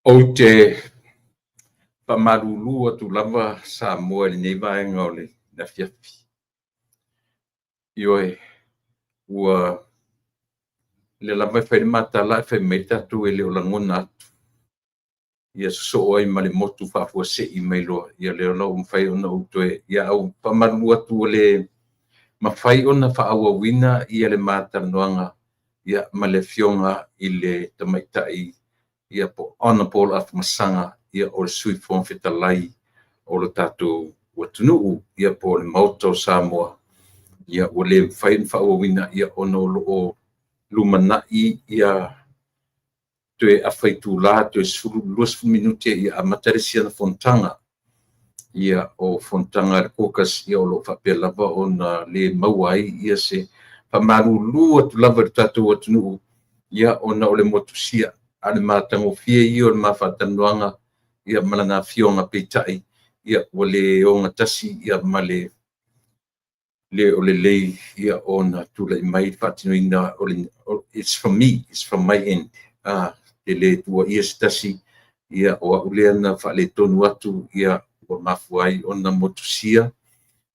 Ou te faamalulu atu lava Samoa i lenei vaega o le afiafi. Ioe, ua lea lava e fai le ma tala ae fai mai tatou e le o lagona atu. Ia sosoo ai ma le motu faafuasei mai loa, ia lea la ua mafai ona ou toe... Ia ou faamalulu atu ua le mafai ona faaauauina ia le ma talanoaga ia ma le Afioga i le Tamaitai ia po o Honorable Afamasaga ia o le Sui Fofoga Fetalai o le tatou atunuu ia po o le Maota o Samoa. Ia ua le mafai ona faaauauina ia ona o lo o lumanai ia toe afa itula toe 20 minute ia amata le isi ana fonotaga. Ia o fonotaga a le Caucus ia o lo o faapea lava ona le maua ai ia se faamalulu atu lava i le tatou atunuu ia ona o le motusia, a o le matagofie ia o le ma faatalanoaga ia ma lana afioga. Peitai ia ua le ogatasi ia ma le le o lelei ia ona tulai mai le faatinoina o le it's from me, it's from my end. E le tuuaia se tasi, ia o au lea na faaletonu atu ia ua mafua ai ona motusia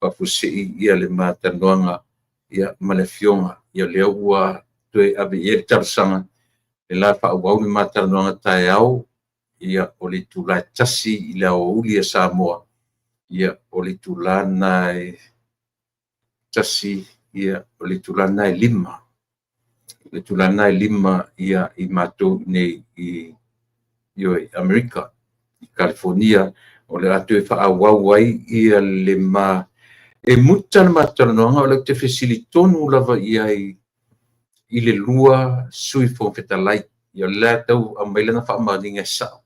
faafuasei ia le ma talanoaga ia ma le Afioga. Ia lea ua toe ave i ai le talosaga e la faaauau le ma talanoaga taeao ia o le itula e 1:00 i le aoauli a Samoa, ia o le itula lena e 1, ia o le itula lena e 5:00. O le itula lena e 5:00 ia i matou i inei i Amerika i Kalifonia, o le a toe faaauau ai ia le ma... E muta le ma talanoaga o lea ou te fesili tonu lava i ai i le 2 Sui Fofoga Fetalai. Ia o lea e tau aumai lana faamaoniga e sao.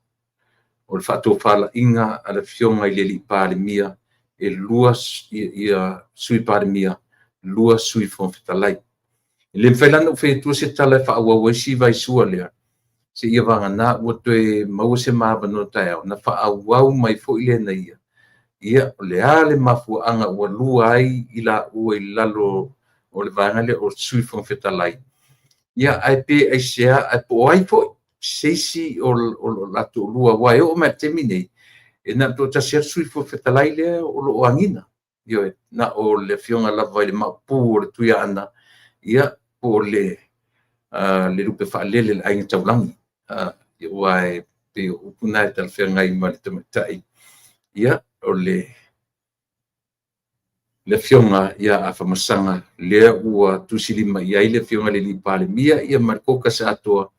O le faatofalaiga a le Afioga i le Palemia, e 2 ia Sui Palemia, 2 Sui Fofoga Fetalai. E le mafai la ona ou fai atua se tala e faaauau ai si vaisua lea, seia vagana ua toe maua se ma avanoa taeao, ona faaauau mai foi lea na ia. Ia, o le a le mafuaaga ua lua ai i laua i lalo o le vaega lea o le Sui Fofoga Fetalai, ia ae pe aisea, ae po o ai foi se isi o latou toalua, aua e oo mai lava i le taimi lenei, e na o le toatasi lava le Sui Fofoga Fetalai lea o lo o agiga. Ioe, na o le Afioga lava i le Maopu o le Tuiaana, ia po o le Lupefaalele le Aiga Taulagi, aua e pei o upu na e talafeagai ma le tamaitai, ia, o le Afioga ia Afamasaga, lea ua tusilima i ai le Afioga i le Palemia ia ma le Caucus atoa,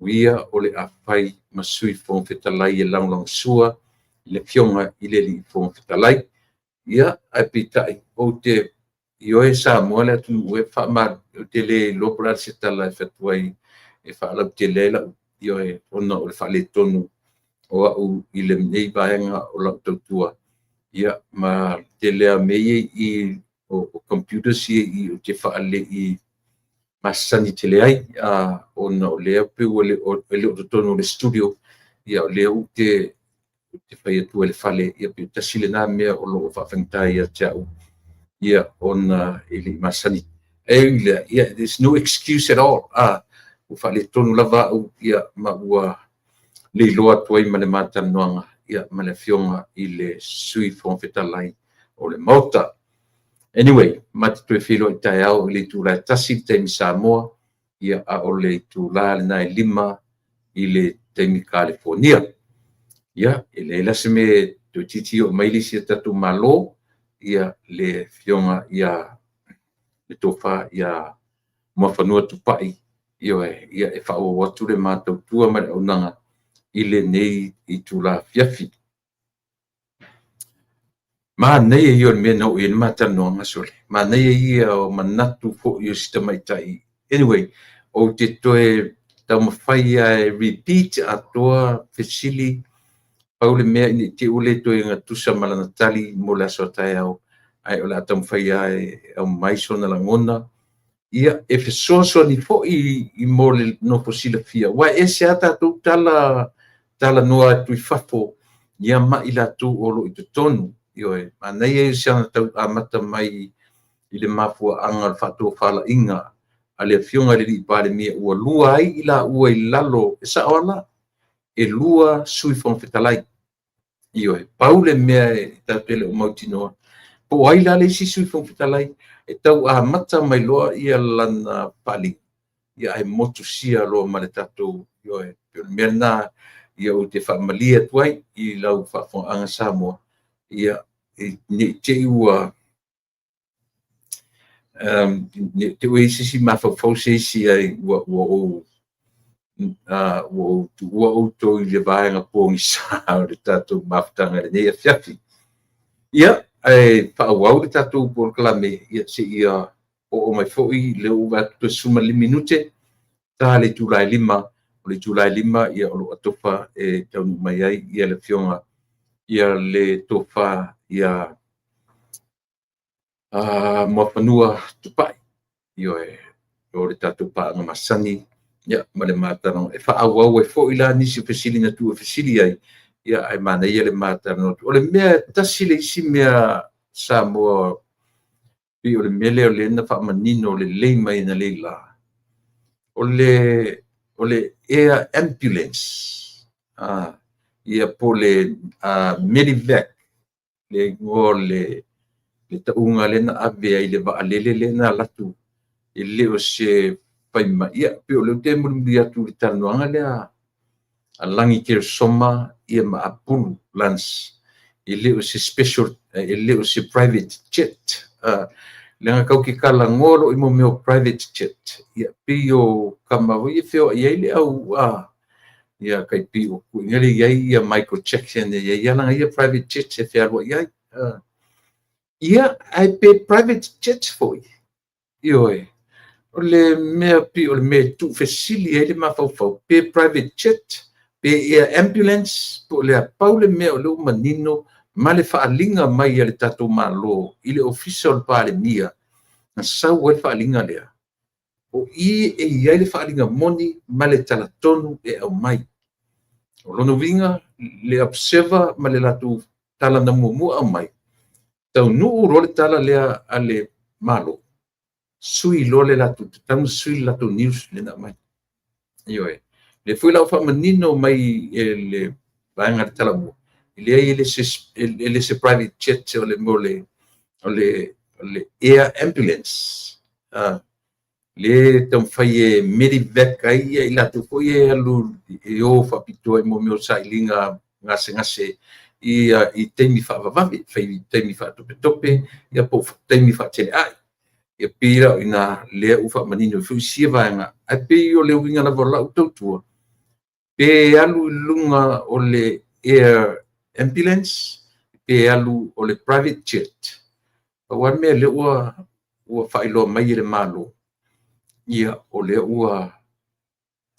o ia o le a fai ma Sui Fofoga Fetalai e lagolagosua i le Afioga i le Fofoga Fetalai. Ia, ae peitai, ou te ioe Samoa le atunuu e, ou te le iloa po o le a se tala e fai atu ai e faalautele ai lau ioe ona o le faaletonu o au i lenei vaega o lau tautua, ia ma le tele lava o mea ia e i i o computers ia e i i ou te faalei masani tele ai, ona o lea e pei e le o totonu o le studio, ia o lea ou te fai atu i le fale, ia pei tasi lena mea o lo o faafaigata ia te au, ia ona e le i masani. E ui i lea, ia there's no excuse at all. Ua faaletonu lava au ia ma ua le iloa atu ai ma le ma talanoaga ia ma le Afioga i le Sui Fofoga Fetalai o le Maota. Anyway, ma te toe feiloai taeao i le itula e 1:00 i le taimi Samoa, ia a o le itula lena e 5:00 i le taimi Kalifonia. Ia, e leai la se mea toeitiiti oo mai le isi a tatou Malo, ia le Afioga ia le Tofa ia Muafanua Tupai, ioe, ia e faaauau atu le ma tautua ma le auaunaga i lenei itula afiafi. Manaia ia o le mea na oo i ai le ma talanoaga, sole. Manaia ia o manatu foi o si tamaitai. Anyway, ou te toe taumafai lava e repeat atoa fesili, pau le mea ne i te i ua le toe gatusa ma lana tali mo le aso a taeao, ae o le a taumafai lava e aumai sona lagona, ia, e fesoasoani foi i mo le nofo silafia, aua e ese lava tatou tala talanoa atu i fafo ia ma i latou o lo o i totonu. Ioe, manaia ia o siana tau amata mai i le mafuaaga o le faatofalaiga a le Afioga i le Palemia ua lua ai i laua i lalo, e sao lava la, e 2 Sui Fofoga Fetalai. Ioe, pau le mea e tatou te le o mautinoa, po o ai la le isi Sui Fofoga Fetalai e tau amata mai loa lana faaaliga, ia ae motusia loa ma le tatou, ioe, o le mea lena ou te faamalie atu ai i lau faafofogaaga Samoa, ia, ne i te i ua i ai se isi mafaufau se isi ai ua ou tuua outou i le vaega pogisa o le tatou mafutaga i lenei afiafi. Ia, ae faaauau le tatou polokalame seia oo mai foi lea ua ou vaai atu toe 15 minute ta le itula e 5:00. O le itula e 5:00 o lo o atofa e taunuu mai ai le Afioga ia le Tofa ia Muafanua Tupai. Ioe, o le tatou paaga masani ma le ma talanoa. E faaauau ai foi la nisi o fesili na tuu e fesili ai, ae manaia le ma talanoa atu. O le mea e tasi le isi mea Samoa, pei o le mea lea o lea na faamanino lelei mai analeila, o le air ambulance, ia po o le Medevac, le igoa o le tauga lea na ave ai i le vaalele lea na alu atu, e le o se faimai. Ia pei o lea ou te mulimuli atu i le talanoaga lea a Lagi Keresoma ma Apulu Lance, e le o se special, e le o se private jet. Leaga tatou te talanoa loa i mea o private jet, ia pei o tama foi ia e feoai ai le au ia tai pei o i ai ia Michael Jackson e i ai lava lana ia private jet e fealuai ai. Ia, ae pe private jet foi? Ioe, o le mea pei o le mea e tuufesili ai le mafaufau, pe private jet, pe air ambulance, po o le a. Pau le mea o lea ua manino ma le faaaliga mai a le tatou Malo i le Ofisa o le Palemia na sau ai le faaaliga lea, o i e i ai le faaaliga moni ma le talatonu e aumai. O lona uiga, le Observer ma le latou tala na muamua aumai, taunuu loa le tala lea a le Malo, sui loa le latou, tatau ona sui le latou news lea na aumai. Ioe. Lea foi la ua faamanino mai e le vaega a le Talomua, e leai e le o se private jet, o le mea o le air ambulance. Lea e taumafai e medevac ai i latou foi e alu e o faapitoa i mea o sailiga gasegase i taimi faavavave, taimi faatopetope po o taimi faateleai. E pei la o i ina lea ua faamanino ai foi sia vaega, ae pei o le uiga lava o lau tautua, pe alu i luga o le air ambulance, pe alu o le private jet. Pau lava le mea lea ua faailoa mai e le Malo, ia o lea ua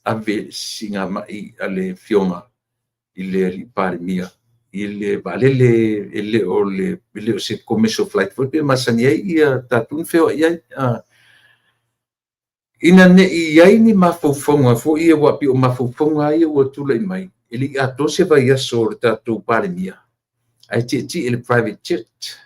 ave le siigamai a le Afioga i le alii Palemia i le vaalele, e le o se commercial flight foi pe masani ai ia tatou na feoai ai. Ina ne i i ai ni mafaufauga foi ia, aua pei o mafaufauga lava ia ua tulai mai, e le i atoa se vaiaso o le tatou Palemia, ae tietie i le private jet.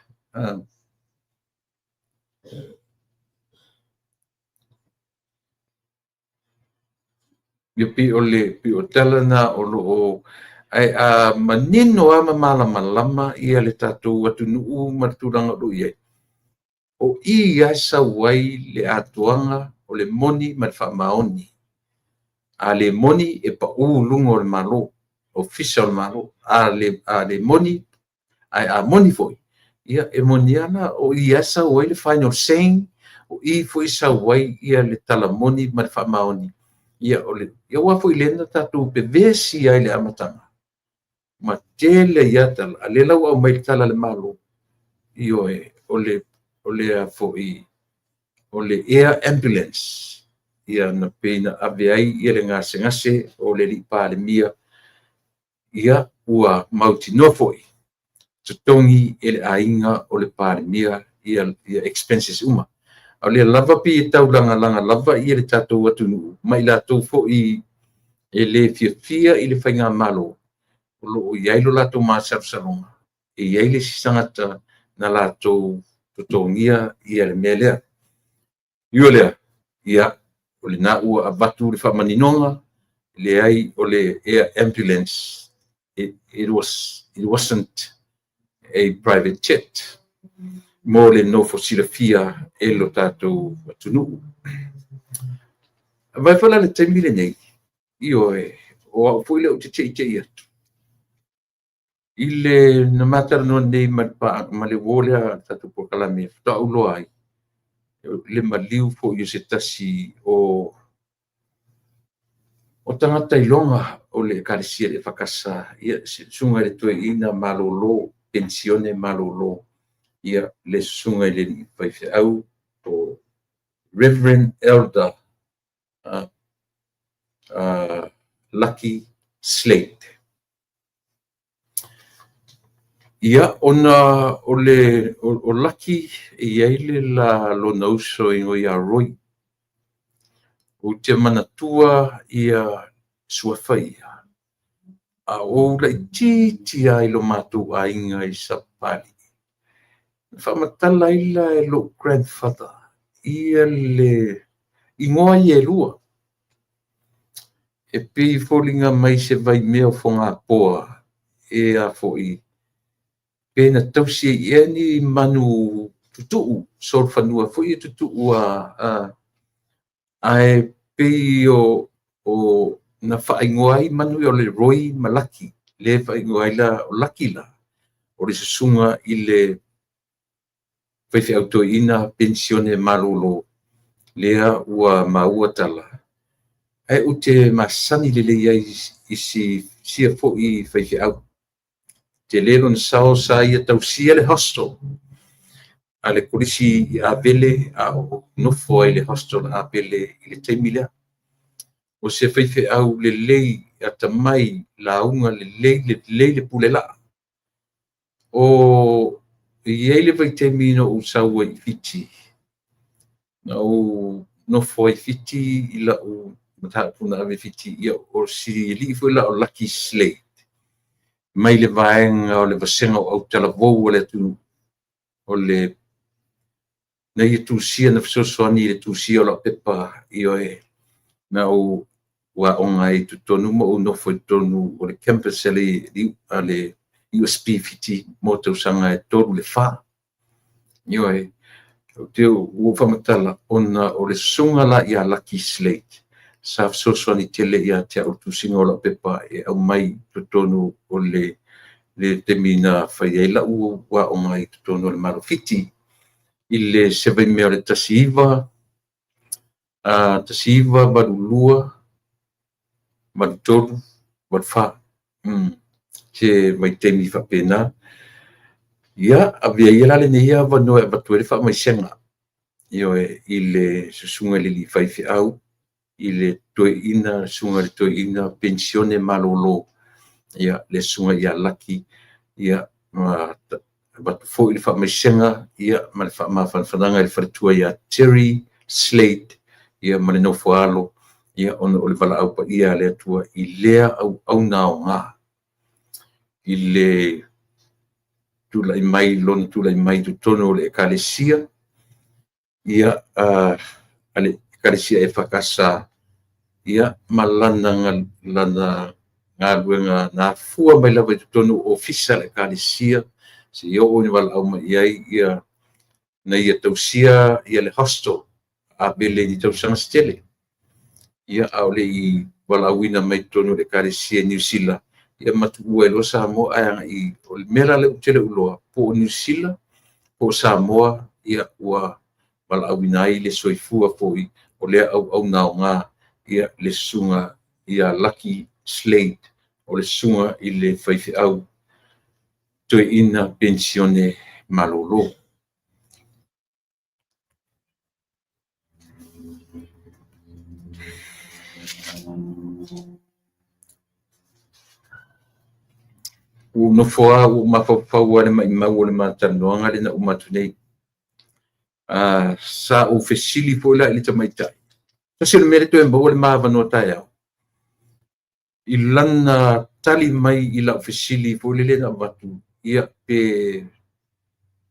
Ia pei o tala na o lo o... Ae a manino lava ma malamalama le tatou atunuu ma le tulaga o lo o i ai, o i lava e sau ai le atoaga o le moni ma le faamaoni. A le moni, e pau i luga o le Malo, Ofisa o le Malo. A le moni, ae a moni foi, ia e moni lava la, o i lava e sau ai le final say, o i foi e sau ai le tala moni ma le faamaoni. Ia aua foi lea na tatou vevesi ai i le amataga, ma tele ai lava tala, a o lea la ua aumai le tala a le Malo, ioe, o le air ambulance, ia na pei na ave ai le gasegase o le alii Palemia, ia ua mautinoa foi, totogi e le aiga o le Palemia ia expenses uma. A o lea lava pei e taulagalaga lava le tatou atunuu ma i latou foi e le fiafia i le faigamalo, o lo o i ai lo latou masalosaloga, e i ai le isi tagata na latou totogia le mea lea. E ui o lea, ia, o lena ua avatu le faamaninoga. Leai, o le air ambulance, it wasn't a private jet mo le nofo silafia e lo tatou atunuu. Vaai foi la i le taimi lenei, ioe, o au foi lea ou te teitei atu i le na ma talanoa nei ma le uo lea a le tatou polokalame faatoa ou iloa ai le maliu foi o se tasi o tagata iloga o le Ekalesia a le EFKS, ia se susuga i le toeaina malolo, penisione malolo, ia le susuga i le alii faifeau po Reverend Elder Lucky Slade. Ia, ona o Lucky e i ai le la lona uso e igoa ia Roy. Ou te manatua ia suafa ia, a o ou laitiiti lava i lo matou aiga i Sapapalii. Na faamatala ai la e lou grandfather ia le igoa ia e lua. E pei e foliga mai se vaimea o fogapoa e a foi pe na tausi ai ea ni manu tutuu, solofanua foi ia tutuu ae pei o na faaigoa ai manu ia o le Roy ma Lucky, lea e faaigoa ai la, o Lucky la, o le susuga i le faifeau toeaina penisione malolo, lea ua maua tala, ae ou te masani lelei ai i sia foi faifeau. Tele lona sao sa ia tausia le hostel a le kolisi i Avele, a o nofo ai i le hostel a Avele i le taimi lea. O se faifeau lelei, atamai, lauga lelei, lelei le pule laa. O i ai le vaitaimi na ou sau ai i Fiti, na ou nofo ai i Fiti i lau mataupu na ave i Fiti, ia o si alii foi la o Lucky Slade, mai le vaega o le vasega o autalavou a le atunuu, o le na ia tusia, na fesoasoani i le tusia o lau pepa, ioe, na ou aoga ai i totonu ma ou nofo i totonu o le campus a le USP Fiti mo tausaga e 3 i le 4. Ioe, ou te ua ou faamatala ona o le susuga la ia Lucky Slade sa fesoasoani tele ia te au i le tusiga o lau pepa e aumai i totonu o le taimi na fai ai lau aoga i totonu o le Malo o Fiti i le se vaimea o le 19, 1982, 83, 84, se vaitaimi faapena. Ia, avea ia la lenei avanoa e avatu ai le faamaisega, ioe, i le susuga i le alii faifeau, i le toeaina, susuga i le toeaina penisione malolo, ia, le susuga ia Lucky, ia, ma avatu foi le faamaisega, ia, ma le faamafanafanaga i le faletua ia Terry Slade, ia, ma le nofo a alo, ia, ona o le valaau paia a le Atua i lea auauna aoga i le tulai mai, lona tulai mai i totonu o le Ekalesia, ia, a le Ekalesia EFKS, ia, ma lana galuega na afua mai lava i totonu o ofisa o le Ekalesia, seia oo ina valaau mai i ai ia, na ia tausia ia le hostel a Avele i tausaga se tele. Ia, a o le i valaauina mai i totonu o le Ekalesia i Niu Sila, ia ma tuua ai loa Samoa ae agai. O le mea la lea ou te le o iloa, po o Niu Sila, po o Samoa, ia, ua valaauina ai le soifua foi o lea auauna aoga, ia, le susuga ia Lucky Slade, o le susuga i le faifeau toeaina penisione malolo. Ua ou nofo lava, ua ou mafaufau lava i le maumau o le ma talanoaga lea na uma atu nei. Sa ou fesili foi la i le tamaitai, tasi o le mea lea toe maua le ma avanoa taeao, i lana tali mai i lau fesili foi lele na avatu, ia pe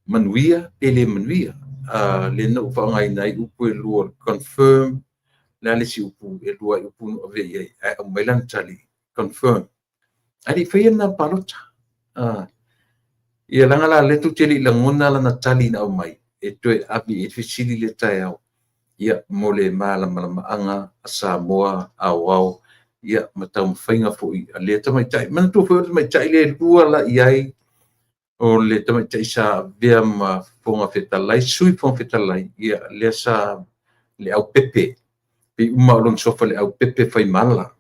manuia pe le manuia. Lea na ou faaaogaina ai upu e lua, confirm. le a le isi upu, e lua ai upu na ou avea i ai, ae aumai lana tali, confirm. Ae le i faia lena palota. Ia leaga la o lea tou te le i lagona lana tali na aumai, e toe ave i ai le fesili lea taeao, ia, mo le malamalamaaga a Samoa aoao, ia, ma taumafaiga foi a lea tamaitai. Manatua foi o le tamaitai lea e lua la i ai, o le tamaitai sa avea ma Fofoga Fetalai, Sui Fofoga Fetalai, ia, lea sa Leaupepe, pei uma lava o lona suafa Leaupepe Faimala,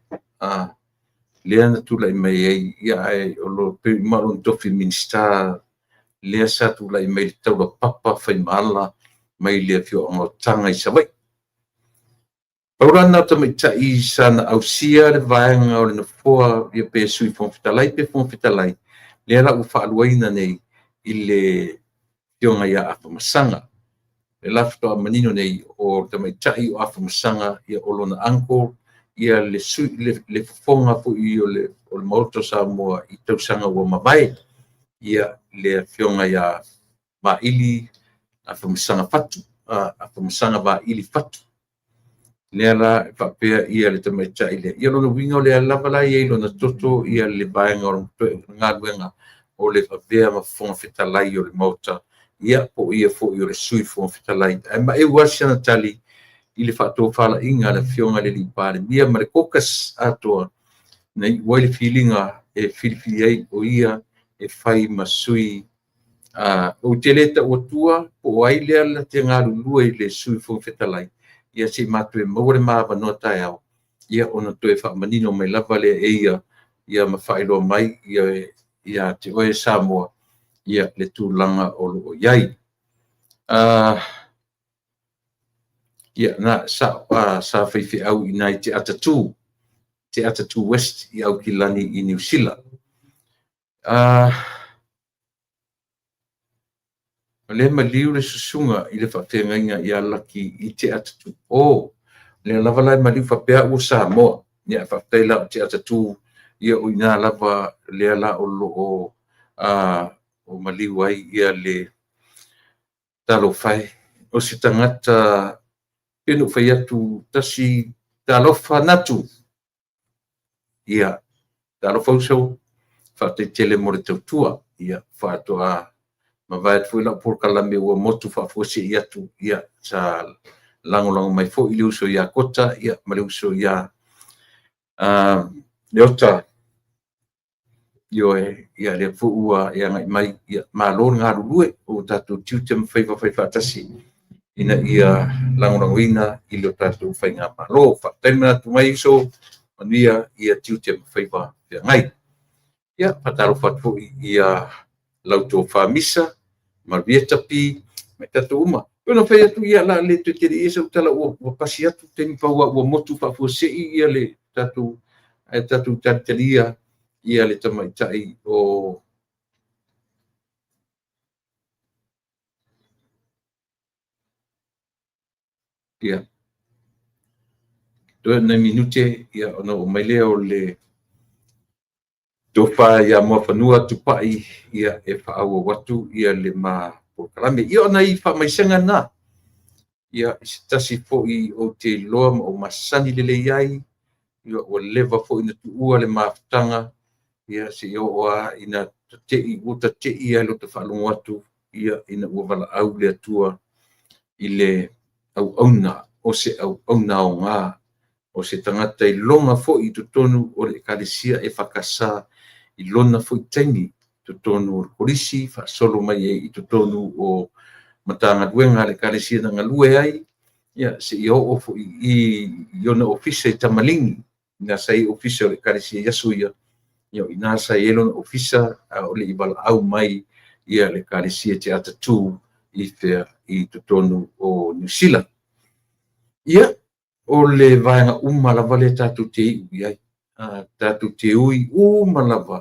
lea na tulai mai ai, ia, ae pei uma lava o lona tofi Minisita, lea sa tulai mai le Taulapapa Faimala mai le afioaga o Taga i Savaii. Pau la lena o tamaitai sa na ausia le vaega o le nofoa ia pe Sui Fofoga Fetalai pe Fofoga Fetalai, lea la ua faaluaina nei i le afioga ia Afamasaga. O lea la faatoa manino nei, o le tamaitai o Afamasaga, ia o lona uncle ia le sui, le fofoga foi o le Maota o Samoa i tausaga ua mavae, ia le afioga ia Vaili Afamasaga Fatu, Afamasaga Vaili Fatu. Lea la e faapea ia le tamaitai lea. Ia lona uiga o lea lava la e i ai i lona toto ia le vaega o le galuega o le avea ma Fofoga Fetalai o le Maota, ia po o ia foi o le Sui Fofoga Fetalai. Ae maeu lava si ana tali i le faatofalaiga a le Afioga i le Palemia ma le caucus atoa, na iu ai le filiga e filifili ai o ia e fai ma sui. Ou te le tau atua po o ai lea na te galulue i le Sui Fofoga Fetalai, ia se i matou maua le ma avanoa taeao, ia ona toe faamanino mai lava lea e ia, ia ma faailoa mai ia te oe Samoa, ia le tulaga o lo o i ai. Ia, na, sa, sa faifeau i ina i Te Atatū, Te Atatū West i Aukilani i Niu Sila. O lea e maliu le susuga i le faafeagaiga ia Laki i Te Atatū. O, lea lava la e maliu faapea au o Samoa. Ia, faafetai la o Te Atatū, ia o i ina lava lea la o lo o o maliu ai ia le talofa e. O se tagata, pei ona ou fai atu, tasi, talofa Natu, ia, talofa uso, faafetai tele mo le tautua. Ia, faatoa mavae atu foi lau polokalame ua motu faafuasei atu, ia, sa lagolago mai foi le uso ia Kota, ia, ma le uso ia Leota. Ioe, ia lea foi ua e agai mai, ia malo le galulue, o tatou tiute ma faiva faifaatasi ina ia lagolagoina i lo tatou faigamalo. Faafetai le manatu mai uso, manuia ia tiute ma faiva feagai. Ia, faatalofa atu foi ia lau tofa Misa, Marieta P, ma i tatou uma. Pei ona fai atu, ia o le a le toe tele i ai sau tala ua pasi atu le taimi, pau lava ua motu faafuasei ia le tatou, ae tatou talitalia ia le tamaitai o ia toe o nai minute ia ona oo mai lea o le tofa ia Muafanua Tupai ia e faaauau atu ia le ma polokalame. Ia o nai faamaisega na, ia i se tasi foi ou te iloa ma ou masani lelei ai, ia ua leva foi ona tuua le mafutaga, ia seia oo lava ina tatei, ua tatei lava i lota faalogo atu ia ina ua valaau le Atua i le auauna, o se auauna aoga, o se tagata iloga foi i totonu o le Ekalesia EFKS i lona foi taimi i totonu o le Kolisi faasolo mai ai i totonu o Matagaluega a le Ekalesia na galue ai, ia seia oo foi i ona ofisa i Tamaligi, ina sa i ai ofisa o le Ekalesia i aso ia, ia o i ina sa i ai lona ofisa a o le i valaau mai ia le Ekalesia Te Atatū i fea? I totonu o Niu Sila. Ia, o le vaega uma lava lea tatou te iu i ai, tatou te ui uma lava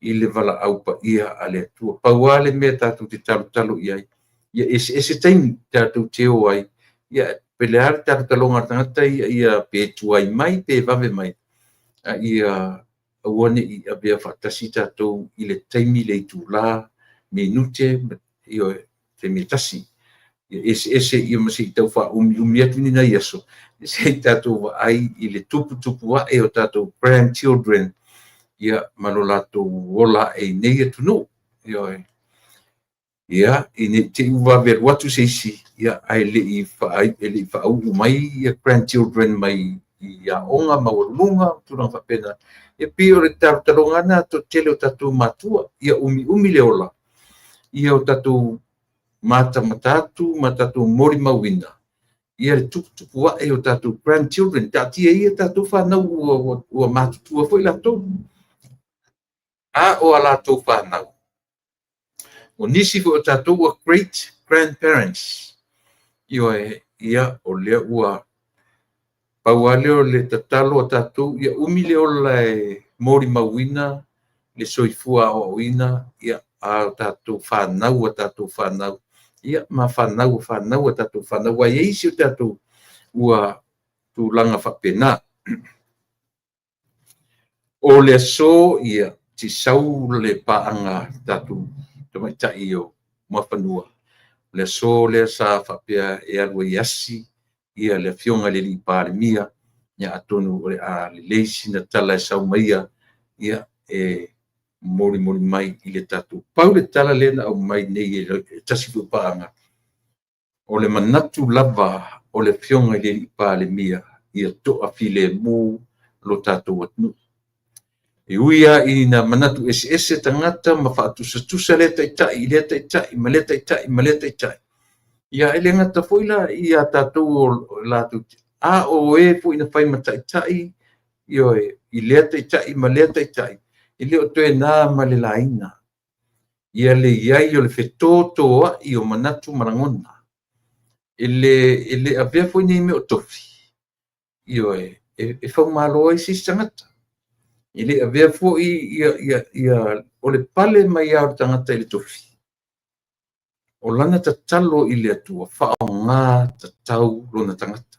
i le valaau paia a le Atua. Pau lava le mea tatou te talotalo i ai, ia eseese taimi tatou te o ai, ia pe le a le talotaloga a le tagata ia, pe tuai mai pe vave mai, a ia aua ne i avea faatasi tatou i le taimi, le itula, minute, ioe, taimi e tasi. Ia eseese ia ma se i tau faaumiumi atu ni nai aso, se i tatou vaai i le tuputupu ae o tatou grandchildren, ia ma lo latou ola ae i nei atunuu. Ioe. Ia, ina ne i te i ua vave alu atu se isi, ia, ae le i faauu mai ia grandchildren mai i aoga maualuluga, tulaga faapena. E pei o le talotaloga lava lena a le toatele o tatou matua, ia umiumi le ola, ia o tatou matamata atu ma tatou molimauina ia le tuputupu ae o tatou grandchildren. Taatia ia tatou fanau ua matutua foi latou, a o a latou fanau. O nisi foi o tatou ua great grandparents. Ioe, ia, o lea ua pau lava lea o le tatalo a tatou, ia umi le ola e molimauina le soifua aoaoina ia, a tatou fanau, a tatou fanau, ia, ma fanau a fanau a tatou fanau. Aua e i ai isi o tatou ua tulaga faapena. O le aso, ia, se i sau le paaga a tatou tamaitai o Muafanua. O le aso lea sa faapea e alu ai e asi ia le Afioga i le Palemia, ia atonu o le a lelei sina tala e sau ma ia, ia, e molimoli mai i le tatou. Pau le tala lea na aumai nei e tasi foi o paaga, o le manatu lava o le Afioga i le Palemia, ia toafilemu lo tatou atunuu. E ui lava ina manatu eseese tagata ma faatusatusa lea taitai i lea taitai ma lea taitai ma lea taitai, ia e le gata foi la ia tatou o latou, a o e foi na fai ma taitai, ioe, i lea taitai ma lea taitai, e le o toe na ma le laina ia le i ai o le fetotoai o manatu ma lagona. E le avea foi nei mea o tofi, ioe, e faumalo ai se isi tagata. E le avea foi ia o le pale mai lava o le tagata i le tofi, o lana tatalo i le Atua, faaaoga tatau lona tagata.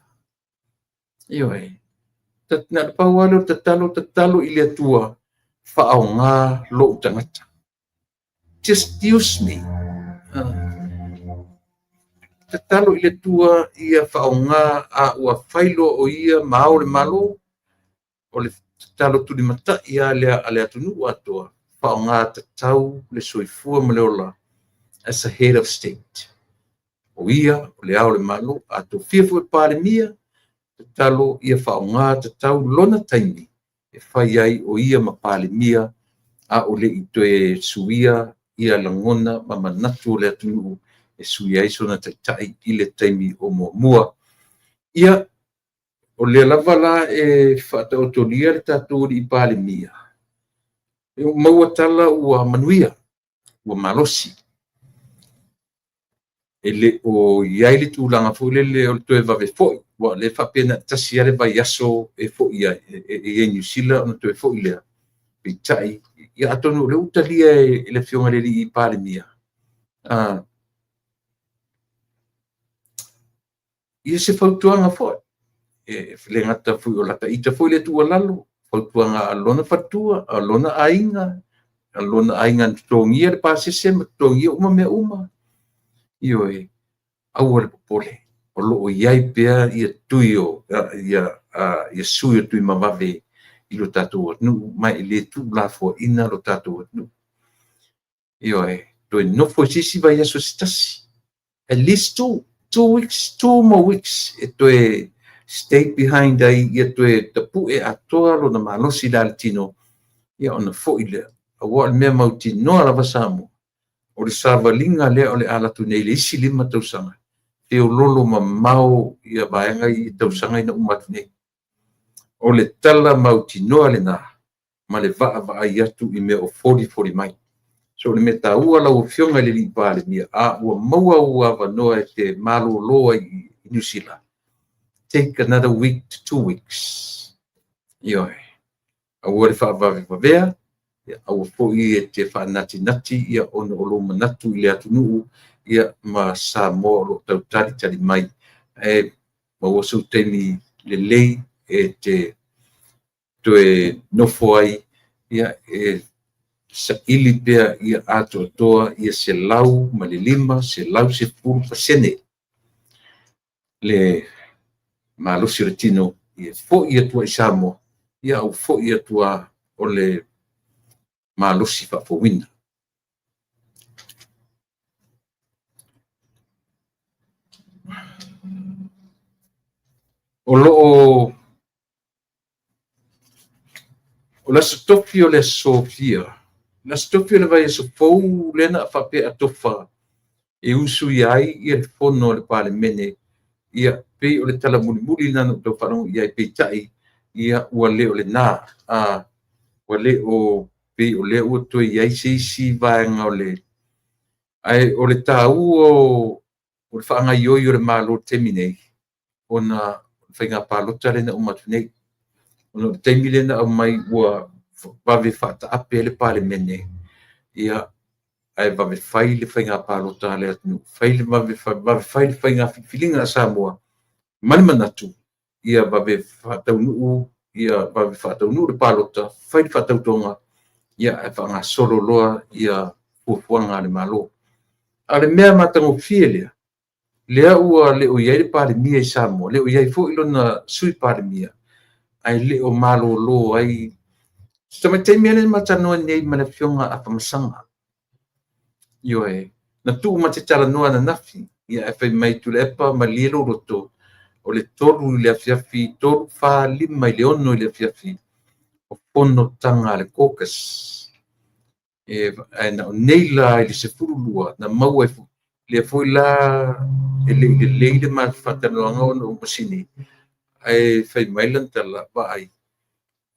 Ioe. Na o le pau lava lea o le tatalo, tatalo i le Atua, faaaoga lou tagata. Just use me. Tatalo i le Atua ia faaaoga, a ua fai loa o ia ma ao o le Malo, o le tatalo tulimatai lava lea a le atunuu atoa, faaaoga tatau le soifua ma le ola as a head of state. O ia o le Ao o le Malo. A tofia foi le Palemia, tatalo ia faaaoga tatau lona taimi e fai ai o ia ma Palemia, a o le i toe suia ia lagona ma manatu o le atunuu e sui ai sona taitai i le taimi o muamua. Ia, o lea lava la e faataotolia le tatou alii Palemia, ua maua tala ua manuia, ua malosi. E le o i ai le tulaga foi lele o le toe vave foi, aua o lea e faapea na o le tasi lava le vaiaso e foi ai e i ai i Niu Sila ona toe foi lea. Peitai, ia atonu o lea ua talia e le Afioga i le Palemia, ia se fautuaga foi. E le gata foi o lata ita foi lea tuualalo, fautuaga a lona faletua, a lona aiga, a lona aiga na totogia le pasese ma totogia uma mea uma. Ioe, aua le popole, o lo o i ai pea ia tui o ia sui o Tuimavave i lo tatou atunuu, ma e le tuulafoaiina lo tatou atunuu. Ioe, toe nofo i se isi vaiaso se tasi, at least 2 weeks, 2 more weeks e toe stay behind ai, ia toe tapue atoa lona malosi la le tino, ia ona foi lea. Aua o le mea mautinoa lava Samoa, o le savaliga lea o le a alu atu nei i le isi 5 tausaga, feoloolo mamao ia vaega i tausaga ina uma atu nei. O le tala mautinoa lena ma le vaavaai atu i mea o folifoli mai. So o le mea taua lau Afioga i le Palemia, a ua maua ou avanoa e te malolo ai i Niu Sila, take another week to 2 weeks. Ioe. Aua le faavavevavea, aua foi e te faanatinati ia ona o lou manatu i le atunuu ia ma Samoa o lo o tau talitali mai. E maua sou taimi lelei e te toe nofo ai, ia, e saili pea ia atoatoa ia 105, 110%. le malosi o le tino ia foi atu ai i Samoa, ia ua foi atu lava o le malosi faafouina. O lo o o le aso tofi o le aso fia, le aso tofi o le vaiaso fou lea na faapea a tofa e usuia ai le fono a le Palemene, ia pei o le tala mulimuli lena na ou tau faalogo i ai, peitai ia ua le o lena. Ua le o pei o lea ua toe i ai se isi vaega o le. Ae o le taua o le faagaoioi o le Malo i le taimi nei, ona o le faiga palota lea na uma atu nei. Ona o le taimi lea na aumai ua vave faataape ai le Palemene, ia, ae vave fai le faiga palota a le atunuu, vave fai le faiga filifiliga a Samoa, ma le manatu ia vave faataunuu le palota, fai le faatautoga, ae faagasolo loa fuafuaga a le Malo. A o le mea matagofie lea, lea ua le o i ai le Palemia i Samoa, le o i ai foi lona Sui Palemia, ae le o malolo ai. Si tamai taimi lava lea na ma talanoa ai nei ma le Afioga ia Afamasaga. Ioe, na tuu ma te talanoa ananafi, ae fai mai Tuilaepa malie lou loto, o le 3 i le afiafi, 3, 4, 5 i le 6 i le afiafi, o fonotaga a le caucus. Ae na o nei la i le 12 na maua ai foi, lea foi la e le i lelei le ma faatalanoaga ona o masini, ae fai mai lana tala, vaai,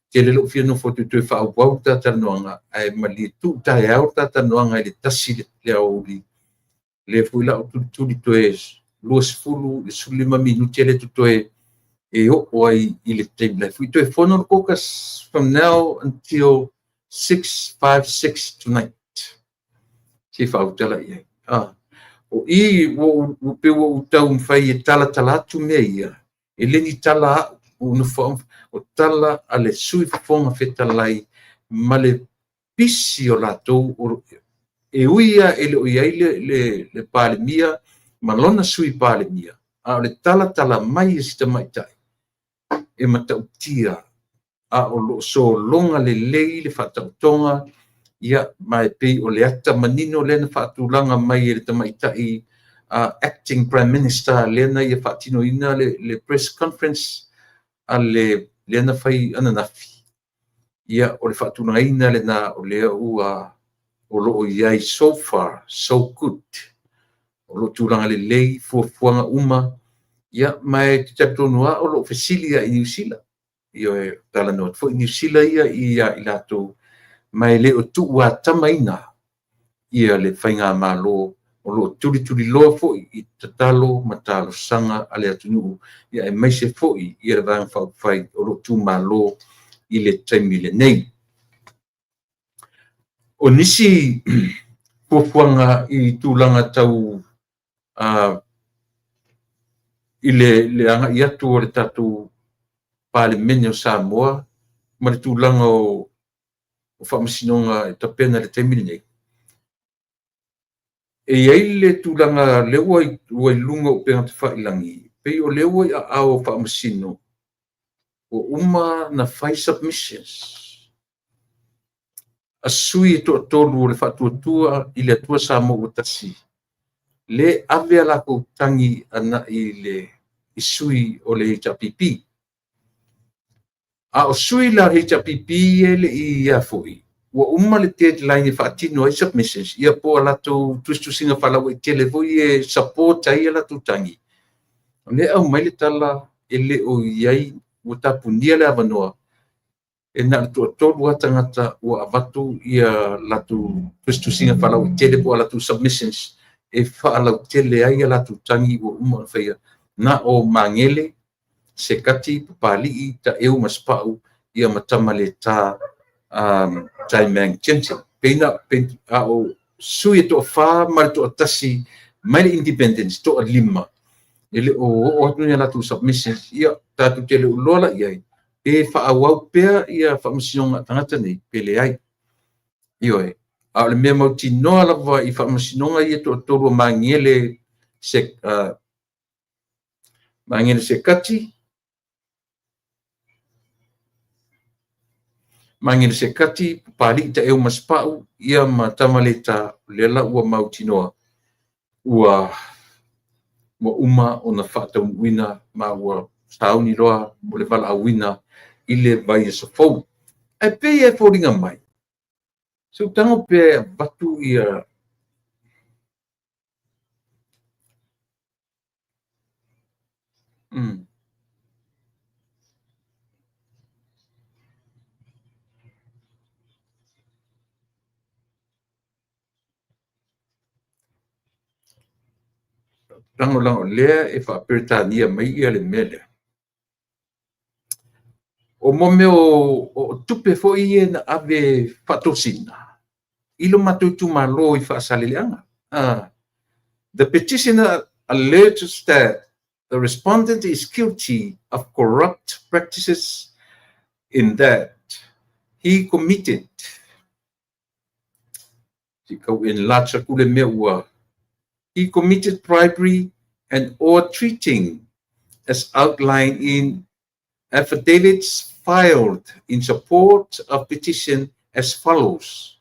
tele lou fia nofo atu e toe faaauau le ta talanoaga, ae malie tuu taeao le ta talanoaga i le 1 i le aoauli. O lea foi la ua tulituli toe 20 i le 15 minute lea e totoe e oo ai i le taimi. O la e foi e toe fono le caucus from now until 6, 5, 6 tonight. Se i faautala i ai. O i ua pei ua ou taumafai e talatala atu mea ia, e le ni tala a au, o tala a le Sui Fofoga Fetalai ma le pisi o latou, e ui lava e le o i ai le Palemia ma lona Sui Palemia, a o le talatala mai e si tamaitai e matautia, a o lo o sologa lelei le faataotoga, ia, ma e pei o le ata manino lea na faatulaga mai e le tamaitai acting Prime Minister lea na ia faatinoina le press conference a le lea na fai ananafi. Ia, o le faatulagaina lena o lea ua o lo o i ai, so far so good. O lo o tulaga lelei fuafuaga uma, ia, ma e talitonu lava o lo o fesili lava i Niu Sila. Ioe, talanoa atu foi Niu Sila ia ia i latou, ma e le o tuuatamaina ia le faigamalo, o lo o tulituliloa foi i tatalo ma talosaga a le atunuu, ia aemaise foi ia le Vaega Faaupufai o lo o tumalo i le taimi lenei. O nisi fuafuaga i tulaga tau i le agai atu o le tatou Palemene o Samoa ma le tulaga o faamasinoga e tapena i le taimi lenei, e i ai le tulaga lea ua i luga o upega tafailagi, pei o lea ua i aao o faamasino, ua uma ona fai submissions a sui e toatolu o le Faatuatua i le Atua Samoa ua Tasi, le ave a latou tagi agai i sui o le HRPP. A o sui la o le HRPP e le i ia foi, ua uma le deadline e faatino ai submissions, ia po o latou tusitusiga faalauaitele foi e support ai a latou tagi. O lea e aumai le tala e le o i ai, ua tapunia le avanoa, e na o le toatolu lava tagata ua avatu ia latou tusitusiga faalauaitele po o latou submissions e faalautele ai a latou tagi ua uma ona faia. Na o Magele, Sekati, Papalii, Taeu ma Sipau, ia ma Tamaleta Taimang Jensen. Pei a o sui e toafa ma le toatasi mai le Independence, toalima, e le o oo atu ni a latou submissions, ia tatou te le o iloa la i ai, pe faaauau pea ia faamasinoga a tagata nei, pe leai. Ioe, a o le mea mautinoa lava i faamasinoga ia toatolu o Magele, Magele Sekati, Magele Sekati, Papali'i Taeu ma Sapau, ia ma Tamaleta, lea la ua mautinoa ua uma ona faataunuuina ma ua sauni loa mo le valaauina i le vaiaso fou. Ae pei e foliga mai, se ua tago pea e avatu ia Lagolago lea e faa-Peretania mai ia le mea lea. O mea o tupe foi ia na ave faatosina i lo matou itumalo i Faasaleleaga. The petitioner alleges that the respondent is guilty of corrupt practices in that he committed, enlarge atu le mea ua, he committed bribery and or treating as outlined in affidavits filed in support of petition as follows.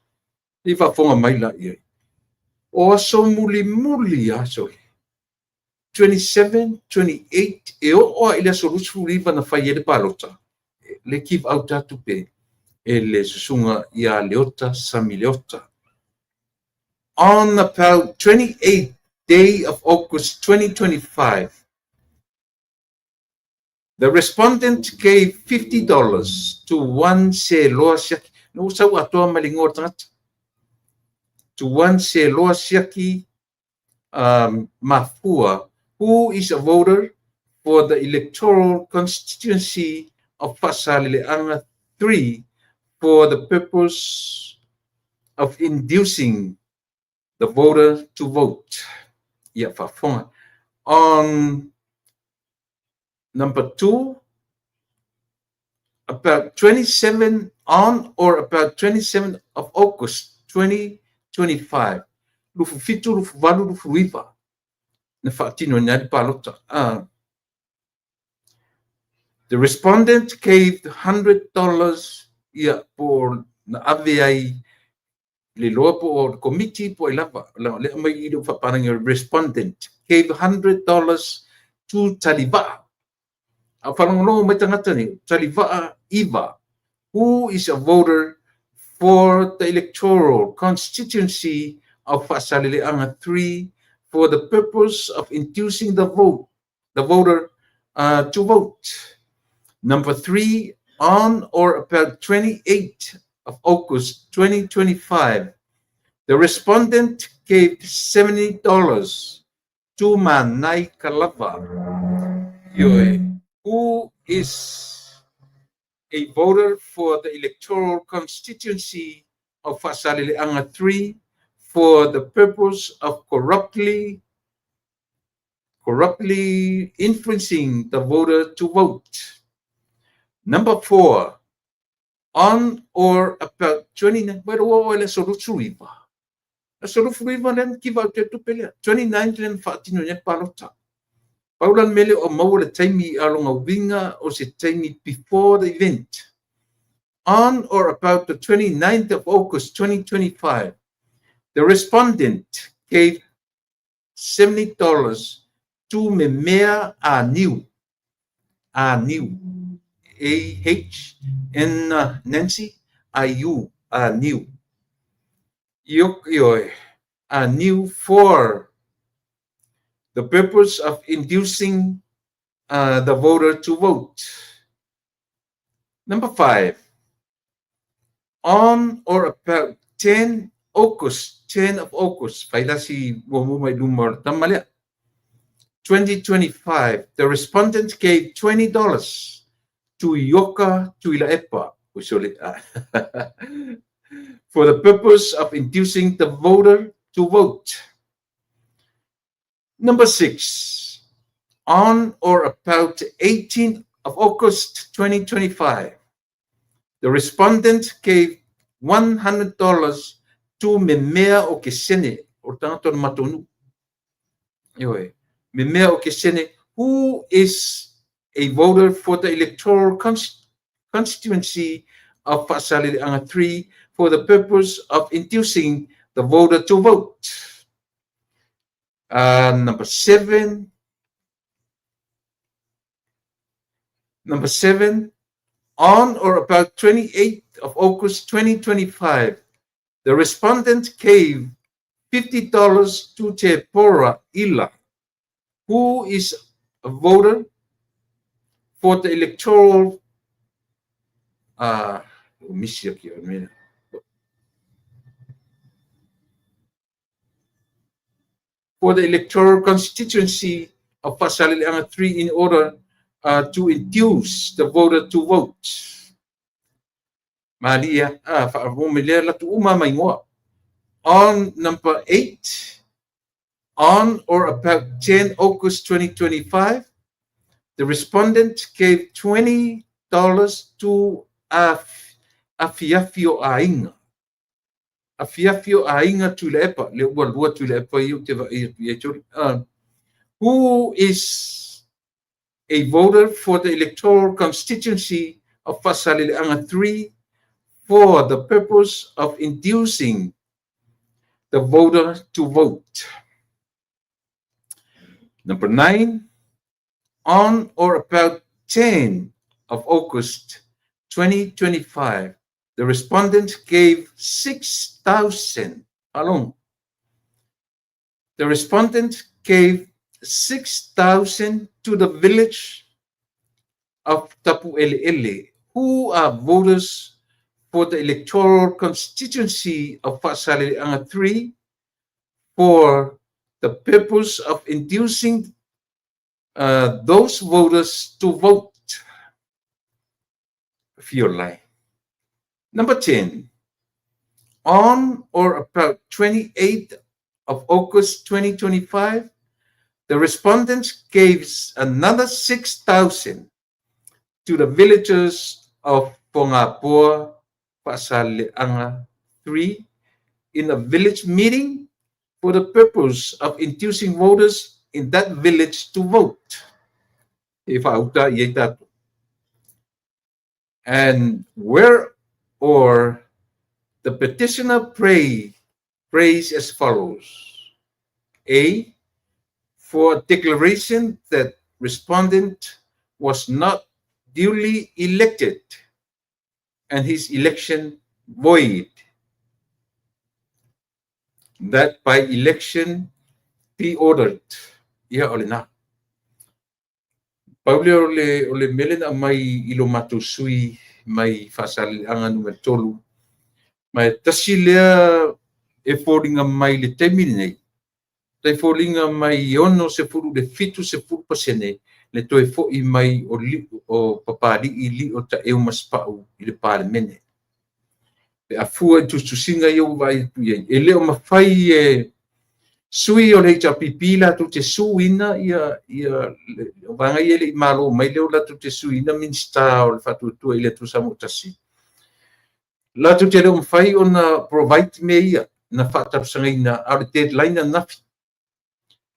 I faafofoga mai la i ai. O aso mulimuli aso 27, 28, e oo lava i le aso 29 na fai ai le palota, le give out atu pe e le susuga ia Leota Sami Leota. On about 28th day of August 2025, the respondent gave $50 to one Seloa Siaki. No sau atoa ma le igoa o le tagata. To one Seloa Siaki Mafua, who is a voter for the electoral constituency of Faasaleleaga 3 for the purpose of inducing the voter to vote. Ia faafofoga. On number 2, about 27 on or about 27 of August 2025, 27, 28, 29, na faatinoina ai le palota. The respondent gave $100, ia po na ave ai le loa po o le komiti po ai lava, le aumai i le faapalagi, respondent gave $100 to Talivaa. A faalogologo mai tagata nei, Talivaa Iva, who is a voter for the electoral constituency of Faasaleleaga 3 for the purpose of inducing the voter to vote. Number 3, on or about 28 of August 2025, the respondent gave $70 to Manai Kalava, who is a voter for the electoral constituency of Faasaleleaga 3 for the purpose of corruptly influencing the voter to vote. Number 4, on or about 29, 29 le palota. Paula mele o maua le taimi a longa winga o se taimi before the event. On or about the 29th of August 2025, the respondent gave $70 to Memea Aniu, Aniu, A-H-N Nancy, I-U, Aniu. Ioe, Aniu for the purpose of inducing the voter to vote. Number 5, on or about 10 August, 10 of August, 2025, the respondent gave $20 to Ioka Tuilaepa for the purpose of inducing the voter to vote. Number 6, on or about 18th of August 2025, the respondent gave $100 to Memea o Kesene, o tangata o matonu. Ioe, Memea o Kesene, who is a voter for the electoral constituency of Faasaleleaga 3 for the purpose of inducing the voter to vote. Number 7. Number 7, on or about 28th of August 2025, the respondent gave $50 to Tepora Ila, who is a voter for the electoral for the electoral constituency of Faasaleleaga 3 in order to induce the voter to vote. Malia, On number 8, on or about 10 August 2025, the respondent gave $20 to Afiafi o Aiga. Afiafi o Aiga Tuilaepa, le ua lua Tuilaepa i o te vai who is a voter for the electoral constituency of Faasaleleaga 3 for the purpose of inducing the voter to vote. Number 9, on or about 10 of August 2025, the respondent gave 6,000 alone. The respondent gave 6,000 to the village of Tapu'ele'ele, who are voters for the electoral constituency of Faasaleleaga 3 for the purpose of inducing those voters to vote. Fiolai. Number 10, on or about 28th of August 2025, the respondent gave another 6,000 to the villagers of Fogapoa, Faasaleleaga 3 in a village meeting for the purpose of inducing voters in that village to vote. And where or the petitioner prays as follows. A, for a declaration that respondent was not duly elected and his election void. That by election be ordered. Ia o lena. Pau lea o le mea lea na aumai i lo matou sui mai Faasaleleaga Nu.3. Ma e tasi lea e foliga mai i le taimi lenei, tai foliga mai 60 i le 70% le toe foi mai o Papali'i Lio Taeu Masepau i le Palemene. Pe a fua i tusitusiga ia ua vaai atu i ai, e le o mafai e sui o le HRPP latou te suina ia o vaega ia e le i malo mai lea o latou te suina Minisita o le Faatuatua i le Atua Samoa Tasi. Latou te le o mafai ona provide mea ia na faatalosagaina, a o le deadline ananafi.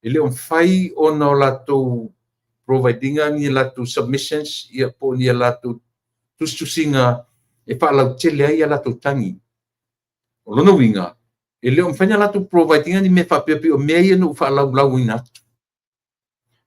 E le o mafai ona o latou providinga ni latou submissions ia po o ni latou tusitusiga e faalautele ai a latou tagi. O lona uiga, e le o mafai ona latou providinga ni mea faapea pei o mea ia na ou faalaulauina atu.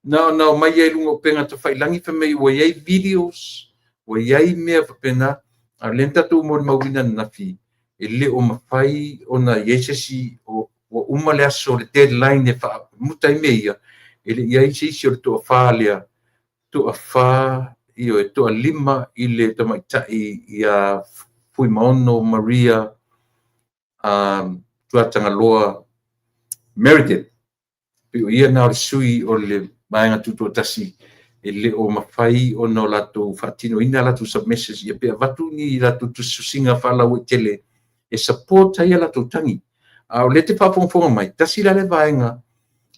Na ona omai ai i luga o upega tafailagi fai mai ua i ai videos, ua i ai mea faapena, a o lea na tatou molimauina ananafi, e le o mafai ona i ai se isi, ua uma le aso, le deadline e faamuta ai mea ia, e le i ai se isi o le toafa lea, toafa, ioe, toalima i le tamaitai ia Fuimaono Maria Tuatagaloa Meredith. Pei o ia na o le sui o le Vaega Tutoatasi, e le o mafai ona o latou faatinoina latou submissions ia pe avatu ni latou tusitusiga faalauaitele e support ai a latou tagi. A o lea e te faafogafoga mai, tasi la le vaega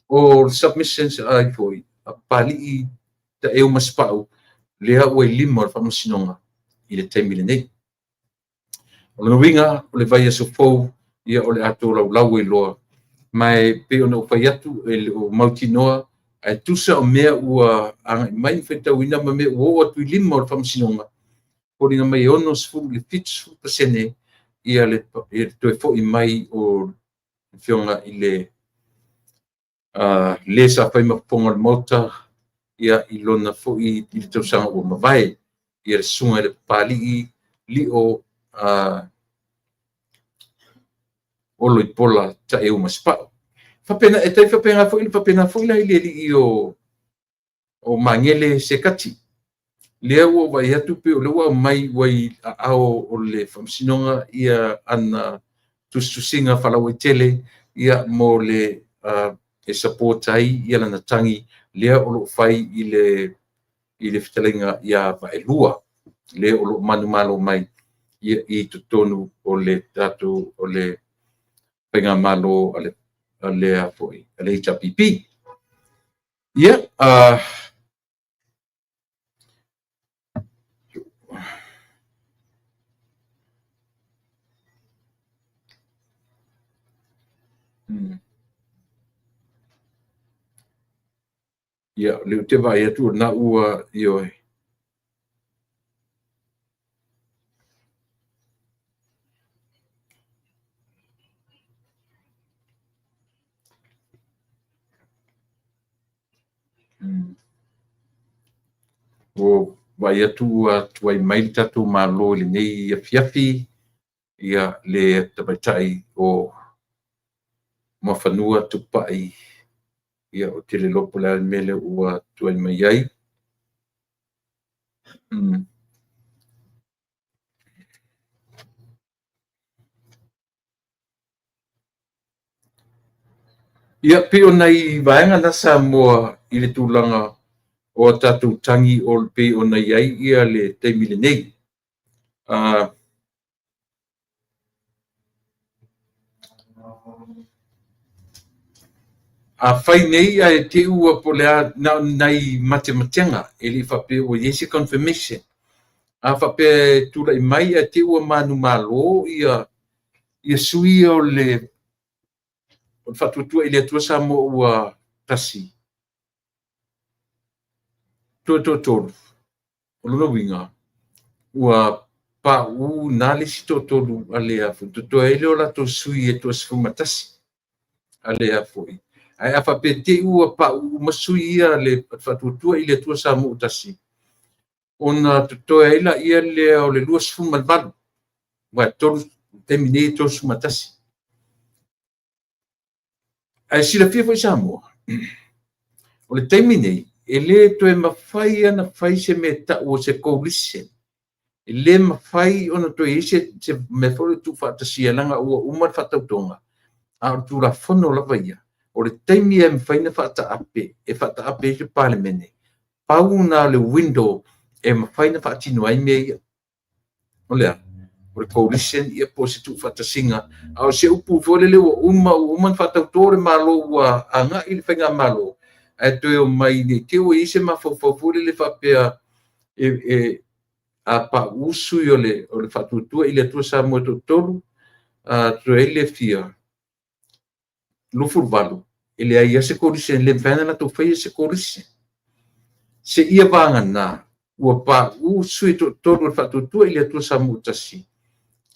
o submissions ai foi a Papali'i Taeu Masepau, lea ua i lima o le Faamasinoga i le taimi lenei. O lona uiga, o le vaiaso fou, ia o le a tolaulau ai loa. Ma e pei ona ou fai atu, e le o mautinoa Ae tusa o mea ua agai mai ma faitauina ma mea ua oo atu i lima o le Faamasinoga, foliga mai e 60 i le 70% ia le toe foi mai o le afioga i le le sa fai ma fofoga o le Maota ia i lona foi i le tausaga ua mavae, ia le susuga i le Papalii Lio Oloipola Taeu Masepau. Faapena, e tai faapena foi, faapena foi la i le alii o Magele Sekati, lea ua ou vaai atu pei o lea ua aumai ua i aao o le Faamasinoga ia ana tusitusiga faalauaitele ia mo le e support ai ia lana tagi lea o lo o fai i le fetalaiga ia Vaaelua, le o lo o manumalo mai ia i totonu o le tatou o le faigamalo a le HRPP. Ia, ia, o lea ou te vaai atu o lena ua, ioe. Ua vaai atu ua tuai mai le tatou Malo i lenei afiafi, ia le tamaitai o Muafanua Tupai, ia ou te le iloa po o le a le mea lea ua tuai mai ai. Ia, pei o nai vaega na Samoa i le tulaga o a tatou tagi o pei ona i ai ia le taimi lenei. Afai nei ae te i ua po o le a, na o ni nai matematega e le i faapea ua i ai se confirmation. A faapea e tulai mai ae te i ua manumalo ia sui ia o le Faatuatua i le Atua Samoa ua Tasi, toatolu, o lona uiga, ua pauu i ina le isi toatolu a le totoe ai lea o latou sui e toa-11 a le foi. Ae a faapea te i ua pauu uma sui ia a le Faatuatua i le Atua Samoa ua Tasi, ona totoe ai lea o le 28, aua o le taimi nei e 31. Ae silafia foi Samoa, o le taimi nei, e le toe mafai lava ona fai se mea e tau o se coalition. E le mafai ona toe i ai se mea foi lea o le tuufaatasia leaga ua uma le faatautoga, a o le Tulafono lava ia, o le taimi e mafai ona faataape e faataape ai le Palemene, pau lena o le window e mafai ona faatino ai mea ia. O le a? O le coalition ia po o se tuufaatasiga. A o se upu foi lele ua uma ona faatauto le Malo ua agai i le faigamalo, ae toe omai ne i te i ua i ai se mafaufau foi lele faapea a pauu sui o le Faatuatua i le Atua Samoa e toatolu, totoe ai le fia? 28, e leai lava se coalition, e le mafai lava ona latou faia se coalition. Seia vagana ua pauu sui e toatolu o le Faatuatua i le Atua Samoa ua Tasi,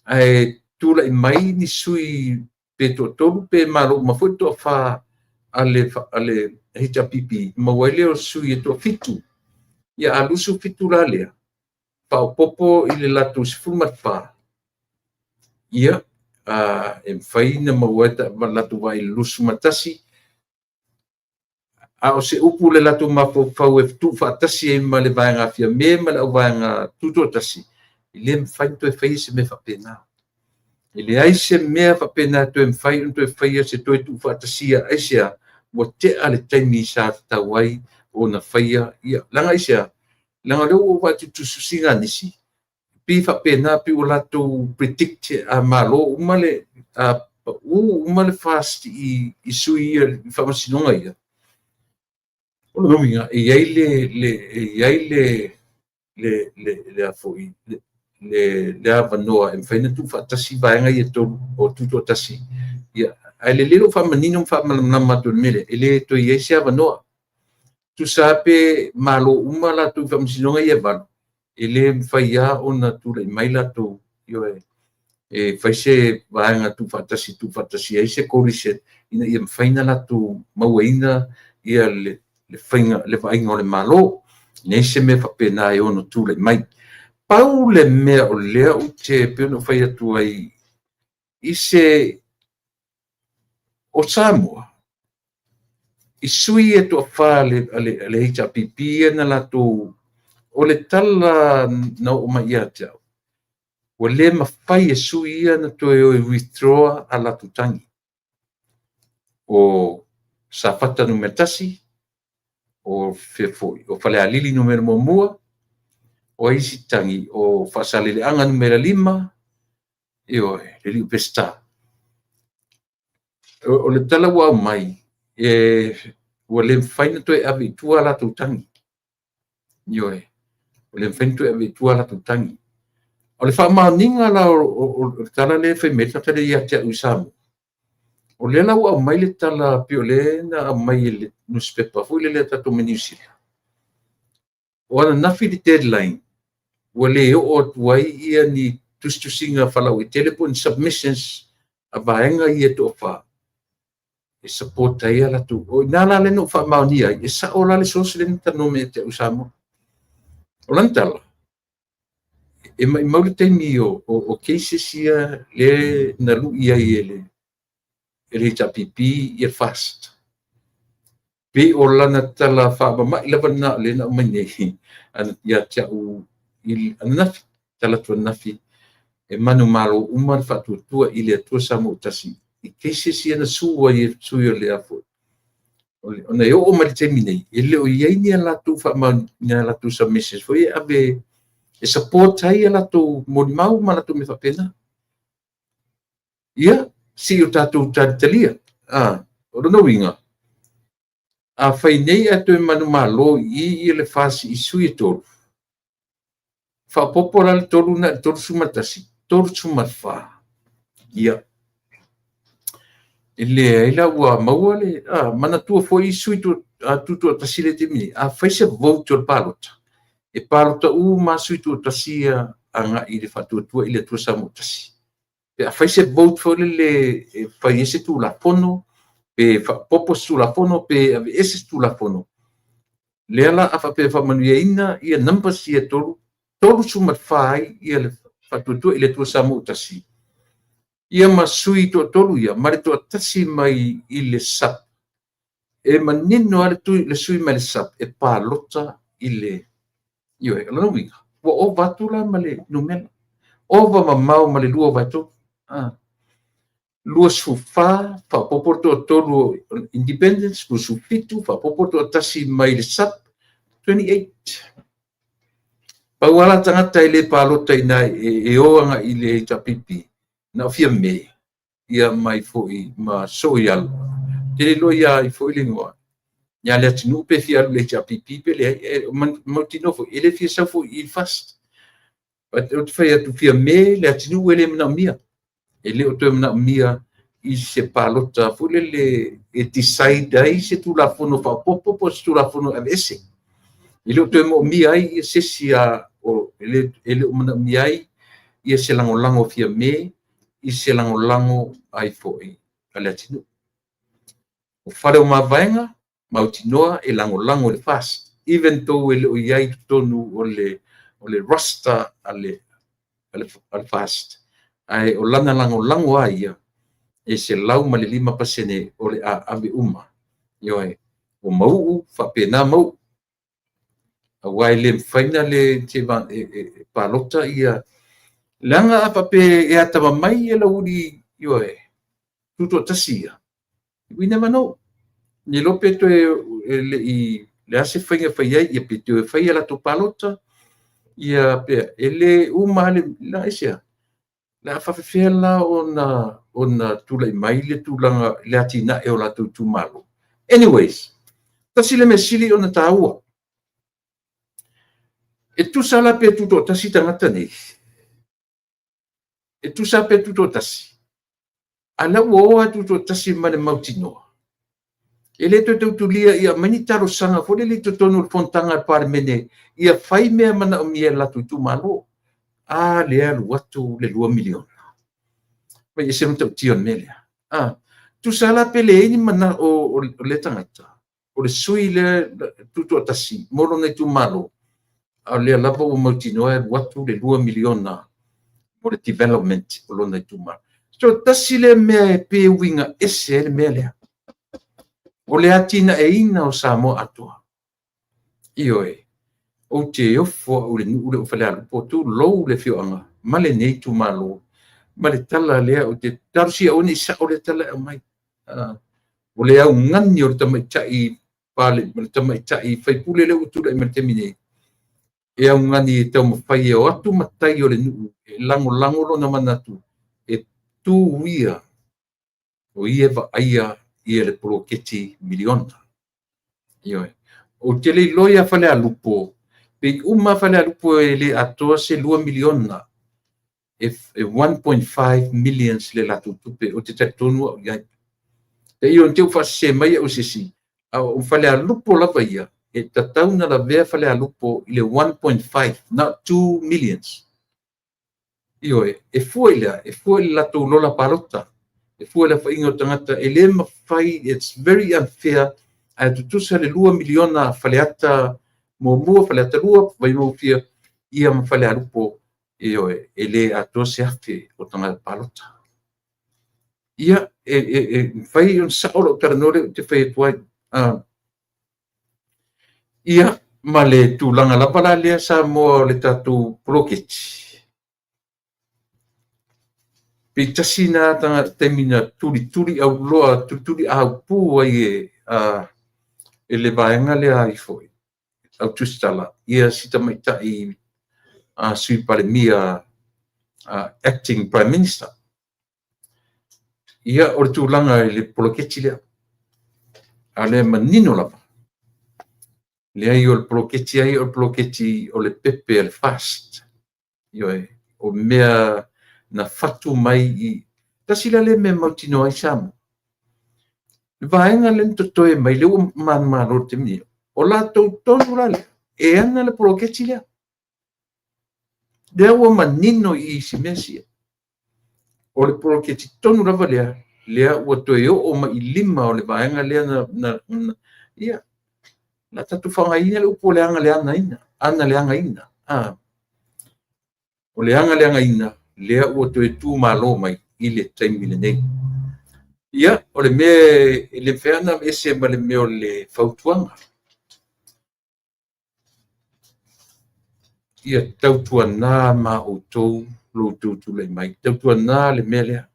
ae tulai mai ni sui pe toatolu pe malo uma foi le toafa a le HRPP, maua ai lea o sui e toafitu. Ia a 27 la lea, faaopoopo i le latou 14, ia, e mafai ona maua ai le latou vai i le 21. A o se upu i le latou mafaufau e tuufaatasi ai ma le Vaega Fiame ma le Auvaega Tutoatasi, e le mafai ona toe faia se mea faapena. E leai se mea faapena e toe mafai ona toe faia se toe tuufaatasia. Aisea? Ua tea le taimi sa tatau ai ona faia ia. Leaga aisea? Leaga o lea ua ou vaai atu i tusitusiga a nisi, pei e faapena, pei ua latou predict a malo uma le, a pau uma le FAST i sui ia i faamasinoga ia, o lona uiga, e i ai le avanoa e mafai ona tuufaatasi vaega ia e tolu o Tutoatasi. Ia, ae lelei lou faamanino ma faamalamalama atu o le mea lea, e le toe i ai se avanoa. Tusa lava pe malo uma latou i faamasinoga ia e 8, e le mafai lava ona tulai mai latou, ioe, e fai se vaega tuufaatasi, tuufaatasi ai se coalition ina ia mafai ona latou mauaina ia le faiga, le vaaiga o le Malo. E leai se mea faapena e ono tulai mai. Pau le mea o lea ou te pei ona ou fai atu ai i se o Samoa, i sui ia e toafa a le HRPP ia na latou, o le tala na oo mai ia te au, ua le mafai e sui ia ona toe o e withdraw a latou tagi. O Safata 1, o o Falealili 1, o ai isi tagi, o Faasaleleaga 5, ioe, le alii o Peseta. O le tala ua aumai, ua le mafai ona toe ave i tua a latou tagi. Ioe, ua le mafai ona toe ave i tua a latou tagi. O le faamaoniga la o le tala lea e fai mai ai le tagata lea ia te au i Samoa, o lea la ua aumai le tala pei o lea na aumai e le nusipepa foi lele a tatou mai Niu Sila, o ananafi le deadline ua le oo atu ai ia ni tusitusiga faalauaitele po o ni submissions a vaega ia e toafa e support ai a latou. O i ina la lea na ou faamaonia ai, e sao la le source lea na talanoa mai ia te au i Samoa. O lana tala, e maumau le taimi o cases ia lea na lui ai e le HRPP ia FAST. Pei o lana tala faamama'i lava lena o lea na aumai nei ia te au i ananafi, talaatu ananafi, e manumalo uma le Faatuatua i le Atua Samoa ua Tasi i cases ia na sue ai e sui o le a foi. Ona e oo mai le taimi nei, e le o i ai ni a latou ni a latou submissions foi e ave e support ai a latou molimau ma latou mea faapena. Ia, se i o tatou talitalia. O lona uiga, a fai nei ae toe manumalo i i le FAST i sui e 3, faaopoopo la le 3 lena i le 31, 34. Ia, e leai la ua maua le... manatua foi sui tutoatasi i le taimi nei, a fai se vote o le palota, e palota uma lava sui tutoatasi ia agai i le Faatuatua i le Atua Samoa ua Tasi. Pe a fai se vote foi lele e fai ai se Tulafono, pe faaopoopo se Tulafono, pe aveese se Tulafono, lea la a faapea e faamanuiaina ia numbers ia e 3, 34 ai ia le Faatuatua i le Atua Samoa ua Tasi, ia ma sui toatolu ia, ma le toatasi mai i le SUPP, e manino lava le sui mai le SUPP e palota i le... Ioe, o lona uiga, ua ova atu la ma le numera, ova mamao ma le 2/3. 24, faaopoopo le toatolu o Independents, 27, faaopoopo le toatasi mai le SUPP, 28. Pau lava la tagata e le palota i ina e o agai i le HRPP, na o Fiame, ia mai foi ma Soialo. Ou te le iloa ia ai foi le igoa. Ia Leatinuu pe fia alu i le HRPP pe leai. E mautinoa foi, e le fia sau foi i le FAST. Ou te fai atu, Fiame, Leatinuu e le manaomia. E le o toe manaomia i se palota foi lele e decide ai se Tulafono faaopoopo po o se Tulafono e aveese. E le o toe moomia ai se isi e le o manaomia ai ia se lagolago a Fiame i se lagolago ai foi a Leatinuu. O fale o mavaega, mautinoa e lagolago i le FAST, even though e le o i ai i totonu o le roster a le FAST, ae o lana lagolago lava ia, e 105% o le a ave uma. Ioe, o Mauu, faapena Mauu. Aua e le mafai ona le palota ia... Leaga a faapea e atamamai ia Laauli, ioe, tutoatasi ia, we never know. Le iloa pe toe e le i le a se faiga e fai ai, ia pe toe fai a latou palota, ia pe e le uma lava le la aisea. O le a faapefea la ona tulai mai le tulaga i le atinae o latou itumalo. Anyways, tasi le mea sili ona taua, e tusa la pe tutoatasi tagata nei, e tusa pe tutoatasi, a o lea ua o lava tutoatasi ma le mautinoa. E le toe tautulia ia aumai ni talosaga foi lele i totonu o le fonotaga a le Palemene ia fai mea manaomia e le latou itumalo. A lea e alu atu le $2 miliona. E ese le matautia o le mea lea. Tusa la pe leai ni manao o lea tagata, o le sui lea tutoatasi mo lona itumalo, a o lea lava ua mautinoa e alu atu le $2 miliona mo le development o lona itumalo. So tasi lea mea e pei e uiga ese ai le mea lea. O le atinaeina o Samoa atoa. Ioe, ou te ofo au i le nuu lea o Falealupo, tulou le afioaga ma lenei itumalo, ma le tala lea, ou te talosia aua ne i sao lea tala e aumai. O le augani o le tamaitai le tamaitai faipule lea ua tulai mai i le taimi nei, e augani e taumafai e o atu matai o le nuu e lagolago lona manatu, e tu ia, o ia e vaaia ia le poloketi miliona. Ioe. Ou te le iloa ia Falealupo, pe uma lava Falealupo e le atoa se $2 miliona. E 1.5 million le latou tupe, ou te talitonu au i ai. E i te i ua faasese mai au e se isi, a o Falealupo lava ia, e tatau ona lavea Falealupo i le 1.5, not 2 millions. Ioe, e fua i le a? E fua i le latou lola palota. E fua i le aofaiga o tagata, e le mafai, it's very unfair, ae tutusa le 2 miliona a Faleata 1, Faleata 2, Vaimauga fia, ia ma Falealupo, ioe, e le atoa se 1,000 o tagata palota. Ia, e mafai ona sao lau talanoa lea ou te fai atu ai. Ia, ma le tulaga lava la lea Samoa o le tatou poloketi, pe tasi na taimi na tulituli auloa, tulituli aupu ai e le vaega lea ai foi, au tusitala, ia si tamaitai Sui Palemia, acting Prime Minister. Ia, o le tulaga i le poloketi lea. A o lea e manino lava, leai o le poloketi lava ia o le poloketi o le pepe a le FAST. Ioe, o mea na fatu mai i... Tasi la lea mea e mautinoa ai Samoa. Le vaega lea na totoe mai, lea ua manumalo i le taimi nei, o latou tonu la lea e ana le poloketi lea. Lea ua manino i isi mea sia. O le poloketi tonu lava lea, lea ua toe oo mai i lima o le vaega lea na ia, na tatou faaaogaina le upu o le agaleagaina, analeagaina. O le agaleagaina lea ua toe tumalo mai i le taimi lenei. Ia, o le mea e le mafai ona aveese ma le mea o le fautuaga. Ia tautuana ma outou lo outou tulai mai. Tautuana le mea lea.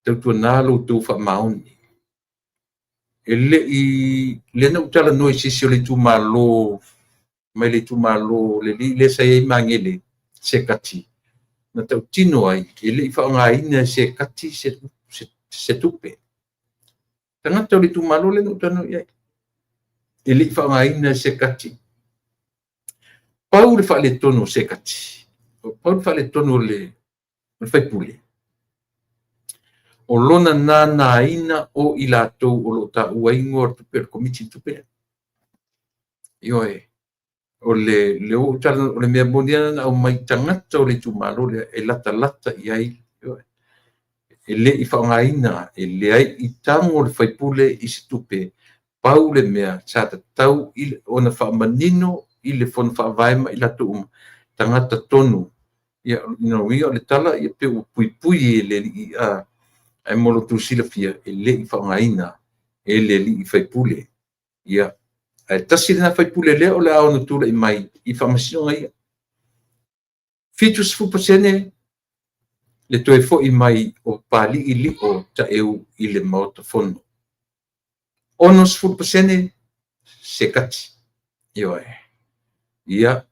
Tautuana lo outou faamaoni. E le i... lea na ou talanoa i se isi o le itumalo, mai le itumalo le alii lea sa i ai Magele Sekati, na tautino ai, e le i faaaogaina e Sekati se tupe. Tagata o le itumalo lea na ou talanoa i ai. E le i faaaogaina e Sekati. Pau le faaletonu o Sekati, pau le faaletonu o le faipule, o lona nānāina o i latou o lo o taua ai igoa o le tupe o le Komiti o Tupe. Ioe, o le, le, o le mea moni lava na aumai tagata o le itumalo lea e latalata i ai, ioe, e le i faaaogaina, e leai i tago le faipule i se tupe. Pau le mea sa tatau ona faamanino i le Fono Faavae ma i latou uma, tagata tonu. Ia, lona uiga o le tala ia pei ua puipui e le alii, ae mo lo outou silafia, e le i faaaogaina e le alii faipule. Ia, ae tasi lena faipule lea o le a ono tulai mai i faamasinoga ia. 70% le toe foi mai o Papalii Lio Taeu i le Maota Fono. 60% Sekati. Ioe. Ia,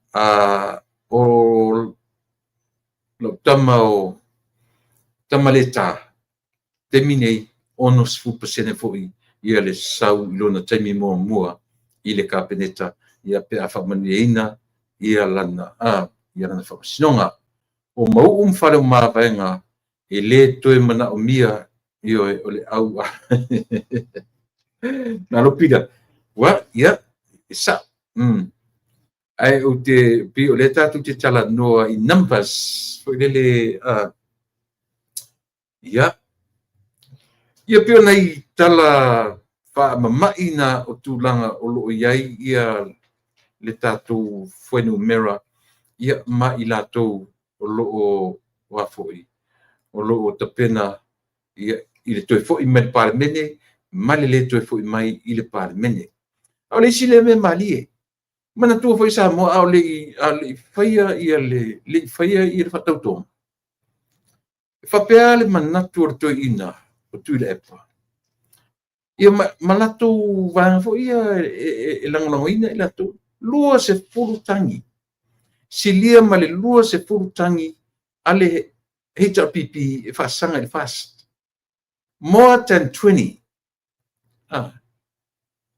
o lau tama o Tamaleta, taimi nei, 60% foi ia le sau i lona taimi muamua i le Kapeneta, ia pe a faamanuiaina ia lana, ia lana faamasinoga. O Mauu ma Faleomavaega, e le toe manaomia, ioe, o le au. Malo Pita. Ua, ia, e sa'o. Ae ou te, pei o lea tatou te talanoa i numbers, foi lele, ia. Ia pei o nai tala faamama'i na o tulaga o lo o i ai ia le tatou fuainumera, ia ma i latou o lo o o a foi, o lo o tapena ia, i le toe foi mai le Palemene ma le lē toe foi mai i le Palemene. A o le isi lea mea malie, manatua foi Samoa a o le i faia ia le le i faia ia le faatautoga, e faapea le manatu o le toeaina o Tuilaepa, ia ma latou vaega foi ia e lagolagoina i latou, 20 tagi, silia ma le 20 tagi a le HRPP e faasaga i le FAST. More than 20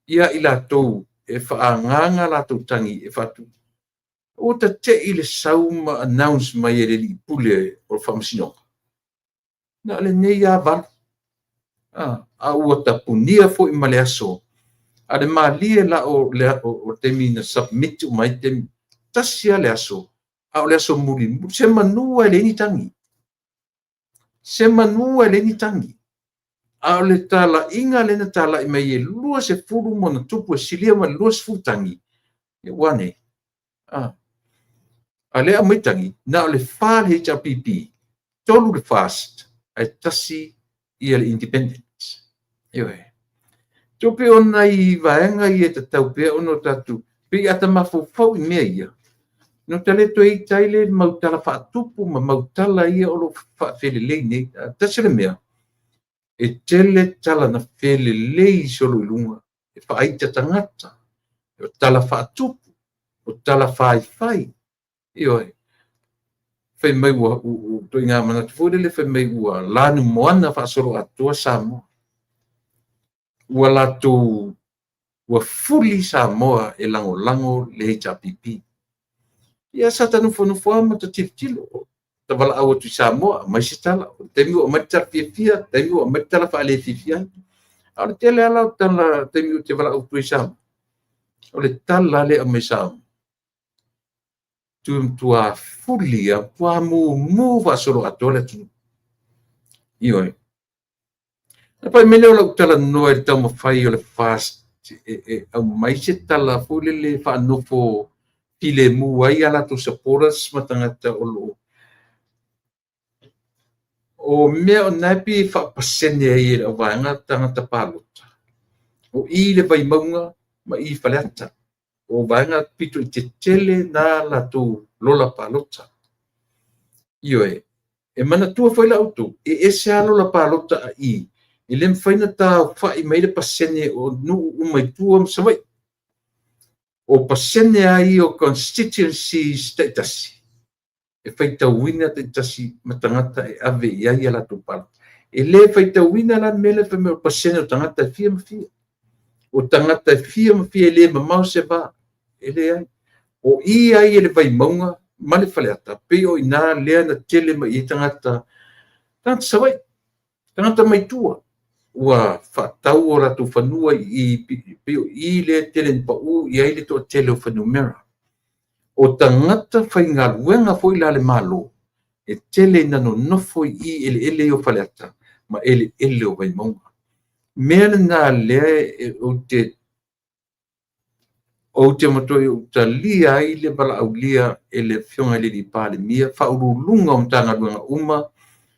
ia i latou e faaagaaga latou tagi e faatu. Ua tate'i le sau ma announce mai e le alii pule o le faamasinoga, na o lenei lava 8. A ua tapunia foi ma le aso. A o le malie la o le taimi na submit uma ai taimi, tasi lava le aso, a o le aso mulimuli, semanu lava e leai ni tagi. Semanu lava e leai ni tagi. A o le talaiga lea na talai mai e 20 ma ona tupu e silia ma le 20 tagi, ia ua a nei? A o lea e aumai tagi, na o le 4 le HRPP, 3 le FAST, ae 1 ia le Independent. Ioe. Toe pei o nai vaega ia e tatau pea ona tatou, pei a ta mafaufau i mea ia, ona ta le toe ita ai lea i mau tala faatupu ma mau tala ia o lo o faafelelei nei. Tasi le mea, e tele tala na felelei solo i luga, e faaita tagata, o tala faatupu, o tala faifai. Ioe. Fai mai ua ituaiga manatu foi lele fai mai ua lanumoana faasoloatoa Samoa. Ua latou ua fuli Samoa e lagolago le HRPP. Ia sa ta nofonofo lava ma ta tilotilo, ta valaau atu i Samoa, aumai se tala. O le taimi ua aumai le tala fiafia, taimi ua aumai le tala faalefiafia ai. A o le tele lava o tala taimi ou te valaau atu ai i Samoa, o le tala lea e aumai Samoa, matua fuli lava, matua mumu faasoloatoa le atunuu. Ioe. Na pai mai lea o lau talanoa i le taumafai o le FAST e aumai se tala foi lele faanofo filemu ai a latou supporters ma tagata o lo o mea o na e pei e faapasene ai e le auvaega tagata palota. O i le Vaimauga ma i Faleata. O vaega pito i tetele na latou lola palota. Ioe. E manatua foi la outou, e ese lava lola palota a i, e le mafai ona taofa'i mai le pasene o nuu uma i tua ma Savaii. O pasene lava ia o constituencies taitasi, e faitauina taitasi ma tagata e ave i ai a latou palota. E le faitauina la le mea lea fai mai o pasene o tagata e fia ma fia. O tagata e fia ma fia e le mamao se va, e leai. O i ai e le Vaimauga ma le Faleata, pei o i ina lea na tele mai ai tagata, tagata Savaii, tagata mai tua, ua faatau o latou fanua i pei o i lea e tele ina pau i ai le toatele o fuainumera. O tagata faigaluega foi la a le Malo, e tele ina nonofo i eleele o Faleata ma eleele o Vaimauga. Mea lena lea ou te matuai ou talia ai le valaaulia e le Afioga i le Palemia, Faauluuluga o Matagaluega uma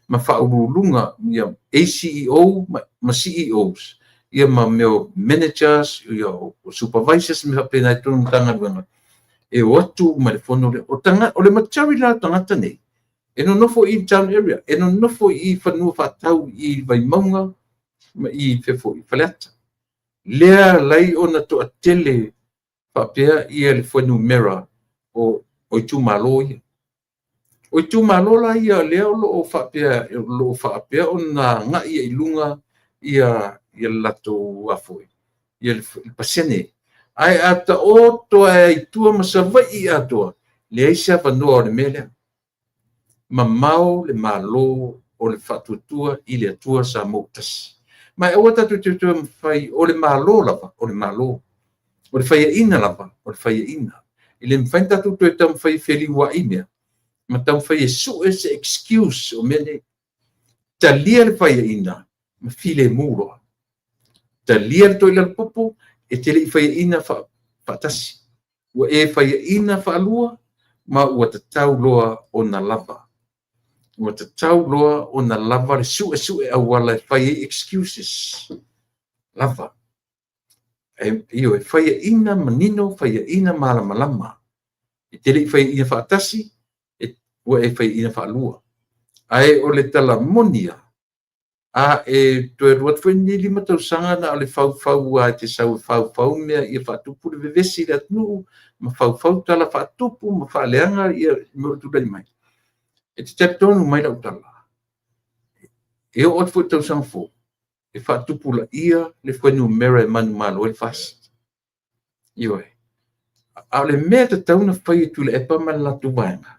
ma Faauluuluga ia ACEO ma CEOs, ia ma mea o managers, ia o supervisors ma faapena i totonu o Matagaluega, e o atu uma i le fono lea. O le majority la o tagata nei, e nonofo i town area, e nonofo i fanua faatau i Vaimauga ma i fea foi, Faleata. Lea alai ona toatele faapea ia le fuainumera o itumalo ia. O itumalo la ia lea o lo o faapea, o lo o faapea ona agai ai i luga ia le latou afoi, ia le pasene. Ae a taoto ai i tua ma Savaii atoa, leai se avanoa o le mea lea. Mamao le Malo o le Faatuatua i le Atua Samoa ua tasi. Ma e aua tatou te toe taumafai, o le Malo lava, o le Malo. O le faiaina lava, o le faiaina. E le mafai ona tatou toe taumafai e feliuai mea, ma taumafai e sue se excuse o mea nei. Talia le faiaina ma filemu loa. Talia le Toilalopopo, e te le i faiaina faatasi. Ua e faiaina faalua, ma ua tatau loa ona lava. Ua tatau loa ona lava le suesue auala e fai ai excuses. Lava. Ioe, faiaina manino, faiaina malamalama. E te le i faiaina faatasi, ua e faiaina faalua. Ae o le tala moni lava, a e toe alu atu foi lenei 5 tausaga na o le faufau lava e te sau e faufau mea ia faatupu le vevesi i le atunuu, ma faufau tala faatupu ma faaleaga mea o tulai mai, e te talitonu mai lau tala, e oo atu foi i le tausaga fou, e faatupulaia le fuainumera e manumalo ai le FAST. Ioe. A o le mea e tatau ona fai e Tuilaepa ma le latou vaega,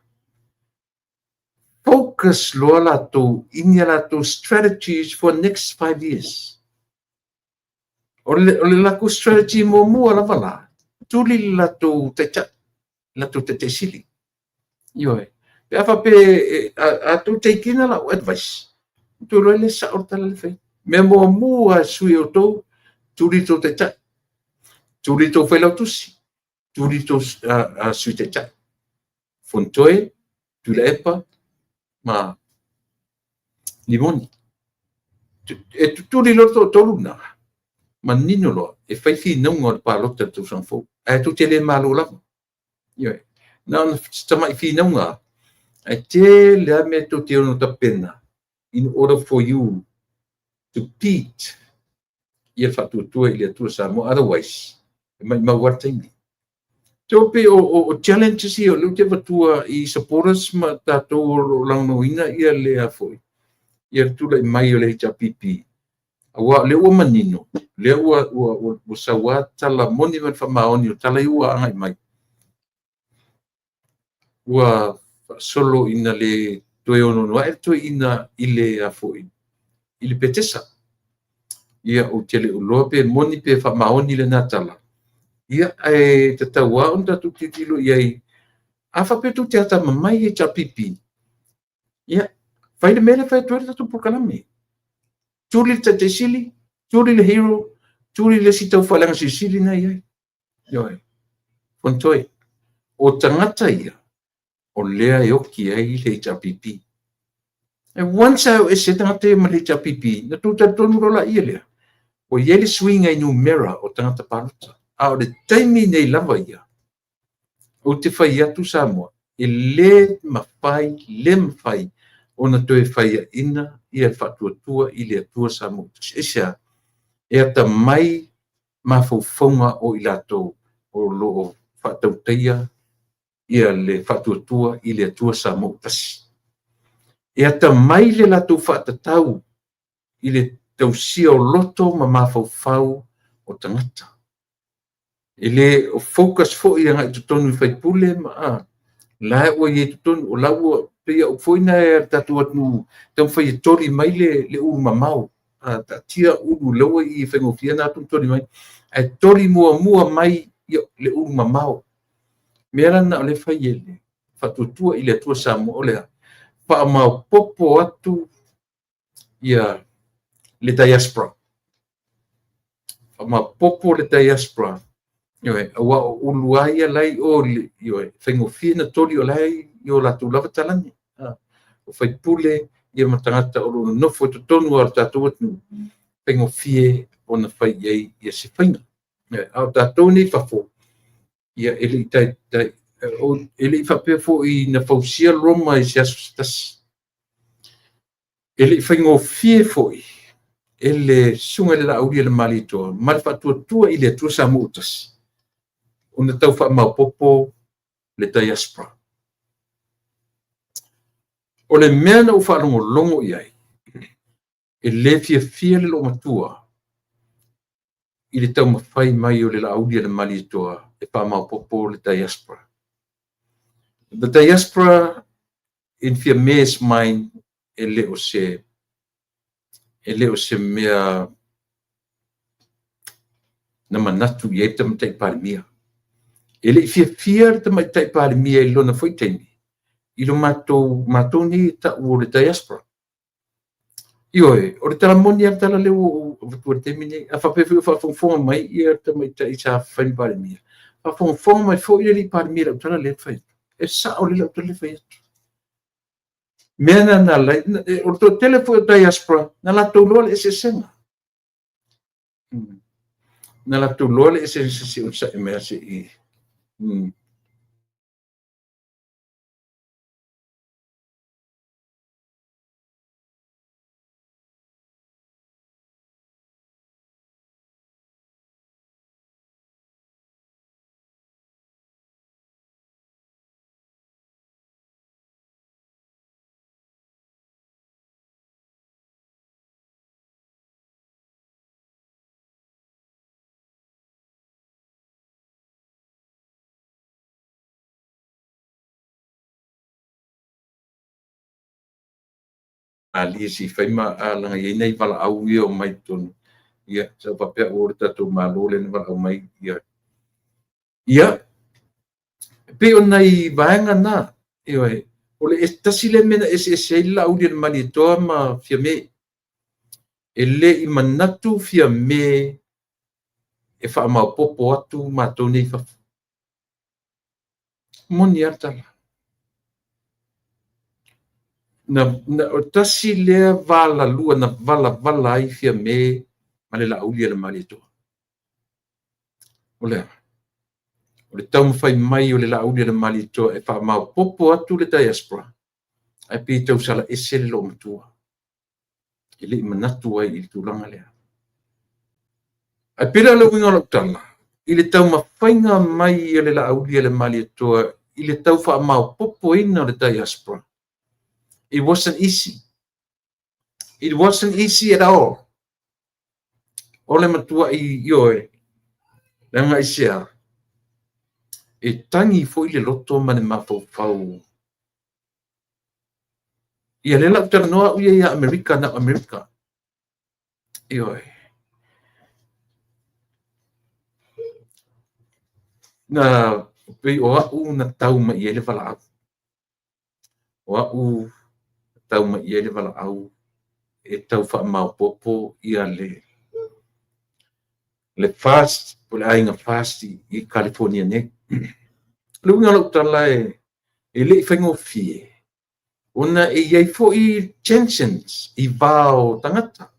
focus loa latou i ni a latou strategies for next 5 years. O le latou strategy muamua lava la, tuli le latou taitai, le latou taitai sili. Ioe. Pe a faapea a tou take ina lau advice, outou iloa lea e sao le tala lea e fai atu. Mea muamua lava e sui e outou, tuli le tou taitai, tuli le tou failautusi, tuli le tou sui taitai. Fonotoe, Tuilaepa ma Rimoni. E tutuli loa le toatolu lena, manino loa, e fai finauga o le palota i le tausaga fou. Ae tou te le malo lava. Ioe. Na ona tamai finauga lava, ae tele lava mea tou te ono tapena in order for you to beat ia le Faatuatua i le Atua Samoa. Otherwise, e maumau lava le taimi. So pei o challenges ia o lea ou te avatua i supporters ma tatou o lo o lagolagoina ia le foi, ia le tulai mai o le HRPP. Aua o lea ua manino, lea ua saua tala moni ma le faamaoni o tala ia ua agai mai. Ua faasolo ina le toe ononoa'i le toeaina i le foi, i le Petesa. Ia, ou te le o iloa pe moni pe faamaoni lena tala. Ia, ae tatau lava ona tatou tilotilo i ai. A faapea tou te atamamai HRPP, ia, fai le mea lea e fai atu ai le tatou polokalame. Tuli le Taitai Sili, tuli le hero, tuli le isi taufaaleaga silisili lena e i ai. Ioe. Fonotoe. O tagata ia, o lea e oki ai le HRPP. E once a o ese tagata ia ma le HRPP, na tou talitonu loa laia lea, ua i ai le suiga i numera o tagata palota. A o le taimi nei lava ia, ou te fai atu Samoa, e le mafai, le mafai ona toe faiaina ia le Faatuatua i le Atua Samoa. Aisea? E atamai mafaufauga o i latou o lo o faatautaia ia le Faatuatua i le Atua Samoa ua tasi. E atamai le latou faatatau i le tausia o loto ma mafaufau o tagata. E le o focus foi agai i totonu i faipule ma la ua i ai i totonu, o la ua pei o foi na e tatou atunuu taumafai e toli mai le ulu mamao. Taatia ulu laua i faigofie na atu toli mai. Ae toli muamua mai le ulu mamao. Mea la na o le fai e le Faatuatua i le Atua Samoa o le a faamaopopo atu ia le diaspora. Faamaopopo le diaspora. Ioe, aua o ulu lava ia la i o, ioe, faigofie na toli o la e i o latou lava talane. O faipule ia ma tagata o lo o nonofo i totonu o le tatou atunuu, faigofie ona fai i ai ia se faiga. A o tatou nei fafo, ia e le i taitai, e le i faapea foi na fausia Roma i se aso se tasi. E le i faigofie foi e le susuga i le Laauli a le Malietoa ma le Faatuatua i le Atua Samoa ua tasi ona tau faamaopopo le diaspora. O le mea na ou faalogologo i ai, e le fiafia le loomatua i le taumafai mai o le Laauli a le Malietoa e faamaopopo le diaspora. The diaspora in Fiame's mind e le o se mea na manatu i ai le Tamaitai Palemia. E le i fiafia le Tamaitai Palemia i lona foi taimi i lo matou nei e tau o le diaspora. Ioe, o le tala moni lava le tala lea ua ou avatua i le taimi lenei. A faapea foi o faafogafoga mai le tamaitai sa fai ma Palemia, faafogafoga mai foi le Palemia i lau tala lea e fai atu. E sao lelei lau tala lea e fai atu. O le mea lena na ala ai, o le toatele foi o diaspora, na latou iloa le eseesega. Na latou iloa le eseesega, se i onosai mai lava se i... Malie se i fai ma leaga e i ai nai valaau ia e omai i totonu. Ia, sa ou faapea au o le tatou Malo lea na valaau mai. Ia, e pei o nai vaega na, ioe, o le tasi lea mea na eseese ai Laaulialemalietoa ma Fiame. E le i manatu Fiame e faamaopoopo atu matou nei i fafo. E moni lava le tala. O le tasi lea valalua na valavala ai Fiame ma le Laaulialemalietoa. O le a? O le taumafai mai o le Laaulialemalietoa e faamaopoopo atu le diaspora, ae pei e tausala ese le loomatua. E le i manatu ai i le tulaga lea. Ae pei la o le uiga o lau tala, i le taumafaiga mai o le Laaulialemalietoa i le tau faamaopoopoina o le diaspora, it wasn't easy. It wasn't easy at all. O le matuai, ioe, leaga aisea? E tagi foi le loto ma le mafaufau. Ia lea la ou talanoa au ia ia Amerika, na o Amerika. Ioe. Na pei o au na tau mai i ai le valaau. O au na tau mai i ai le valaau e tau faamaopoopo ia le FAST, po o le aiga FAST i Kalifonia nei. O le uiga o lau tala e le i faigofie, ona e i ai foi tensions i va o tagata.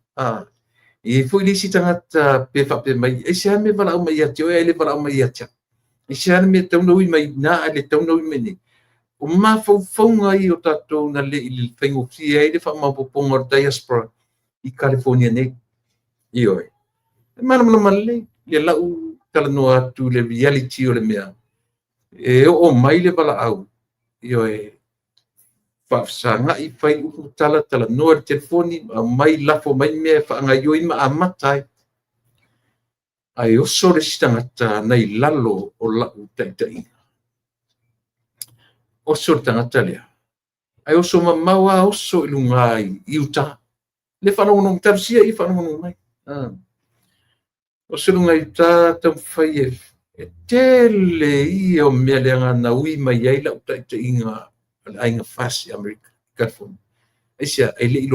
E i ai foi le isi tagata pe faapea mai, aisea le mea e valaau mai ia te oe ae le valaau mai ia te au? Aisea le mea e tatau ona ui mai i ina ae le tatau ona ui mai i inei? O mafaufauga ia o tatou na le i faigofie ai le faamaopoopoga o le diaspora i Kalifonia nei. Ioe. E malamalama lelei ia lau talanoa atu i le reality o le mea. E oo mai le valaau, ioe, faafesagai, fai upu tala, talanoa i le telefoni, aumai lafo mai mea e faagaoioi ma amata ai. Ae oso le isi tagata na i lalo o lau taitaiga. Oso le tagata lea. Ae oso mamao lava oso i luga i Utah. Le faalogologo, talosia ia faalogologo mai. Oso i luga i Utah taumafai e tele ia o mea leaga na ui mai ai lau taitaiga o le aiga FAST i Amerika, i California. Aisea? E le i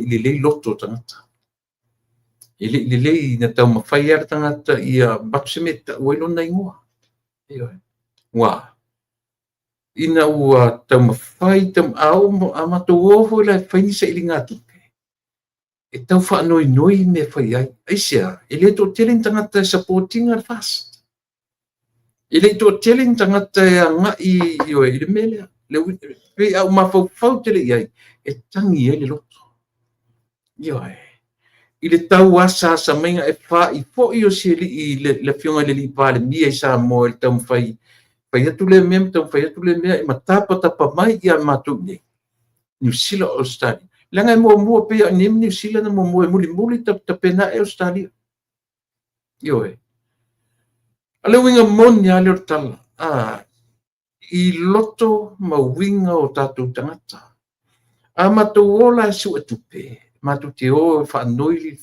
lelei loto o tagata. E le i lelei na taumafai lava le tagata ia avatu se mea e tau ai lona igoa. Ioe. Ua ina ua taumafai, a matou o foi la e fai ni sailigatupe, e tau faanoinoi mea e fai ai. Aisea? E le toatele ni tagata e support ina le FAST. E le i toatele ni tagata e agai, ioe, i le mea lea. Pei a ou mafaufau tele i ai, e tagi ai le loto. Ioe. I le tau asaasa maiga e fa'i foi o si alii le afioga i le alii Palemia i Samoa i le taumafai fai atu lea mea ma taumafai atu lea mea, ma tapatapa mai ia matou i inei, Niu Sila, Ausetalia. Leaga e muamua pei lava o inei ma Niu Sila na muamua e mulimuli tapena ae Ausetalia. Ioe. A le uiga moni lava lea o le tala, i loto ma uiga o tatou tagata. A matou o la e suetupe, matou te o e faanoi lea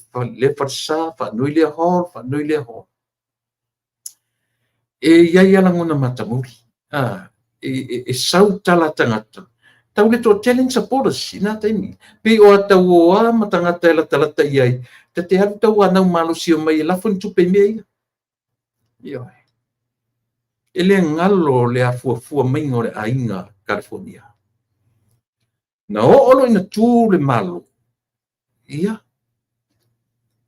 falesa, faanoi lea hall, faanoi lea hall. E i ai lava lagona matamuli, e sau tala a tagata, tau le toatele ni supporters i na taimi. Pei o a tauoa ma tagata e latalata i ai, ta te alu tauanau malosi mai e lafo ni tupe i mea ia. Ioe. E le galo le afuafua maiga o le aiga Kalifonia. Na oo loa ina tu le Malo, ia,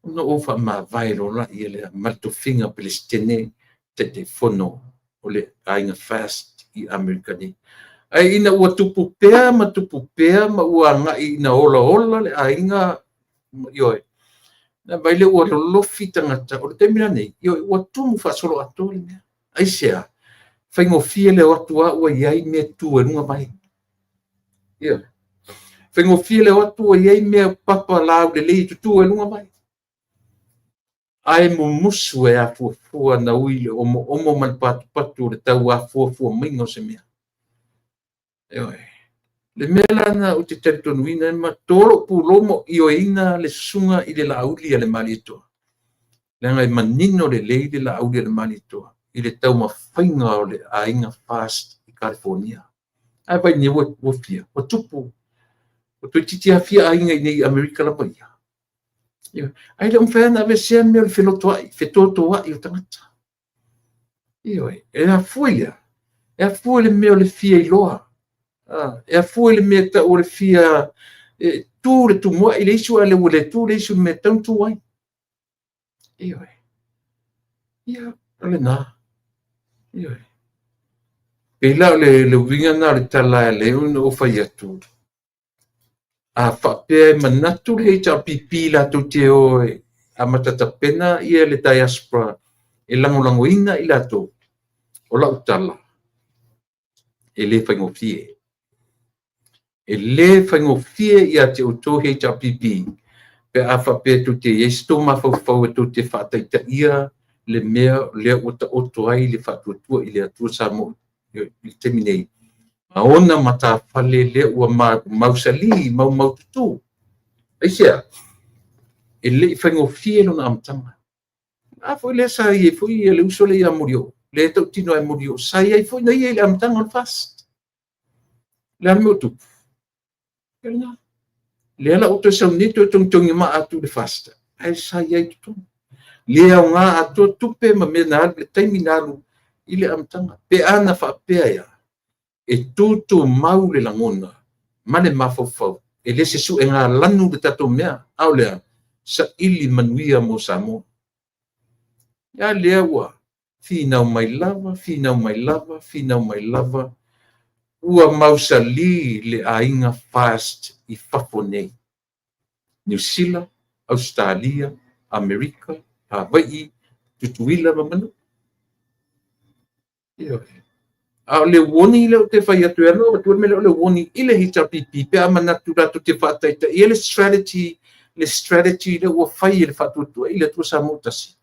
ona ou faamavae loa lea ma le tofiga Peresetene Taitaifono o le aiga FAST i Amerika nei. Ae ina ua tupu pea ma tupu pea ma ua agai ina olaola le aiga, ioe, na vaai lea ua lolofi tagata, o le taimi lenei, ioe, ua tumu faasoloatoa le mea. Aisea? Faigofie le o atu lava ua i ai mea tu ai i luga vai. Ioe. Faigofie le o atu ua i ai mea papa laulelei e tutu ai i luga vai. Ae mumusu e afuafua na ui i le omoomo ma le patupatu o le tau afuafua maiga o se mea. Ioe. Le mea la lena ou te talitonuina ma to lou pulou ma ioeina le susuga i le Laauli a le Malietoa, leaga e manino lelei le Laauli a le Malietoa i le taumafaiga o le aiga FAST i Kalifonia. Ae vaai nei ua fia, ua tupu, ua toeitiiti lava fia aiga i inei i Amerika lava ia. Ioe. Ae le o mafai lava ona aveesea le mea o le felotoai, fetotoai o tagata. Ioe. E afua i le a? E afua i le mea o le fia iloa. E afua i le mea e tau o le fia tu le tumuai le issue ae ua le tu le issue i le mea e tatau ona tu ai. Ioe. Ia, o lena. Ioe. Pei la o le uiga lena o le tala e alai ona ou fai atu, a faapea e manatu le HRPP latou te o e amata tapena ia le diaspora e lagolagoina i latou, o lau tala, e le faigofie. E le faigofie ia te outou HRPP pe a faapea tou te i ai se tou mafaufau e tou te faataitaia le mea lea ua taoto ai le faatuatua i le Atua Samoa i le taimi nei, ma ona matafale lea ua mausali, maumaututu. Aisea? E le i faigofie lona amataga. A foi lea sa i ai foi le uso lea ia Molioo, lea e tautino ai Molioo, sa i ai foi na ia i le amataga o le FAST. O le a le mea ua tupu? Lea la ua toe sau nei toe togitogi maa atu i le FAST, ae sa i ai i totonu. Le aoga atoa tupe ma mea na alu i le taimi na alu i le amataga. Pe ana faapea e a? E tutumau le lagona ma le mafaufau, e le se suegalanu le tatou mea, a o le a? Saili manuia mo Samoa. A lea ua finau mai lava, finau mai lava, finau mai lava, ua mausali le aiga FAST i fafo nei. Niu Sila, Ausetalia, Amerika, Hawaii, Tutuila ma Manua. Ioe. A o le warning lea ou te fai atu e alu avatua le mea lea o le warning i le HRPP pe a manatu latou te faataitaia le strategy, le strategy lea ua fai e le faatuatua i le Atua Samoa tasi.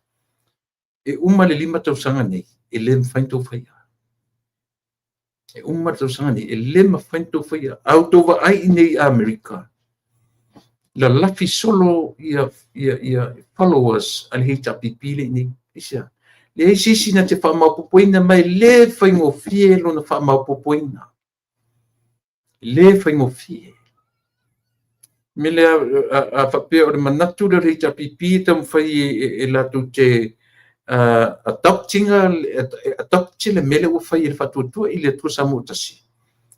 E uma le 5 tausaga nei, e le mafai ona outou faia. E uma le tausaga nei, e le mafai ona outou faia. A outou vaai i nei i Amerika, lalafi solo ia followers a le HRPP le i nei. Aisea? Leai se isi na te faamaopoopoina, ma e le faigofie lona faamaopoopoina. Le faigofie. Me lea a faapea o le manatu lea o le HRPP e taumafai e latou te adopting adopt le mea lea ua fai e le faatuatua i le Atua Samoa tasi.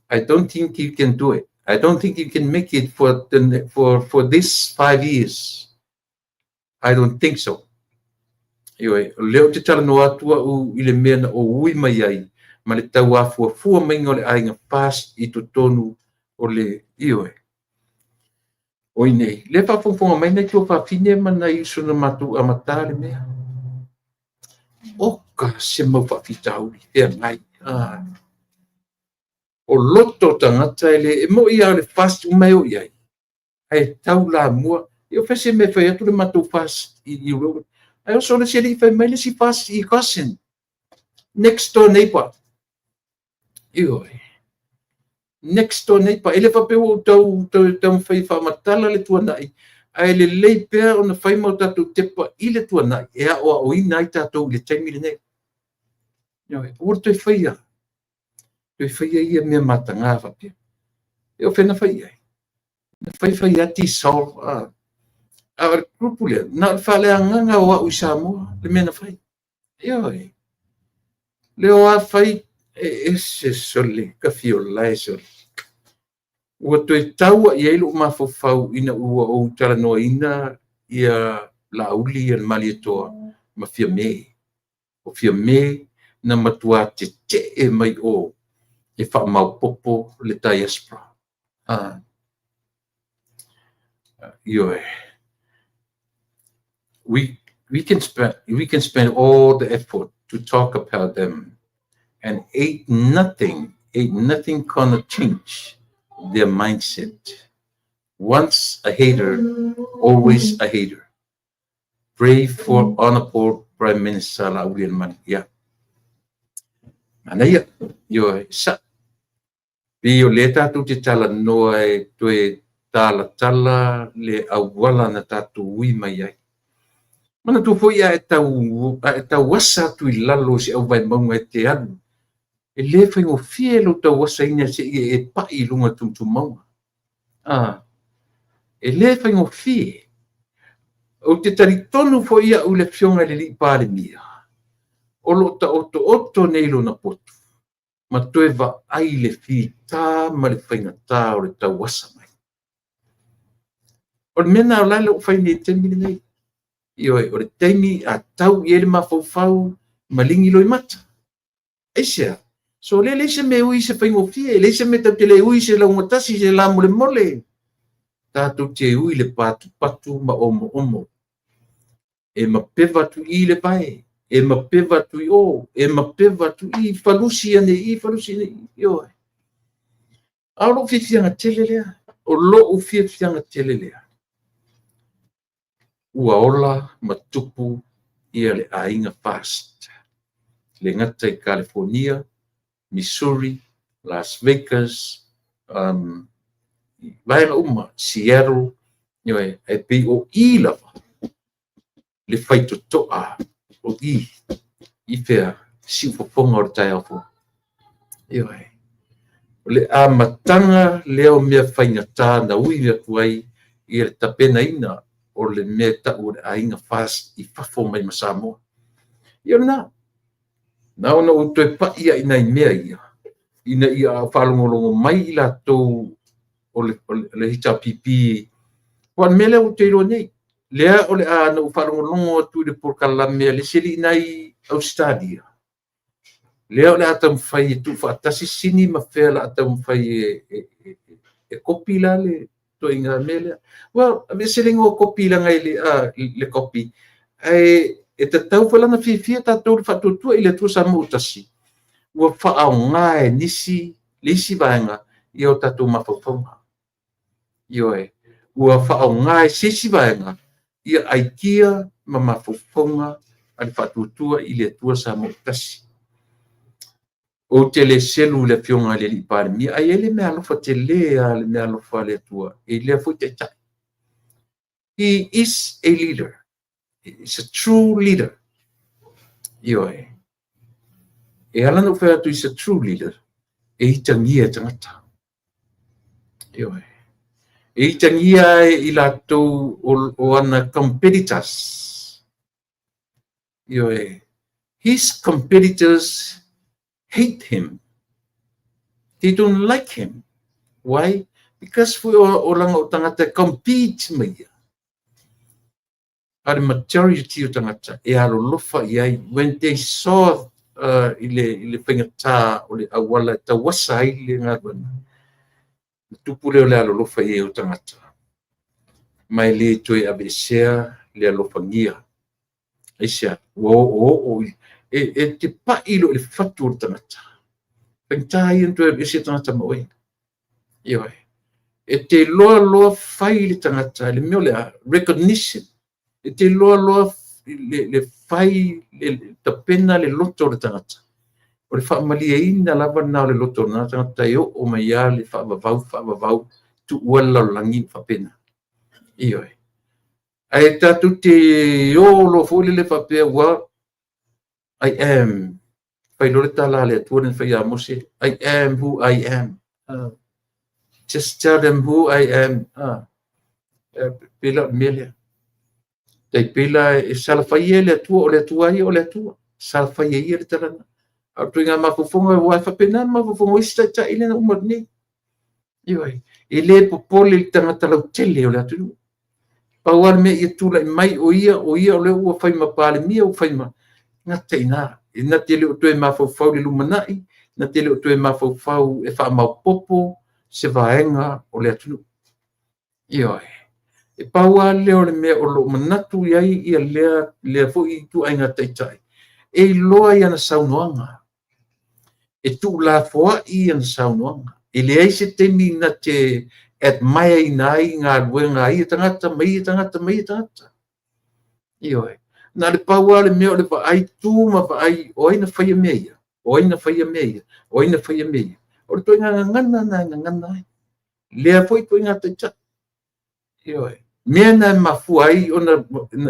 I don't think you can do it. I don't think you can make it for this 5 years. I don't think so. Ioe, o lea ou te talanoa atu au i le mea na ou ui mai ai ma le tau afuafua maiga o le aiga FAST i totonu o le, ioe. O i nei, lea faafogafoga mai nai tuafafine ma nai uso na matou amata le mea. Oka se mau faafitauli feagai. O loto o tagata e le, e moi lava o le FAST uma e o i ai, ae tau lamua. E o se mea fai atu le matou FAST i Europe. Ae oso le isi alii fai mai le isi FAST i cousin. Next door neighbor. Ioe. Next door neighbor. E le faapea ua ou tau taumafai e faamatala le tuanai, ae lelei pea ona fai ma o tatou tepa i le tuanai e aoaoina ai tatou i le taimi lenei. Ioe, aua le toe faia, toe faia ia mea mataga faapea. E o fea na fai i ai? Na fai fai lava dissolve, a o le group lea, na o le faaleagaga o au i Samoa, le mea na fai. Ioe. Lea o a fai, e ese sole, kafiolae sole. Ua toe tau i ai lou mafaufau ina ua ou talanoaina ia Laauli ia le Malietoa ma Fiame. O Fiame na matua tetee mai o e faamaopopo le diaspora. Ioe. We can spend all the effort to talk about them and ain't nothing gonna change their mindset. Once a hater, always a hater. Pray for Honorable Prime Minister Laauli. Yeah. Manaia, ioe, sa. Pei o lea tatou te talanoa e toe talatala le auala na tatou ui mai ai. Manatua foi a e tau asa atu i lalo i se au vaimauga e te alu. E le faigofie lou tauasaina se i e pai i luga tumutumauga. Ah, e le faigofie. Ou te talitonu foi au i le afioga i le Palemia, o lo o taotooto nei lona poto, ma toe vaai le fita ma le faigata o le tauasa mai. O le mea na o la le o fai nei i le taimi lenei. Ioe, o le taimi a tau i ai le mafaufau, maligi loimata. Aisea? So le leai se mea ui se faigofie, leai se mea tatou te le ui se laugatasi se lamolemole. Tatou te ui le patupatu ma omoomo. E mapeva atu i le vae, e mapeva atu i o, e mapeva atu i, falusi ane i, falusi ane i. Ioe. A o lou fiafiaga tele lea. O lou fiafiaga tele lea. Ua ola ma tupu ia le aiga FAST. Le gata i California, Missouri, Las Vegas, vaega uma, Seattle, ioe, e pei o i lava le faitotoa o i, i fea, siufofoga o le taeao fou. Ioe. O le amataga lea o mea faigata na ui atu ai ia le tapenaina o le mea tau o le aiga FAST i fafo mai ma Samoa. Ia o lena, na ona ou toe pai ai nai mea ia, ina ia faalogologo mai i latou o le HRPP. O le mea lea ua te iloa nei, lea o le a na ou faalogologo atu i le polokalame a le isi alii nai Ausetalia, lea o le a taumafai e tuufaatasi sini ma fea o le a taumafai e kopi la le ituaiga mea lea. Well, aveese le igoa kopi leaga e le le kopi, ae e tatau foi la ona fiafia tatou le Faatuatua i le Atua Samoa ua tasi, ua faaaoga e nisi le isi vaega ia o tatou mafaufauga. Ioe, ua faaaoga e se isi vaega ia aikia ma mafaufauga a le Faatuatua i le Atua Samoa ua tasi. Ou te le selu i le afioga i le Palemia, ae i ai le meaalofa tele lava, le meaalofa a le Atua i lea foi taitai. He is a leader. He is a true leader. Ioe. E ala ona ou fai atu is a true leader, e itagia e tagata. Ioe. E itagia ai i latou o ana competitors. Ioe. His competitors hate him. They don't like him. Why? Because foi o langa o tagata compete mai ia. A le majority o tagata e alolofa i ai when they saw i le faigata o le auala e tauasa ai le galuega. Le tupu lea o le alolofa i ai o tagata. Ma e le toe aveesea le alofagia. Aisea, ua oo oo e te pai lo i le fatu o le tagata. Faigata ia na toe alu ese tagata ma oe. Ioe. E te loa loa fai le tagata, le mea o le a, recognition. E te loa loa le fai, le tapena le loto o le tagata. O le faamalieina lava lena o le loto o lena tagata e oo mai lava le faavavau, faavavau, tuua le lalolagi faapena. Ioe. Ae tatou te o loa foi lele faapea, well, I am. Fai loa le tala a le Atua lea na fai ia Mose, I am who I am. Just tell them who I am. Pei la o le mea lea. Tai pei la e salafai e le Atua, o le Atua ia o le Atua. Salafai e ia le tala lena. A o le ituaiga mafaufauga, aua e faapena le mafaufauga o isi taitai lea na uma atu nei. Ioe. E le popole i le tagata lautele o le atunuu. Pau lava le mea ia tulai mai o ia, o ia o lea ua fai ma Palemia, ua fai ma... Gata i ina. E na te le o toe mafaufau i le lumanai, na te le o toe mafaufau e faamaopoopo se vaega o le atunuu. Ioe. E pau lava lea o le mea o lo o manatu i ai ia lea foi ituaiga taitai, e iloa i ana saunoaga, e tuulafoai ana saunoaga. E leai se taimi na te admire-ina ai galuega a ia tagata ma ia tagata ma ia tagata. Ioe. Na o le pau lava le mea o le vaai tu ma vaai o ai na faia mea ia, o ai na faia mea ia, o ai na faia mea ia. O le ituaiga gagana lena e gagana ai. Lea foi ituaiga taitai. Ioe. Mea na e mafua ai ona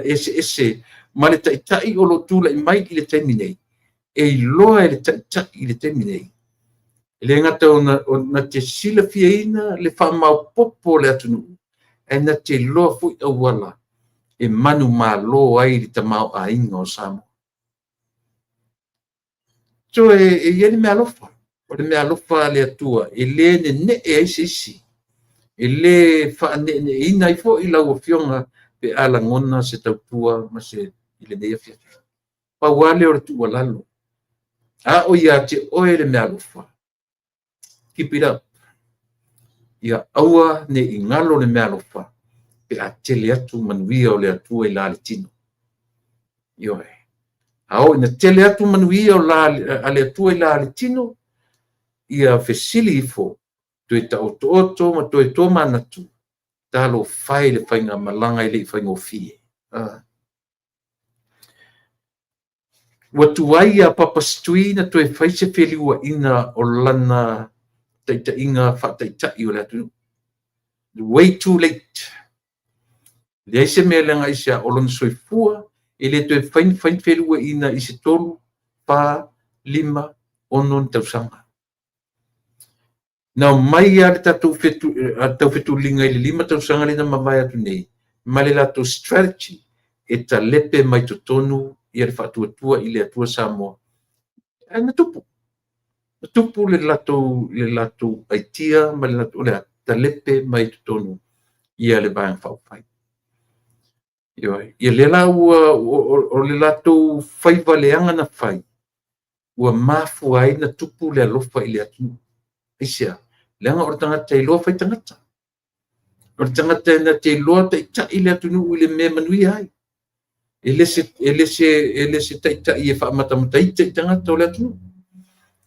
eseese ma le taitai o lo o tulai mai i le taimi nei, e iloa e le taitai i le taimi nei, e le gata ona te silafiaina le faamaopoopo o le atunuu, ae na te iloa foi auala e manumalo ai le tamaoaiga o Samoa. So e i ai le meaalofa, o le meaalofa a le Atua e le nenee ai se isi, e le faaneeneeina ai foi lau Afioga pe a lagona se tautua ma se i lenei afiafi. Pau lava lea o le tuualalo, a o ia te oe le meaalofa, keep it up. Ia aua ne i galo le meaalofa pe a tele atu manuia o le Atua i la le tino. Ioe. A oo ina tele atu manuia o la a le Atua i la le tino, ia fesili ifo, toe taotooto ma toe tomanatu, talofa e i le faigamalaga e le i faigofie. Ua tuai ia Papa Setui na toe fai se feliuaiga o lana taitaiga faataitai o le atunuu. Way too late. Leai se mea leaga aisea, o lona soifua e le toe fai ni fai ni feluaiga i se 3, 4, 5, 6 ni tausaga. Na omai lava le tatou taufetuliga i le 5 tausaga lea na mavae atu nei, ma le latou strategy e talepe mai totonu ia le Faatuatua i le Atua Samoa. Ae na tupu. Na tupu le latou aitia ma le latou, o le a? Talepe mai totonu ia le Vaega Faaupufai. Ioe. Ia lea la ua o le latou faiva leaga na fai, ua mafua ai na tupu le alofa i le atunuu. Aisea? Leaga o le tagata e iloa fai tagata. O le tagata na te iloa taitai le atunuu i le mea e manuia ai. E le se taitai e faamatamataita i tagata o le atunuu.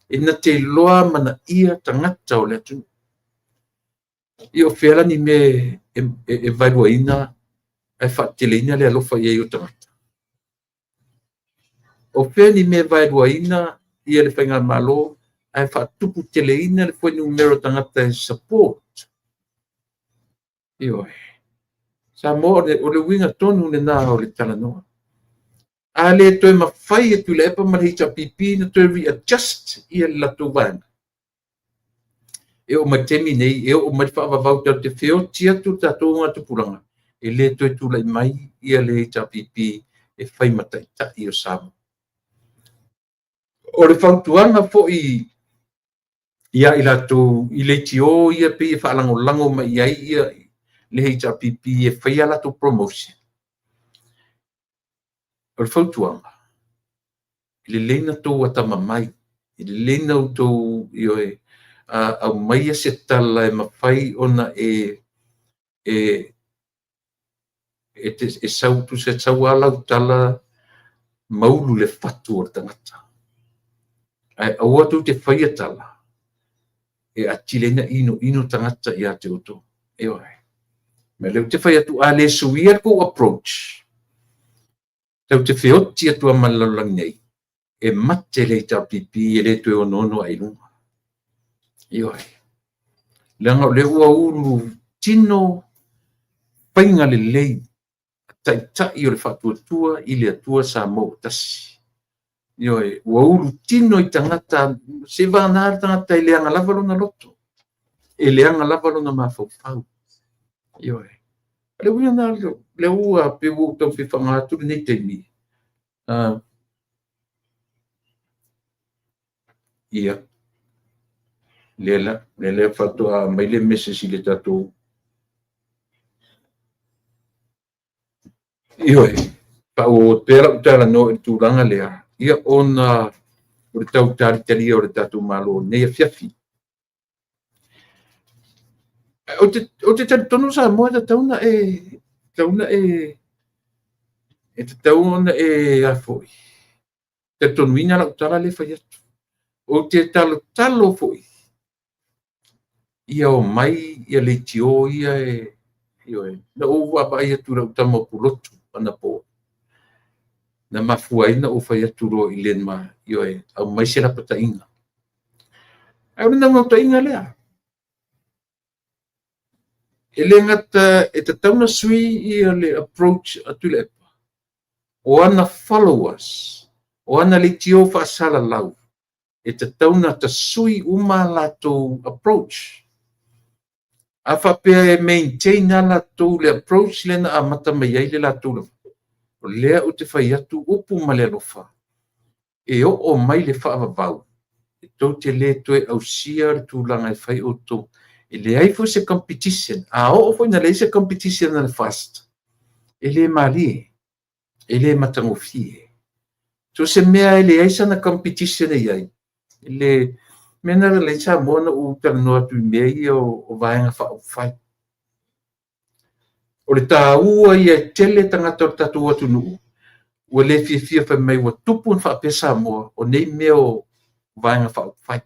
E na te iloa amanaia tagata o le atunuu. Ia o fea la ni mea e vaeluaina ae faateteleina le alofa i ai o tagata? O fea ni mea e vaeluaina ia le faigamalo ae faatuputeleina le fuainumera o tagata e support? Ioe. Samoa, o le uiga tonu lena o le talanoa. A le toe mafai e Tuilaepa ma le HRPP na toe readjust ia le latou vaega, e oo mai le taimi nei, e oo mai le faavavau tatou te feoti atu le tatou augatupulaga, e le toe tulai mai ia le HRPP e fai ma taitai o Samoa. O le fautuaga foi ia i latou i leitio ia pei e faalagolago mai i ai ia le HRPP e fai a latou promotion, o le fautuaga, e lelei na outou atamamai, e lelei na outou ioe, aumaia se tala e mafai ona e sau, tusa sau lava lau tala maulu le fatu o le tagata. Ae aua tou te faia tala e atili ai na inoino tagata ia te outou. Ioe. Ma lea ou te fai atu, a le suia le tou approach, tatou te feoti atu lava ma le lalolagi nei, e mate le HRPP e le toe onoono ae i luga. Ioe. Leaga o lea ua ulu tino faiga lelei taitai o le Faatuatua i le Atua Samoa ua tasi. Ioe, ua ulutino i tagata, seivagana le tagata e leaga lava lona loto, e leaga lava lona mafaufau. Ioe. O le uiga lena, lea ua pei ua ou tau fia faaaoga atu lenei taimi. Ia, lea la, lea faatoa aumai le message i le tatou. Ioe, faaauau atu pea lau talanoa i le tulaga lea, ia ona o le tau talitalia o le tatou Malo i lenei afiafi. Ou te talitonu Samoa e tatau ona e, tatau ona e, e tatau ona e a foi, talitonuina lau tala lea e fai atu. Ou te talotalo foi ia omai ia leitio ia e, ioe, na ou vaavaai atu i lau tama o Pulotu anapo, na mafua ai ona ou fai atu loa i le ma, ioe, aumai se lapataiga. Ae o le naunautaiga lea, e le gata e tatau ona sui ia le approach a Tuilaepa, o ana followers, o ana leitio faasalalau, e tatau ona tasui uma a latou approach. A faapea e maintain lava latou le approach lea na amata mai ai le latou, o lea ou te fai atu upu ma le alofa, e oo mai le faavavau, e tou te le toe ausia le tulaga e fai outou. E leai foi se competition. A oo foi ina leai se competition a le FAST, e le malie, e le matagofie. So o se mea e leai sana competition e i ai, le mea lena na ala ai Samoa ona ou talanoa atu i mea ia o Vaega Faaupufai. O le taua ia e tele tagata o le tatou atunuu ua le fiafia fai mai ua tupu ona faapea Samoa o nei mea o Vaega Faaupufai.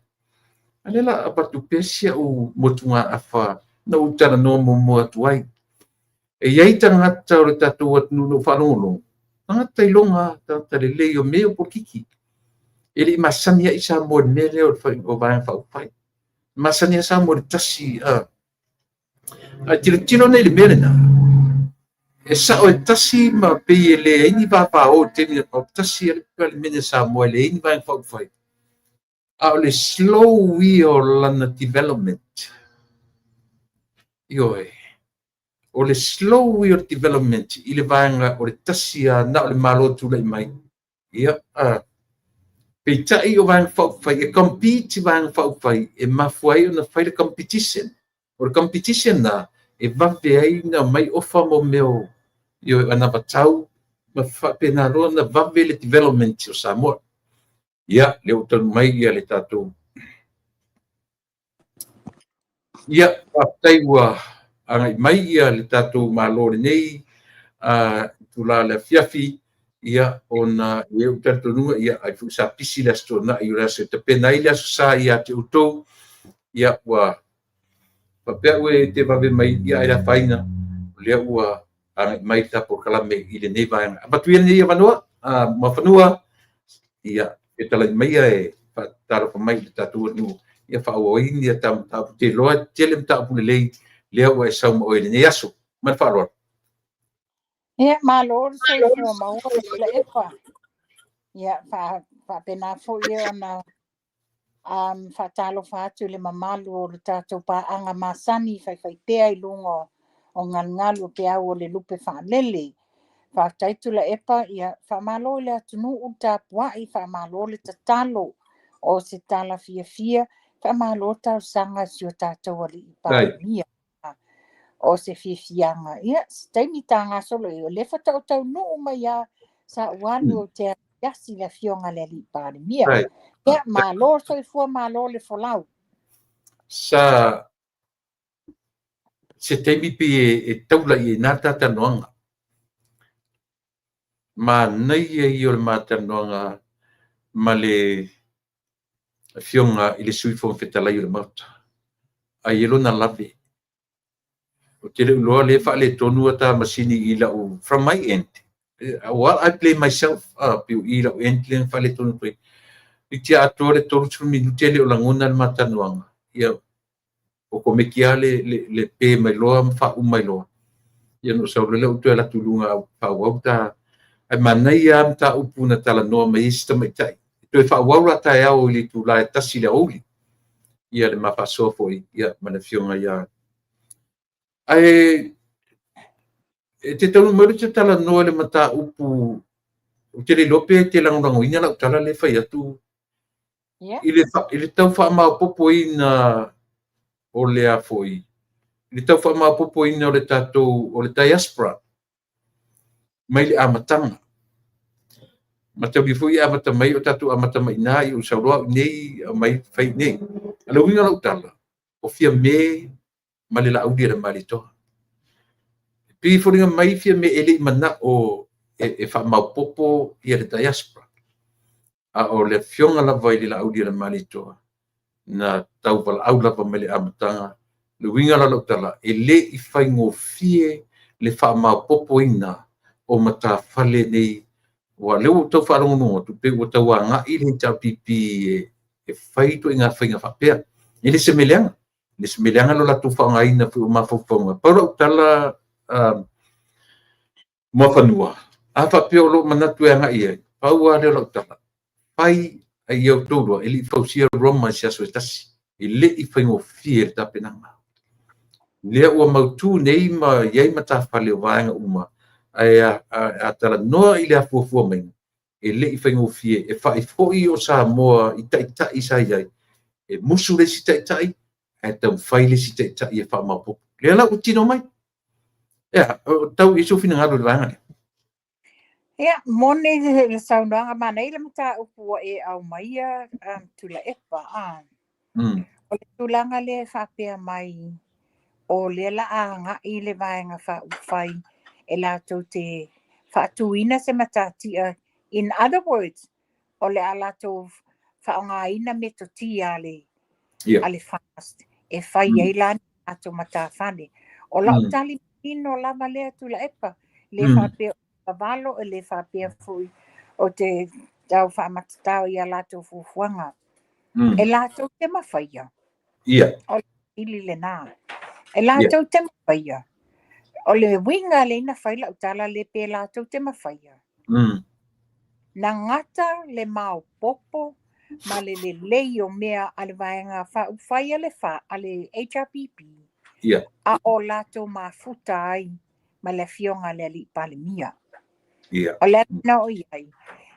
A lea la avatu pea si au motugaafa na ou talanoa muamua atu ai. E i ai tagata o le tatou atunuu na ou faalogologo, tagata iloga, tagata lelei o mea ia o polokiki. E le i masani ai Samoa i le mea lea o Vaega Faaupufai. E masani lava Samoa i le tasi. A tilotilo nei i le mea lena, e sao e tasi ma pei e leai ni vavao i le taimi o tasi lava le Palemene a Samoa e leai ni Vaega Faaupufai. A o le slow ia o lana development. Ioe. O le slow ia o le development i le vaega o le tasi lava na o le Malo e tulai mai. Ia, peitai o Vaega Faaupufai, e compete Vaega Faaupufai e mafua ai ona fai le competition. O le competition na e vave ai ona aumai ofa mo mea o anavatau ma faapena loa ona vave le development o Samoa. Ia, lea ua taunuu mai ia le tatou. Ia, faafetai ua agai mai ia le tatou Malo lenei itula o le afiafi, ia, ona e i ai lou talitonuga, ia, ai foi sa pisi le Aso Toonai, o le aso e tapena ai le Aso Sa ia te outou, ia, ua faapea au e te vave mai, ia, ae le afaina, o lea ua agai mai le ta polokalame i lenei vaega. Avatu ia lenei avanoa, Muafanua, ia, fetalai maia e faatalofa mai i le tatou atunuu, ia faaauau ai ni ta mataupu. Ou te iloa e tele mataupu lelei lea ua e sau ma oe i lenei aso. Ma le faaaloalo. Ia, malo le soifua maua Tuilaepa. Ia, faapena foi ona faatalofa atu i le mamalu o le tatou paaga masani faifaipea i luga o galugalu o peau o le lupe faalele. Faafetai Tuilaepa, ia faamalo i le atunuu le tapuai, faamalo le tatalo o se tala fiafia, faamalo talosaga i si o tatou alii Palemia. O se fiafiaga, ia se taimi ta gasolo i o lea faatoa ou taunuu mai lava sa ou alu ou te asiasi i le afioga i le alii Palemia. Ia, malo le soifua, malo le folau. Sa se taimi pei e taula i ina le ta talanoaga. Manaia ia o le ma talanoaga ma le afioga i le Sui Fofoga Fetalai o le Maota. Ai e lona lave. Ou te le o iloa lea e faaletonu ta masini i lau, from my end. Well, I blame myself, pei o i lau end lea na faaletonu atu ai. I te atoa le 30 minute e le o lagona le ma talanoaga. Ia, okomeki lava le pe mai loa ma faauma mai loa. Ia ona ou sau loa lea ou toe alu atu i luga faaauau ta. Ae manaia lava mataupu na talanoa mai ai si tamaitai. Toe faaauau la taeao i le itula e 1 i le aoauli. Ia le ma faasoa foi ia ma le afioga ia. Ae e te taunuu mai ou te talanoa i le mataupu, ou te le iloa pe te lagolagoina lau tala lea e fai atu. Yeah. I le tau faamaopoopoina o le a foi, i le tau faamaopoopoina o le tatou, o le diaspora mai le amataga. Mataulia foi e amata mai o tatou amata mai i ina, ia ou sau loa au i inei aumai fai i inei. A o le uiga o lau tala, o Fiame ma le Laauli a le Malietoa. E pei e foliga mai Fiame e le i manao e faamaopoopo ia le diaspora. A o le afioga lava i le Laauli a le Malietoa, na tauvalaau lava mai le amataga. Le uiga la o lau tala, e le i faigofie le faamaopoopoina o matafale nei, aua o lea ua ou tau faalogologo atu, pei ua tau agai le HRPP e fai ituaiga faiga faapea. E le o se mea leaga, e le o se mea leaga lo latou faaaogaina foi o mafaufauga. Pau lau tala, Muafanua, a faapea o lou manatu e agai i ai, pau lava lea o lau tala, fai a ia outou iloa, e le i fausia Roma i se aso e tasi, e le i faigofie le tapenaga. Lea ua mautu nei ma i ai matafale o vaega uma, ae a talanoa i le afuafua mai, e le i faigofie. E faifoi o Samoa i taitai sa i ai, e musu le isi taitai, ae taumafai le isi taitai e faamaopoopo. Lea la ua tino mai. Ea, tau i ai sou finagalo i le vaega lea. Ia, moni le saunoaga, manaia le mataupu ua e aumaia, Tuilaepa. O le tulaga lea e faapea mai, o lea la a agai le Vaega Faaupufai e latou te faatuina se matatia. In other words, o le a latou faaaogaina metotia a le a le FAST e fai ai la ni latou matafale. O lau tali manino lava lea Tuilaepa, le faapea o vavalo, e le faapea foi o te tau faamatata i a latou fuafuaga. E latou te mafaia. O le ili lena. E latou te mafaia. O le uiga lea na fai lau tala le pe latou te mafaia. Na gata le maopoopo ma le lelei o mea a le Vaega Faaupufai a le fa, a le HRPP, a o latou mafuta ai ma le afioga a le Alii Palemia. O le na o i ai,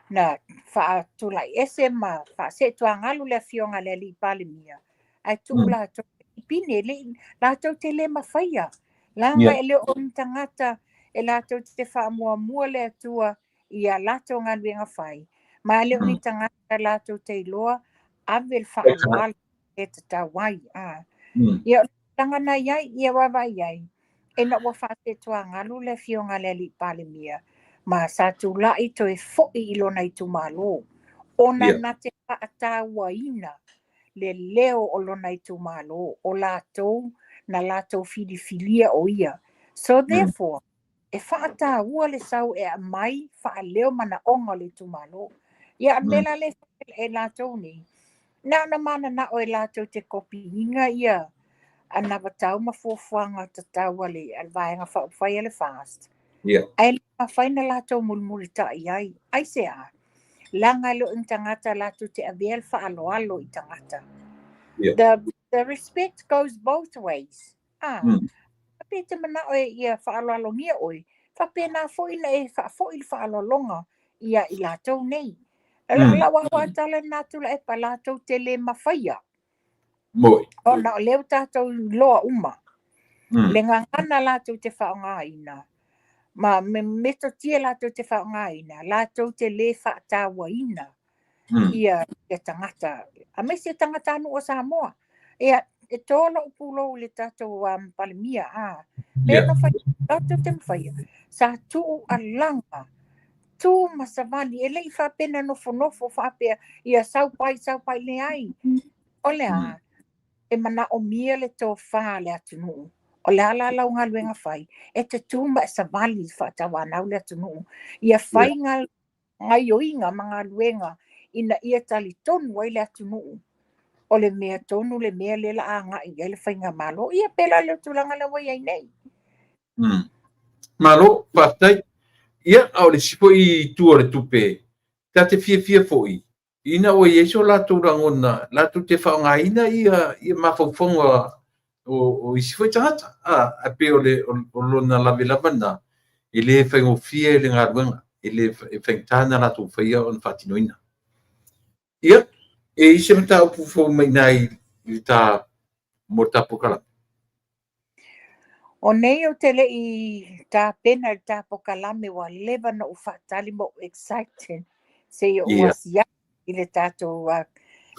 na faatulai ese ma faaseetuagalu le afioga a le Alii Palemia, ae tuu latou pine, le, latou te le mafaia. Leaga e le o ni tagata e latou te faamuamua le Atua i a latou galuega fai, ma e le o ni tagata latou te iloa ave le faaaloalo e tatau ai. Ia, o le tulaga na i ai, ia vaavaai i ai, ina ua faaseetuagalu le afioga a le Alii Palemia, ma sa tulai toe foi i lona itumalo, ona na te faatauaina le leo o lona itumalo, o latou na latou filifilia o ia. So therefore, e faataua le sau e aumai faaleo manaoga o le itumalo. Ia, o le mea la lea e latou nei, na ona mananao e latou te kopiina ia anavatau ma fuafuaga tatau a le Vaega Faaupufai a le FAST. Ae le mafai na latou mulimulitai ai. Aisea? Leaga e le o ni tagata latou te avea le faaaloalo i tagata. The respect goes both ways. Pe te manao e ia faaaloalogia oe, faapena foi na e faafoi le faaaloaloga ia i latou nei. Lau au tala na Tuilaepa, latou te le mafaia. Moi. Ona o lea ua tatou iloa uma. Le gagana latou te faaaogaina, ma me metotia latou te faaaogaina, latou te le faatauaina ia tagata, aemaise tagata anu o Samoa. Ia, e tō lou pulou i le tatou Palemia. Pe na fai, latou te mafaia. Sa tuu alaga, tu ma savali, e le i faapena nofonofo faapea, ia sau pai, sau pai leai. O le a, e manaomia le tofa a le atunuu. O le a la lau galuega fai, e te tu ma e savali faatauanau le atunuu. Ia fai gaioiga ma galuega ina ia talitonu ai le atunuu. O le mea tonu le mea lea la agai i ai le faigamalo. Ia pe la le tulaga lea ua i ai nei. Malo, faafetai. Ia, a o le isi foi itu o le tupe, ta te fiafia foi. Ina ua i ai so latou lagona, latou te faaaogaina ia mafaufauga o isi foi tagata. Ae pei o lona lavelave lena, e le faigofie le galuega, e le faigata ona latou faia ona faatinoina. Ia, e i ai se mataupu fou mai i ina i le ta mo le ta polokalame? O nei ou te le i tapena i le ta polokalame, ua leva ona ou faatali ma ou excited se i ou asiasi i le tatou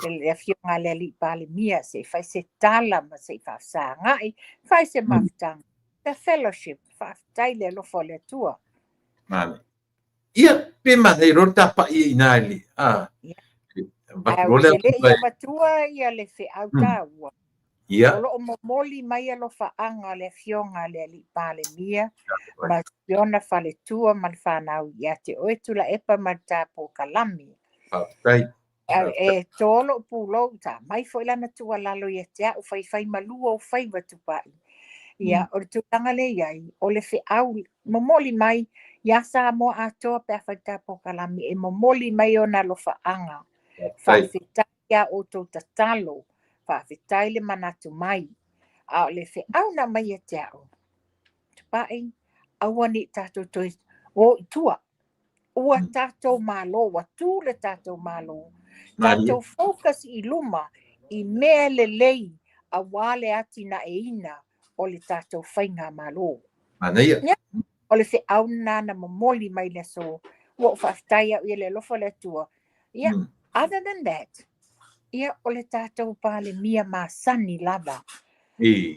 le afioga a le Alii Palemia, se i fai se tala ma se i faafesagai, fai se mafutaga. The fellowship, faafetai le alofa o le Atua. Manaia. Ia, pe manaia loa le tapai i ina i le Ae ou te le i avatua ia le feau taua. O lo o momoli mai alofaaga a le afioga a le Alii Palemia ma si ona faletua ma le fanau ia te oe Tuilaepa ma le ta polokalame. Faafetai. E to lou pulou, sa aumai foi lana tuualalo ia te au, faifai malua ou faiva Tupai. Ia, o le tulaga lea e i ai, o le feau momoli mai ia Samoa atoa pe a fai le ta polokalame, e momoli mai ona alofaaga. Faafetai ia outou tatalo, faafetai le manatu mai. A o le feau na aumai ia te au, Tupai, aua ne i tatou toe o i tua. Ua tatou malo, ua tu le tatou malo. Tatou focus i luma i mea lelei aua le atinaeina o le tatou faigamalo. Manaia. Ia, o le feau lena na momoli mai le aso. Ua ou faafetai au i le alofa o le Atua. Ia, other than that, ia, o le tatou Palemia masani lava.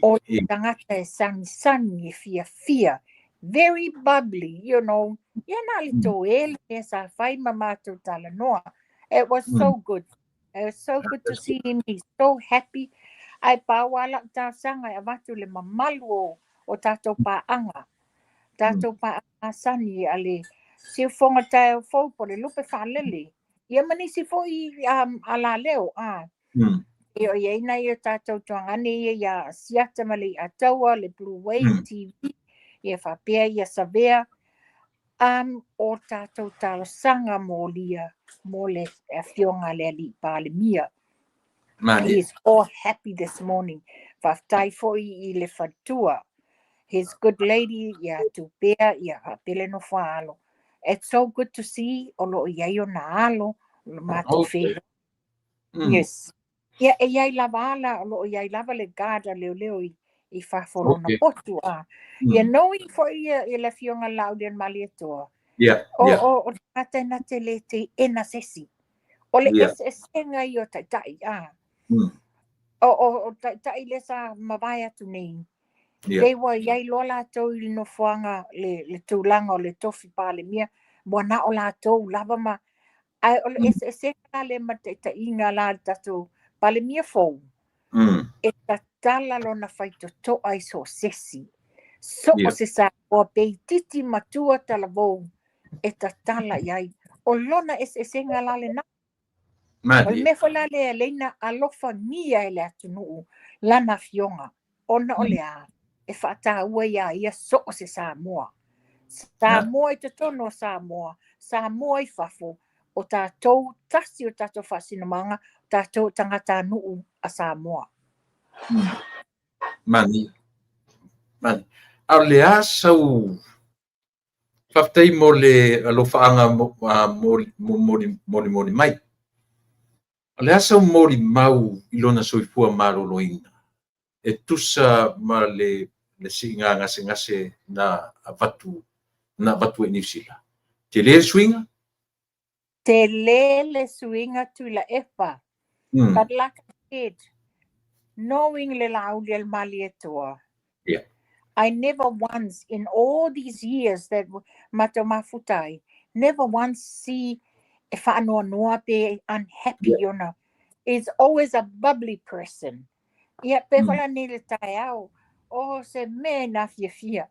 O le tagata e sagisagi, e fiafia, very bubbly. Ia na o le toē le mea sa fai ma matou talanoa. It was so good. It was so good to see him. He's so happy. Ae pau lava lau talosaga e avatu le mamalu o tatou paaga. Tatou paaga masani a le Siufofoga Taeao Fou po o le Lupe Faalele. Ia ma nisi foi alaleo. E o i ai nai o tatou tuagane ia ia Siata ma le Iataua, le Blue Wave TV, ia faapea ia Savea. O tatou talosaga molia mo le afioga a le Alii Palemia. He is all happy this morning. Faafetai foi i le faletua. His good lady ia Tupea, ia faapea le nofo a alo. It's so good to see o lo o i ai ona alo, o le matou feiloai. Yes. Ia, e i ai lava ala, o lo o i ai lava le guard a leoleo i fafo o lona potu. Ia, knowing foi ia le afioga Laaulialemalietoa, o le tagata e na te le teena se isi. O le eseesega ia o taitai. O taitai lea sa mavae atu nei, pei ua i ai loa latou i le nofoaga, le tulaga o le tofi Palemia, ua na o latou lava ma. Ae o le eseesega la lea ma le taitaiga la a le tatou Palemia fou, e tatala lona faitotoa i so o se isi. So o se Samoa pe itiiti matua talavou e tatala i ai. O lona eseesega la lena. O le mea foi la lea e ala ai ona alofagia e le atunuu lana afioga, ona o le a e faataua ia ia so o se Samoa. Samoa i totonu o Samoa, Samoa i fafo, o tatou tasi o tatou faasinomaga, tatou tagatanuu a Samoa. Manaia. Manaia. A o le a sau faafetai mo le alofaaga molimoli mai. O le a sau molimau i lona soifua maloloina e tusa ma le siiga gasegase na avatu ai i Niu Sila. Tele le suiga? Tele le suiga, Tuilaepa. But like I said, knowing le Laaulialemalietoa, I never once in all these years that matou mafuta ai, never once see e faanoanoa pe unhappy ona. Is always a bubbly person. Ia, pe foi la nei le taeao, o se mea e na fiafia.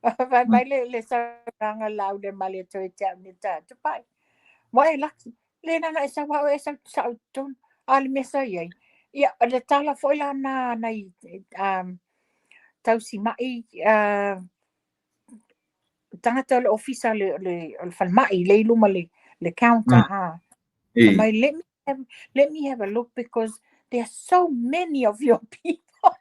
Fai mai le saunoaga Laaulialemalietoa ia te au nei taeao, Tupai, ua e laki, le nana e sau au e sau sao i totonu, a o le mea sa i ai. Ia, o le tala foi la na nai tausimai tagata o le ofisa o le falemai le i luma le counter. Mai, let me have a look because there are so many of your people.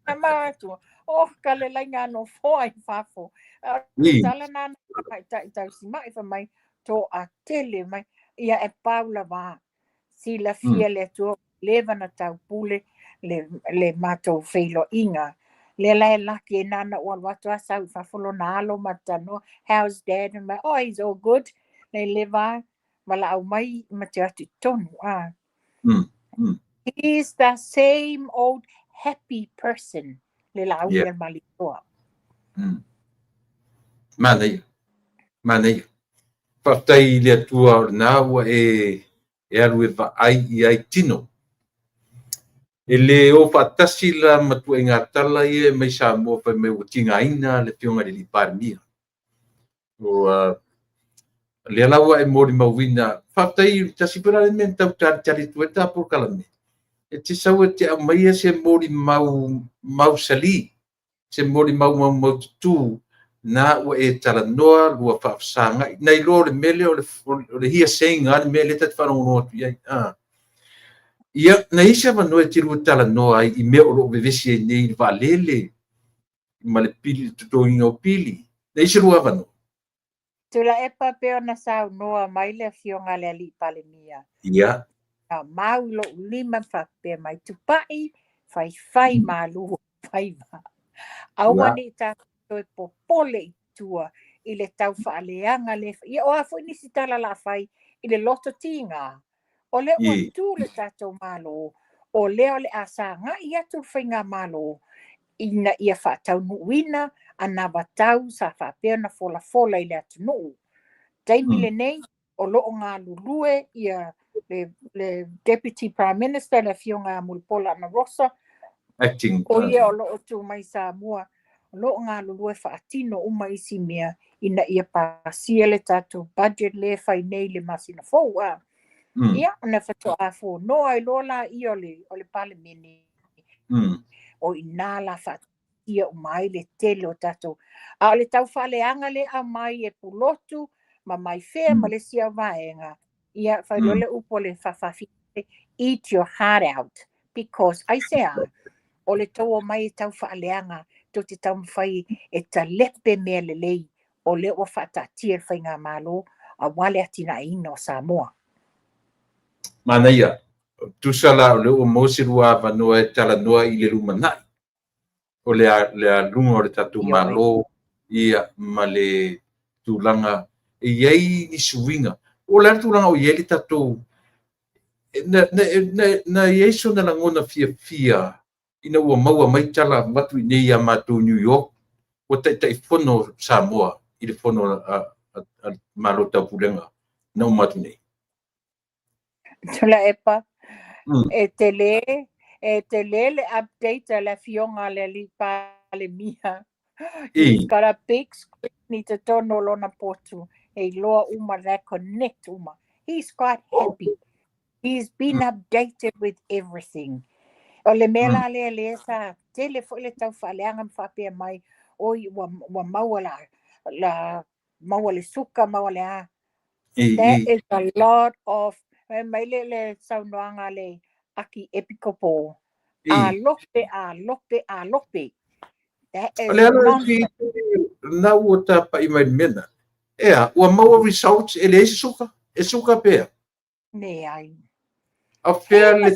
Ma atu, oh, ka le lainga no foa i fafo. Tala na mai tai tau si mai fa mai to a tele mai ia e paula va silafia le Atua leva na taupule le matou feiloaiga. Lea la e laki e nana ua alu atu a sau i fafo lona alo ma tanoa, "How's Dad?" Ma, "Oh, he's all good." Le leva valaau mai ma te atu i totonu. Ah. He's the same old happy person. Le lauli al malitoa. Manaia. Manaia. Faafetai i le Atua o lena ua e alu e vaai i ai tino. E le o faatasi la ma tuaiga tala ia e mai Samoa fai mai ua tigaina le afioga i le Palemia. Ua lea la ua e molimauina. Faafetai, tasi foi la le mea na tau talitali atu ai ta polokalame. E te sau e te aumaia se molimau mausali, se molimau maumaututu na ua e talanoa lua faafesagai. Na iloa o le mea lea o le hearsay le mea lea ta te faalogologo atu i ai. Ah. Ia, na i se avanoa e te lua talanoa ai i mea o loo vevesi ai nei i le vaalele ma le pili, le totogiina o pili. Na i se lua avanoa? Tuilaepa, pe ona saunoa mai le afioga le alii Palemia. A mau i lou lima faapea mai, "Tupai, faifai malu faiva. Aua nei tatou toe popole i tua i le tau faaleaga le." Ia o a foi nisi tala la fai i le loto tiga. O lea ua tu le tatou Malo, o lea o le a sagai atu le faiga malo ina ia faataunuuina anavatau sa faapea ona folafola i le atunuu. Taimi lenei, o loo galulue ia le Deputy Prime Minister, le afioga ia Mulipola Anarosa, Acting. o ia o loo tu mai Samoa, o loo galulue faatino uma isi mea ina ia pasia le tatou budget le fai nei le masina fou a. Ia, ona faatoa fonoa ai loa la ia o le Palemene. O ina la faatia uma ai le tele o tatou. A o le tau faaleaga le aumai e pulotu ma mai fea ma le isi au vaega. Ia, fai loa le upu o le faafafi, "Eat your heart out." Because, aisea, o le tau o mai e tau faaleaga, tou te taumafai e talepe mea lelei, o lea ua faataatia le faiga malo, aua le atinaeina o Samoa. Manaia. Tusa la o le ua maua se lua avanoa e talanoa i le lumanai. O le aluga o le tatou Malo ia ma le tulaga e i ai ni suiga. O le a le tulaga o i ai le tatou na i ai sona lagona fiafia ina ua maua mai tala avatu i nei ia matou New York ua Taitaifono Samoa i le fono a Malo Taupulega na uma atu nei. Tuilaepa, e tele le update a le afioga le alii Palemia. He's got a big screen i totonu o lona potu. E iloa uma la connect uma. He's quite happy. He's been updated with everything. O le mea la lea lea sa tele foi le tau faaleaga ma faapea mai, oi ua maua la maua le suka, maua le a. That is a lot of mai le saunoaga le Aki Epikopo. A lope, a lope, a lope. That is O le ala nonsense. Na ua tapai mai le mea na. Ea, ua maua results e leai se suka. E suka pea. Leai. A fea le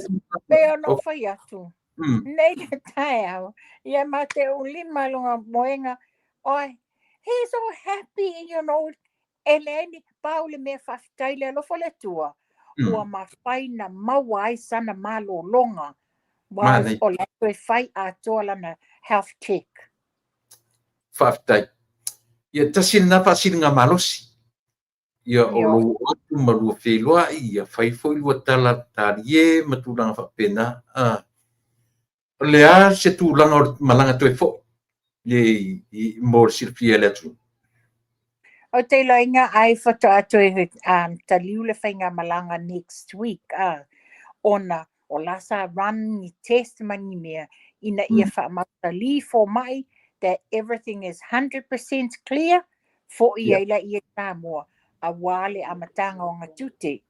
Pe ona o fai atu. Nei le taeao. Ia ma te u lima lunga moenga. Oi, he's so happy. E leai ni pau le mea faafetai le alofa le Atua. Ua mafai na maua ai sana malologa. Was Manai. o le toe fai atoa lana health check. Faafetai. Ia tasi lena faasiliga malosi. Ia o lou atu ma lua feiloai, ia fai foi lua tala talie ma tulaga faapena. Ah. O le a se tulaga o le malaga toe foi le i, mo le silafia e le atunuu? O te iloaina ai faatoa toe taliu le faiga malaga next week ona o la sa run ni test ma ni mea ina ia faamausali fomai that everything is 100% clear foi ai la ia Samoa aua le amataga o Agatute.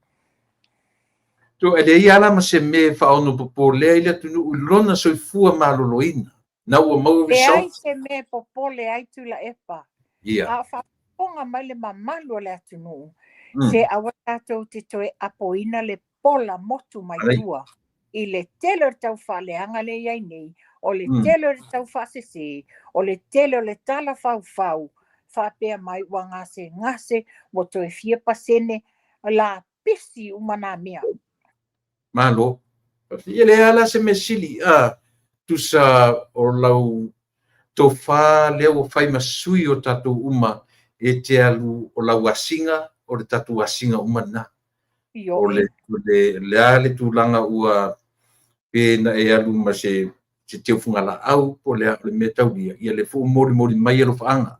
E leai lava la ma se mea e faaono popolea ai le atunuu i lona soifua maloloina. Na ua maua Leai result. se mea e popole ai, Tuilaepa. A o faafofoga mai le mamalu o le atunuu, se aua tatou te toe apoina le pola motu mai tua i le tele o le tau faaleaga lea e i ai nei, o le tele o le tau faasese, o le tele o le tala faufau, faapea mai ua gasegase, ua toe fia pasene, lapisi uma nā mea. Malo. Ia leai lava la se mea sili, a tusa o lau tofa lea ua fai ma sui o tatou uma e te alu o lau asiga, o le tatou asiga uma lena. O le a le tulaga ua pe na e alu ma se teufuga laau po o le a, o le mea taulia, ia le foi ua molimoli mai alofaaga.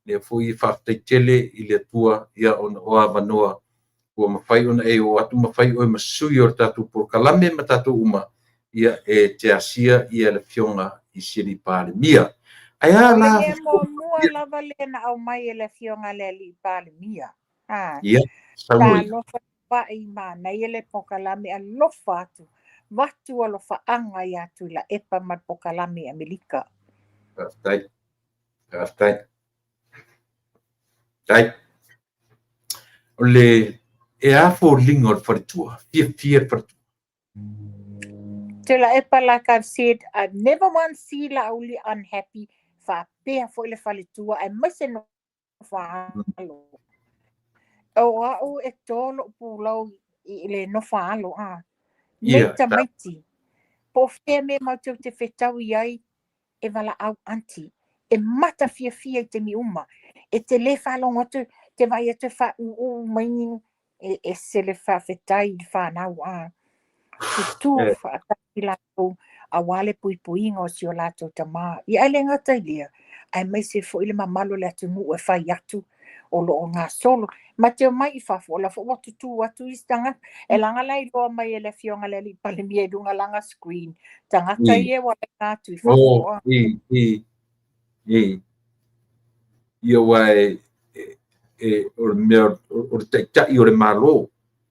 Lea foi e faafetai tele i le Atua ia ona o avanoa ua mafai ona e oo atu ma fai oe ma sui o le tatou polokalame ma tatou uma ia e te asia ia le afioga i se Alii Palemia. Ae a O le la mea muamua lava lea na aumai e le afioga i le Alii Palemia. Ia, saunoa ia. Talofa Tupai, manaia le polokalame, alofa atu, vatu alofaaga ia Tuilaepa ma le polokalame i Amerika. Faafetai. Faafetai. Tai. O le e a foliga o le faletua, fiafia le faletua. Tuilaepa, like I've said, I've never once seen Laauli unhappy, faapea foi le faletua, aemaise no faalo. O au e tō lou pulou i le nofo a alo, a. Nei tamaiti. Po o fea mea matou te fetau i ai e valaau aunty. E matafiafia i taimi uma. E te le faalogo atu, te vaai atu e faauu mai ni e ese le faafetai i le fanau a. Tutū faatasi latou aua le puipuiga o si o latou tamā. Ia ae le gata i lea, aemaise foi le mamalu o le atunuu e fai atu o loo gasolo. Ma te omai i fafo, o la foi ua tutū atu isi tagata. E laga la iloa mai e le afioga i le Alii Palemia i luga lana screen. Tagata ia ua laina atu i fafo. Oh, i, i, i. Ia ua e, o le mea o le taitai o le Malo.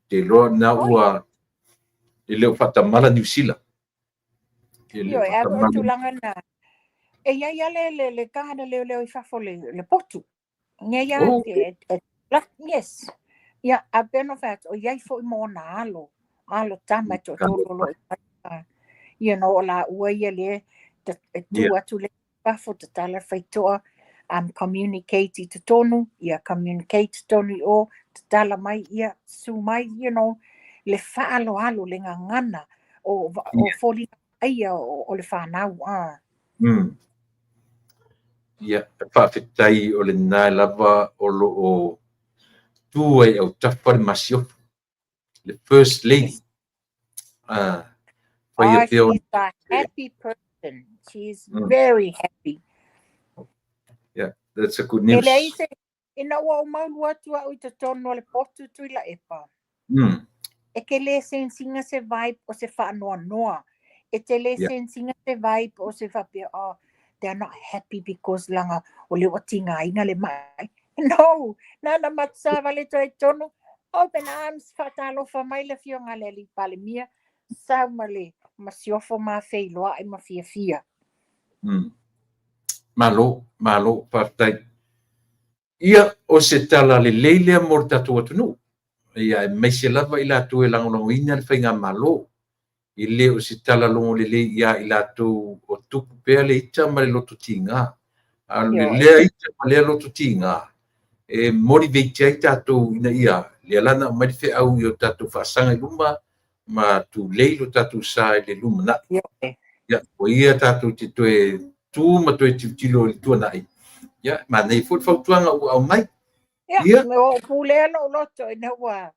Te iloa na ua e le o faatamala Niu Sila. E le o Ioe, a foi o faatamala. tulaga na. E iai lava le tagata leoleo i fafo le potu. Ia ia yes. Ia, a pei ona fai atu, o iai foi ma ona alo, alo tama e toatolu o loo i ai. O laua ia lea e tu atu le fafo tatala le faitoa, communicate i totonu, ia communicate totonu i o, tatala mai ia, susu mai, le faaaloalo, le gagana o foliga vaaia o le fanau. Ah. Ia, faafetai o lena lava o lo o tu ai autafa le masiofo, le First Lady. Faia Oh, pea she's a happy person. She's very happy. Yeah, that's a good E news. leai se, ina ua ou maulu atu au i totonu o le potu Tuilaepa. E ke le sense-ina se vibe o se faanoanoa. E te le sense-ina se vibe o se faapea, "Oh, they are not happy because laga o le ua tigaina le mai." No, na na matusavale toe tonu, open arms, faatalofa mai le afioga i le Alii Palemia, sau ma le masiofo ma feiloai ma fiafia. Malo, malo, faafetai. Ia, o se tala lelei lea mo le tatou atunuu. Ia, aemaise lava i latou e lagolagoina le faigamalo. E le o se tala logo lelei ia i latou o tupu pea le ita ma le loto tiga. A o le lea ita ma lea loto tiga, e motivate ai tatou ina ia, lea la na aumai le feau i o tatou faasaga i luma ma tulei lo tatou sa i le lumanai. Ia, o ia tatou te toe tu ma toe tilotilo i le tuanai. Ia, manaia foi le fautuaga ua aumai. Ia, Ia. o pulea lou loto ina ua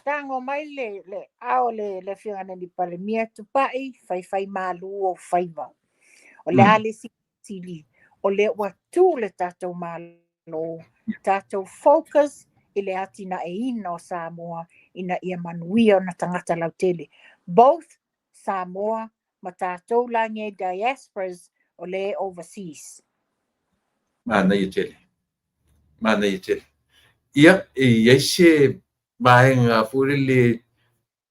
tago mai le ao le afioga i le Palemia, Tupai, faifai malu o faiva. O le a le sili, o lea ua tu le tatou Malo, tatou focus i le atinaeina o Samoa ina ia manuia ona tagata lautele. Both Samoa ma tatou lagi diasporas o le overseas. Manaia tele. Manaia tele. Ia, e i ai se vaega foi lele.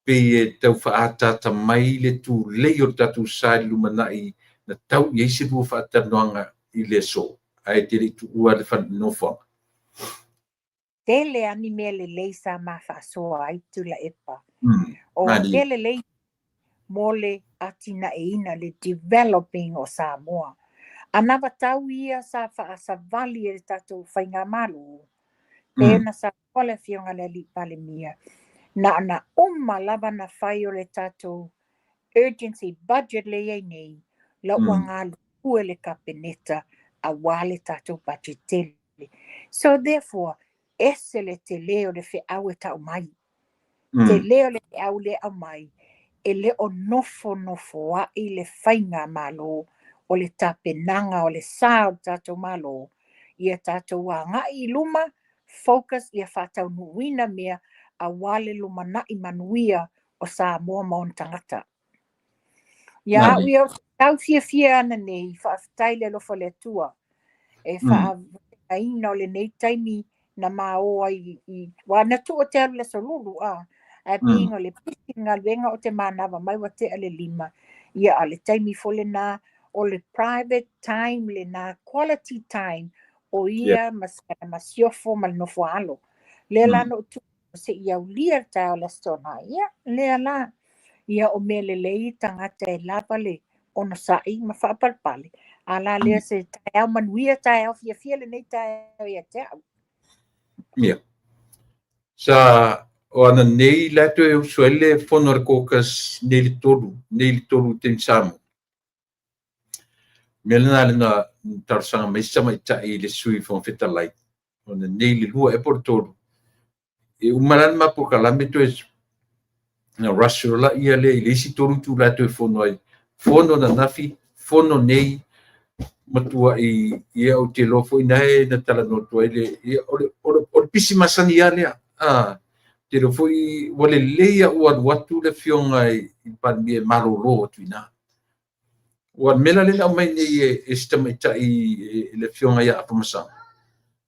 pei e tau faaataata mai le tulei o le tatou sa i le lumanai na tau i ai se lua faatalanoaga i le aso, ae te le i tuua le nofoaga. Tele lava ni mea lelei sa ma faasoa ai Tuilaepa. O mea lelei mo le atinaeina, le developing o Samoa. Anavatau ia sa faasavali e le tatou faigamalo, pei ona saunoa le Afioga i le Alii Palemia, na ona uma lava na fai o le tatou urgency budget lea e i ai nei, la ua galulue le Kapeneta aua le tatou budget tele. So therefore, ese le tele o le feau e tau mai. Tele o le feau lea e aumai, e le o nofonofoa'i le faigamalo o le tapenaga o le sa o le tatou Malo, ia tatou agai i luma, focus ia faataunuuina mea aua le lumanai manuia o Samoa ma ona tagata. Ia au ia ou te tau fiafia ana nei, faafetai i le alofa o le Atua e faavasegaina o lenei taimi na ma o ai i aua na tuu ou te alu i le aso lulu a ae pei o le pisi le galuega o te manava mai ua tea le 5 ia a o le taimi foi lena o le private time lena quality time o ia ma sana masiofo ma le nofo a alo lea la na ou tu se i aulia le taeao o le Aso Toonai ia lea la ia o mea lelei tagata e lava le onosai ma faapalepale a la lea se taeao manuia taeao fiafia lenei taeao ia te au. Ia. Sa o ana nei la toe usu ai le fono a le caucus nei le 3, nei le 3 i taimi Samoa. Mea lena le na talosaga mai si tamaitai i le Sui Fofoga Fetalai, ona nei le 2 ea po o le 3, e uma la le ma polokalame toe na rush loa ia lea i le isi 3 itula e toe fono ai. Fono ananafi, fono nei, matuai ia ou te iloa foi na e na talanoa atu ai le ia o le pisi masani lava lea. Te iloa foi ua lelei lava ua alu atu le Afioga i le Palemia e malolo atu i ina. Ua o le mea la lea na aumai nei e si tamaitai e le Afioga ia Afamasaga,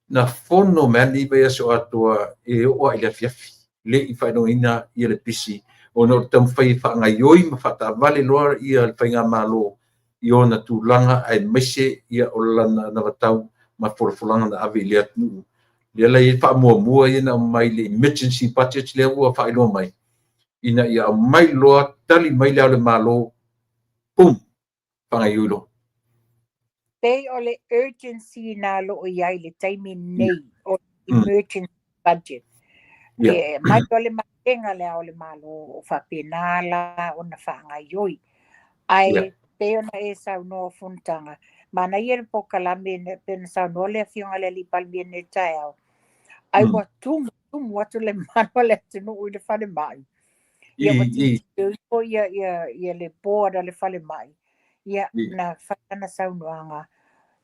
na fono mai lava lenei vaiaso atoa e oo lava i le afiafi, le i faailogaina ia le pisi, ona o le taumafai e faagaioi ma faataavale loa ia le faigamalo i ona tulaga aemaise ia o lana anavatau ma folafolaga na ave i le atunuu. Lea la e faamuamua ia na aumai le emergency budget lea ua faailoa mai, ina ia aumai loa tali mai le Ao o le Malo, pum, faagaioi loa. Pei o le urgency na o lo o i ai i le taimi nei, o emergency budget. E mai loa le malega le Ao o le Malo o faapena la ona faagaioi. Ae pei ona e saunoa o fonotaga, manaia le polokalame pei ona saunoa le Afioga i le Alii Palemia nei taeao, ai ua tumu atu le mamalu o le atunuu i le falemai. Ia ua tilotilo ifo ia le board a le falemai. Ia na fai lana saunoaga,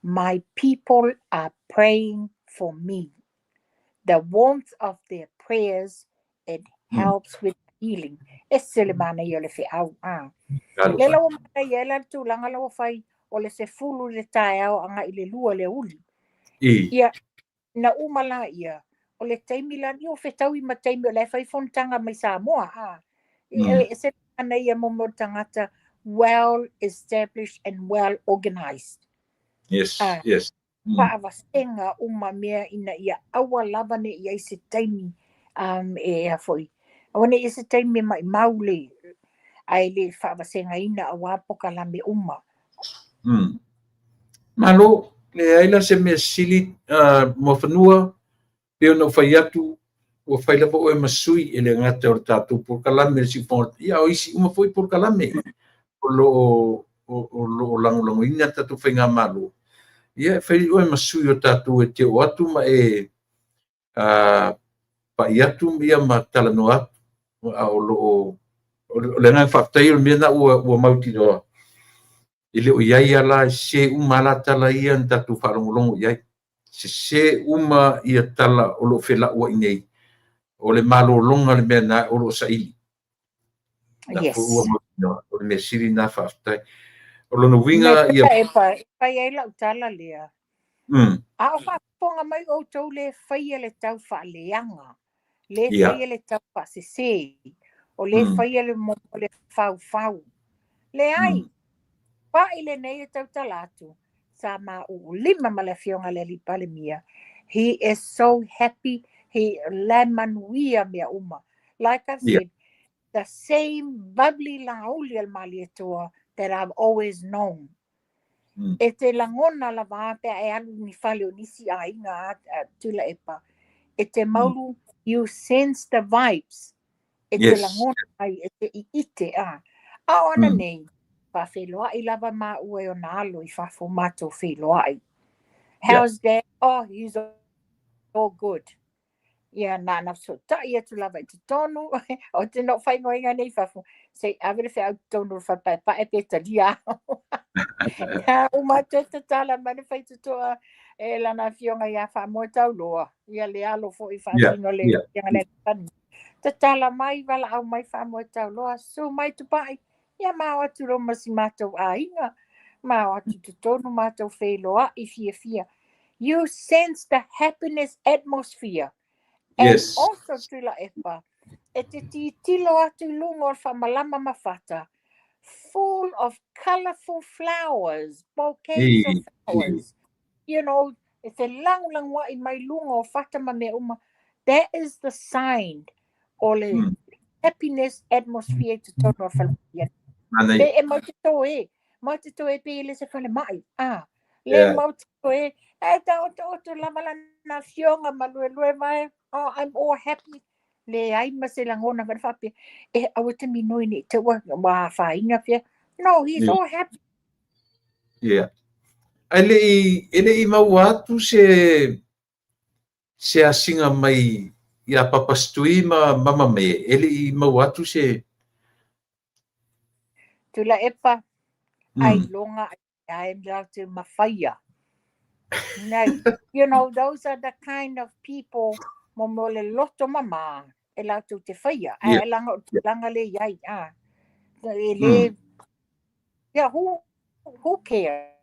my people are praying for me. The warmth of their prayers, it helps with healing. Ese le manaia o le feau. Lea la ua manaia ai la le tulaga la ua fai o le 10 i le taeao agai i le 2 i le aoauli. Ia, na uma la ia, o le taimi la, ia ua fetaui ma taimi o la e fai fonotaga mai Samoa. E ese le manaia mo mea o le tagata well established and well organized. Yes, yes. Faavasega uma mea ina ia aua lava ne i ai se taimi e a foi. Aua ne i ai se taimi e maimau le ae le faavasegaina aua polokalame uma. Malo, leai la se mea sili Muafanua, pei ona ou fai atu, ua fai lava oe ma sui e le gata o le tatou polokalame le siufofoga, ia o isi uma foi polokalame o lo o lagolagoina le tatou faigamalo. Ia e fai oe ma sui o tatou e te oo atu ma e pai atu ia ma talanoa atu. A o lo o le agaga faafetai o le mea na ua mautinoa e le o i ai lava e sese uma lava tala ia na tatou faalogologo i ai. Sese uma ia tala o lo o felauai nei. O le malologa le mea na o lo o saili. Yes. O le mea sili na faafetai. O lona uiga ia e fai ai lau tala lea. A o faafofoga mai outou le faia le tau faaleaga, le faia le tau faasese. O lea e faia le mo le faufau. Leai, pa'i lenei e tautala atu, sa maulima ma le afioga i le Alii Palemia. He is so happy, he la e manuia mea uma. Like I've said, the same bubbly Laauli a le Malietoa that I've always known. E te lagona lava a pe a e alu i ni fale o nisi aiga a Tuilaepa, e te maulu, you sense the vibes. E te lagona ai, e te i'ite, a. A o ana nei, faafeiloai lava maua e ona alo i fafo matou feiloai. How's dad? Oh, he's all good. Ia, na ona fesootai atu lava i totonu, ou te na ou faaigoaina nei i fafo, se i ave le feau i totonu o le fale paepae pe talia au. Ia, uma atu e tatala mai le faitotoa e lana afioga ia Faamoetauloa, ia le alo foi faatino le afioga i le Palemia. Tatala mai, valaau mai Faamoetauloa, susu mai Tupai, ia ma o atu loa ma si matou aiga, ma o atu i totonu matou feiloai fiafia. You sense the happiness atmosphere. And also Tuilaepa, e te titilo atu i luga o le faamalama ma fata, full of colourful flowers, bouquets of flowers. You know, e te lagolagoa'i mai luga o fata ma mea uma. That is the sign o le happiness atmosphere i totonu o le fale. Pe e mau te toe, mau te toe pe le se falemai. Ah, le mau te toe, e ta oto oto lava lana afioga ma luelue mai, oh, I'm all happy. Leai ma se lagona fale faapea, e aua te minoi nei te ua ua afaina fea. No, he's all happy. Yeah. Ae le i, e le i maua atu se, se asiga mai iā Papa Stui ma Mama Me, e le i maua atu se... Tuilaepa, ailoga ai latou mafaia. No, you know, those are the kind of people mo mo le loto mama e latou te faia. Ae laga o le tulaga lea i ai, a. E le, yeah, who cares?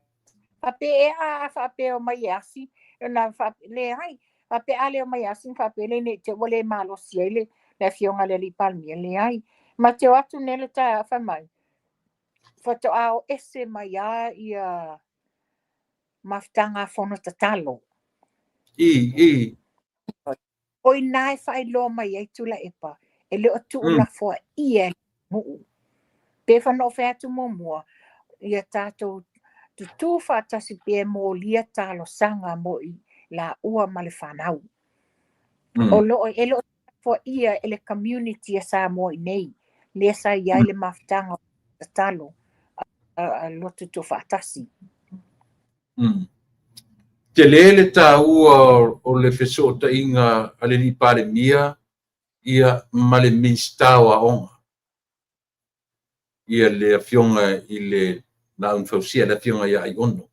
Faapea e a faapea o mai e asi, ona leai, faapea a le o mai e asi, faapea le nei te ua le malosi ai le, le afioga i le Alii Palemia, leai. Ma te o atu nei le taeao fai mai, faatoa o ese mai a ia mafutaga a fono tatalo. I, i. O ina e faailoa mai ai Tuilaepa, e le o tuulafoaia e le atunuu. Pe whana o whai atu muamua, ia tātou tutū faatasi pea e molia talosaga mo i laua ma le fanau. O loo, e le o tuulafoaia e le community a Samoa i nei, lea sa i ai le mafutaga o tatalo a lotu tuufaatasi. Tele le taua o le fesootaiga a le Alii Palemia ia ma le Minisita o Aoga, ia le afioga i le Laau Fausia, le afioga ia Aiono.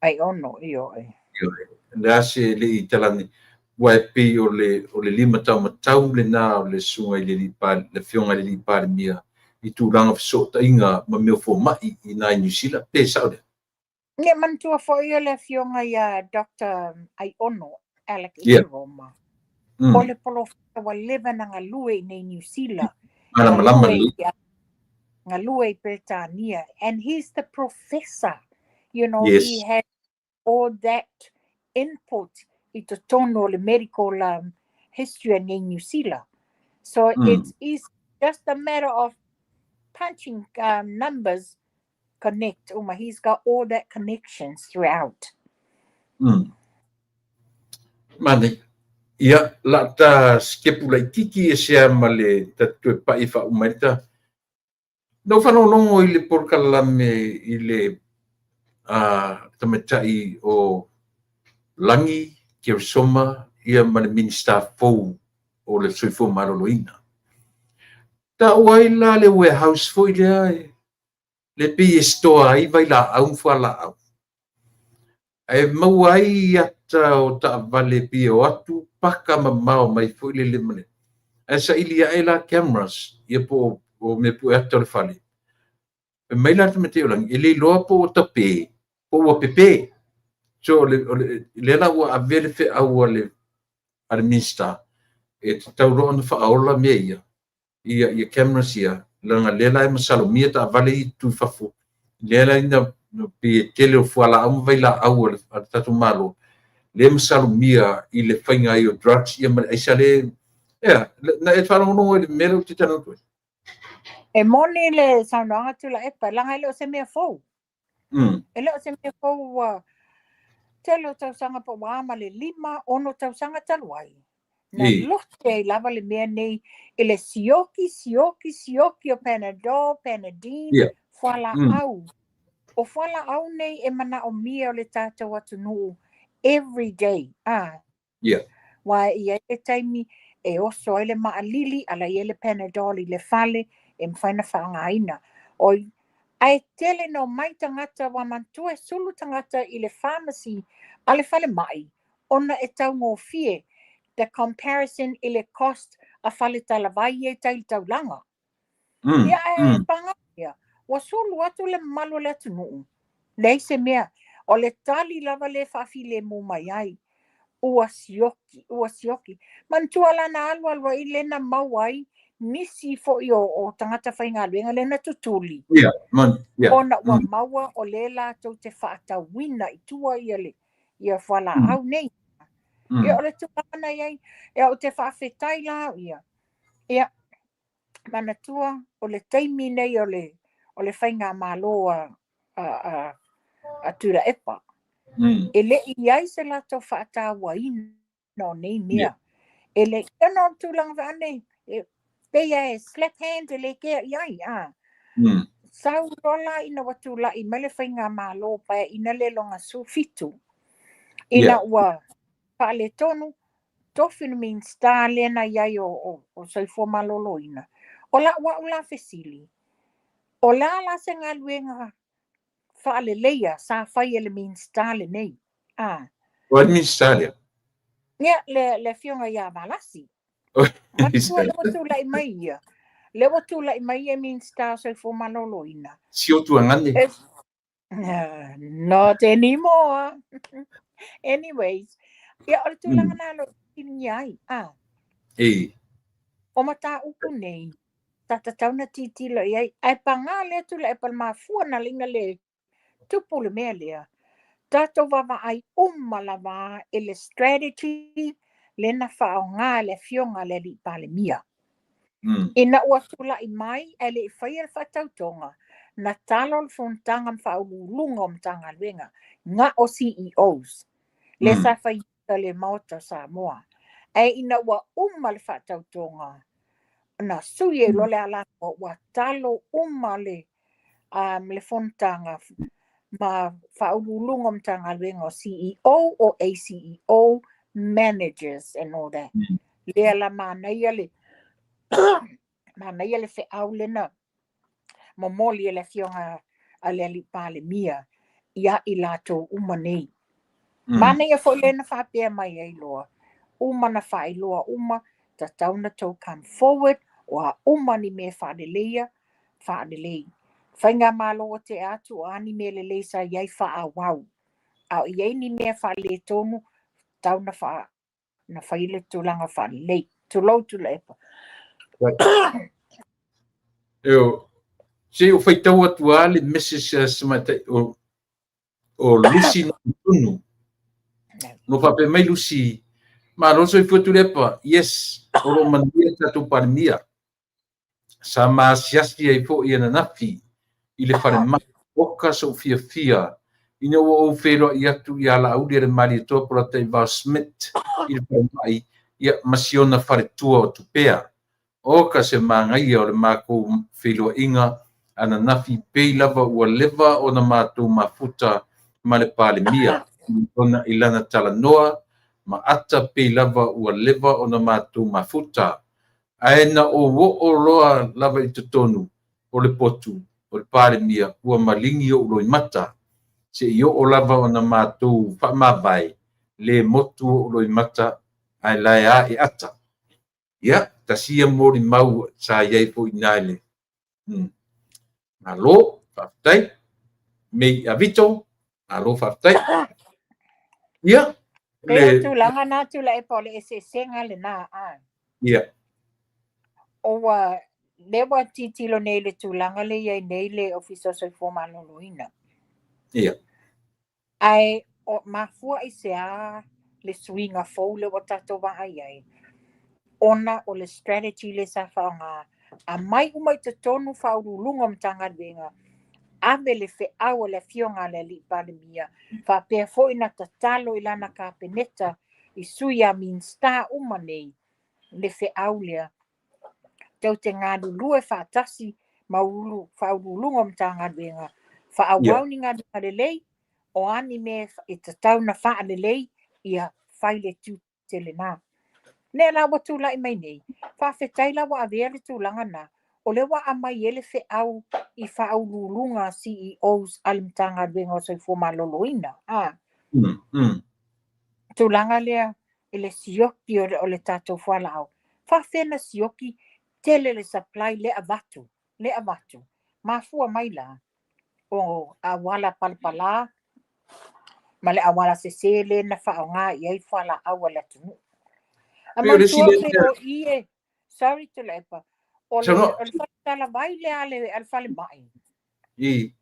Aiono, ioe. Ioe. Le a se le i talani, ua e pei o le lima taumatau lena o le susuga i le Alii Palemia, le afioga i le Alii Palemia i tulaga fesootaiga ma mea o fomai i ina i Niu Sila, pe sao lea? Ia manatua foi o le afioga ia Dr. Aiono Alec Ekeroma. O le polofesa ua leva ona galue i nei Niu Sila. Malamalama lelei. Galue i Peretania. And he's the professor. You know, he has all that input i totonu o le medical history a nei Niu Sila. So it's easy, just a matter of punching numbers, connect uma. He's got all that connections throughout. Manaia. Ia, la ta sikepu laititi e sea ma le ta toe pa'i faauma ai le ta. Na ou faalogologo i le polokalame i le tamaitai o Lagi Keresoma ia ma le Minisita fou o le Soifua Maloloina. Taua ai la le warehouse foi lea e le pei e store ai vailaau ma fualaau. Ae maua ai ata o taavale pei e o atu paka mamao mai foi lele ma le. Ae saili ae la cameras ia po o mea pue ata o le fale. Fai mai la le tamaitai o Lagi, e le iloa po ua tape, po ua pepe. So o le, o le, lea la ua ave le feau a le Minisita e tatau loa ona faaola mea ia. ia cameras ia, leaga lea la e masalomia taavale ia tutu i fafo, lea la ina pei e tele o fualaau ma vailaau a le tatou Malo, lea e masalomia i le faiga ai o drugs ia ma le aisa lea. Ea, na e faalogologo i le mea lea ou te talanoa atu ai? E moni le saunoaga Tuilaepa, leaga e le o se mea fou. E le o se mea fou ua tele o tausaga po ua a ma le 5, 6 tausaga talu ai. Na lote ai lava le mea nei i le sioki, sioki, sioki o Panadol, Panadeine, fualaau. O fualaau nei e manaomia o le tatou atunuu every day. Aua e i ai le taimi e oso ai le maalili, ala i ai le Panadol i le fale e mafai ona faaaogaina. Oi, ae tele na omai tagata ua manatua e sulu tagata i le pharmacy a le falemai ona e taugofie the comparison i le cost a fale talavai ia i tai i le taulaga. Ia ae paga ia, ua sulu atu le mamalu o le atunuu. Leai se mea, o le tali lava lea e faafilemu mai ai. Ua sioki, ua sioki. Manatua la na alu alu ai lea na maua ai nisi foi o tagata faigaluega lea na tutuli. Ia, moni, ia. Ona ua maua o lea latou te faatauina i tua ia le ia fualaau nei. Ia o le tulaga na i ai, ia ou te faafetai la au ia. Ia, manatua o le taimi nei o le faigamalo a Tuilaepa. E le i i ai se latou faatauaina o nei mea. E le i ona o le tulaga vaane, e pei e slap hand e le kea i ai. Sau loa la ina ua tulai mai le faigamalo paeaiga lea lona 17. Ina ua faaletonu, tofi le Minisita lea na i ai o Soifua Maloloina. O lau au la fesili, o le a la se galuega faaleleia sa fai e le Minisita lenei? O le Minisita lea? Ia, le afioga ia Valasi. Manatua lea ua tulai mai ia. Lea ua tulai mai ia Minisita o Soifua Maloloina. Si o tuagane. Not anymore. Anyways, ia o le tulaga na lo fesiligia ai. O mataupu nei, sa tatau na tilotilo i ai. Ae paga lea Tuilaepa le mafua na ala ai ona le tupu le mea lea. Tatou vaavaai uma lava i le strategy lea na faaaoga e le afioga a le alii Palemia. Ina ua tulai mai ae le i faia le faatautoga, na talo le fonotaga ma faauluuluga o Matagaluega, na o CEOs, lea sa fai le Maota o Samoa. Ae ina ua uma le faatautoga, na sui ai loa le alanoa, ua talo uma le fonotaga ma faauluuluga o Matagaluega o CEO o ACEO, managers and all that. Lea la manaia le feau lena momoli e le afioga a le alii Palemia ia i latou uma nei. Manaia foi lena faapea mai ai loa, uma na faailoa uma, tatau na tou come forward, o a uma ni mea faaleleia, faalelei. Faigamalo o te atu o a ni mea lelei sa i ai faaauau. A o i ai ni mea faaletonu, tatau na fai le tulaga faalelei. Tulou Tuilaepa. Eo, se o faitau atu a le message sa matai o Lucy no tunu. No faapea mai Lucy, malo soifua Tuilaepa. Yes, o lo manuia tatou Palemia. Sa maasiasi ai foi ananafi i le falemai oka sou fiafia ina ua ou feiloai atu ia Laauli le Malietoa Polataivao Smith i le falemai ia ma siona faletua o Tupea. Oka se magaia o le makou feiloaiga ananafi pei lava ua leva ona matou mafuta ma le Palemia ona i lana talanoa ma ata pei lava ua leva ona matou mafuta. Ae na o oo loa lava i totonu o le potu o le Palemia ua maligi ou loimata. Se i oo lava ona matou faamavae le motu ou loimata ae lae a e ata. Ia, tasi ia moli mau sa iai foi i le. Malo, faafetai. Mei Avito, malo faafetai. Ia, le tulaga na Tuilaepa o le eseesega lena. Ia. O ua Lea ua tilotilo nei i le tulaga lea e i ai nei le Ofisa o Soifua Maloloina. Ia. Ae o mafua i se a le suiga fou lea ua tatou vaai ai, ona o le strategy lea sa faaaoga, aumai uma i totonu Faauluuluga o Matagaluega, ave le feau a le Afioga a le Alii Palemia, faapea foi na tatalo i lana Kapeneta i sui a Minisita uma nei, le feau lea, tou te galulue faatasi ma Faauluuluga o Matagaluega, faaauau ni galuega lelei, o a ni mea e tatau na faalelei, ia fai le tiute lena. Lea la ua tulai mai nei, faafetai la ua avea le tulaga na, o lea ua aumai ai le feau i Faauluuluga CEOs a le Matagaluega o Soifua Maloloina. Tulaga lea i le sioki o le tatou fualaau. Faafefea na sioki, tele le supply le avatu, le avatu. Mafua mai la o auala palapala ma le auala sese le na faaaoga i ai fualaau a le atunuu. A Pei o le isi manatua lea pe o i e, sorry Tuilaepa, o le Saunoa. o le faletalavai lea a le falemai. I.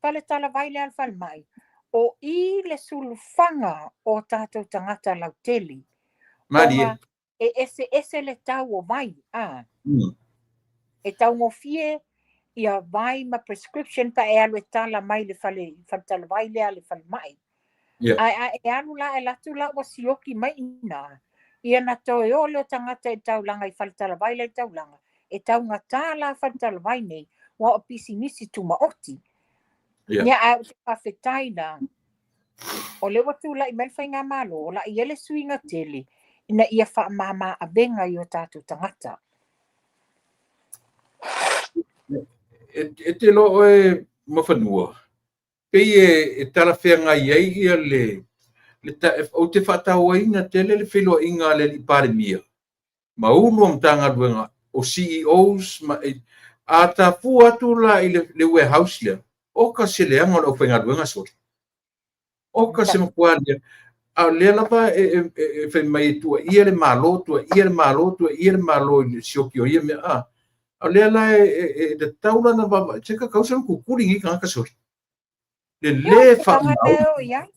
Faletalavai lea a le falemai, o i le sulufaga o tatou tagata lautele. Malie. Ona e eseese le tau o vai, a. E taugofie ia vai ma prescription pa e alu e tala mai le fale faletalavai lea a le falemai. Ia. Ae a e alu la e alu atu la ua sioki mai ina, ia na toe o lea o tagata i taulaga i faletalavai lea i taulaga, e taugata la faletalavai nei, ua o pisinisi tumaoti. Ia. Ia ae ou te faafetai la, o lea ua tulai mai le faigamalo, o la i ai le suiga tele, ina ia faamama avega i o tatou tagata. E te iloa oe Mafanua, pei e talafeagai ai ia le ou te faatauaina tele le feiloaiga a le Alii Palemia ma Ulu o Matagaluega o CEOs ma a tafua atu la i le warehouse lea, oka se leaga o le aufaigaluega soli. Oka se matua lea. A o lea lava e fai mai e tuuaia le Malo, tuuaia le Malo, tuuaia le Malo i le sioki o ia mea. A o lea la e tatau la ona vaavaai, se tatau se tutuli nei tagata soli. Le Ia, o lē le tulaga na faamaoni. e oo i ai.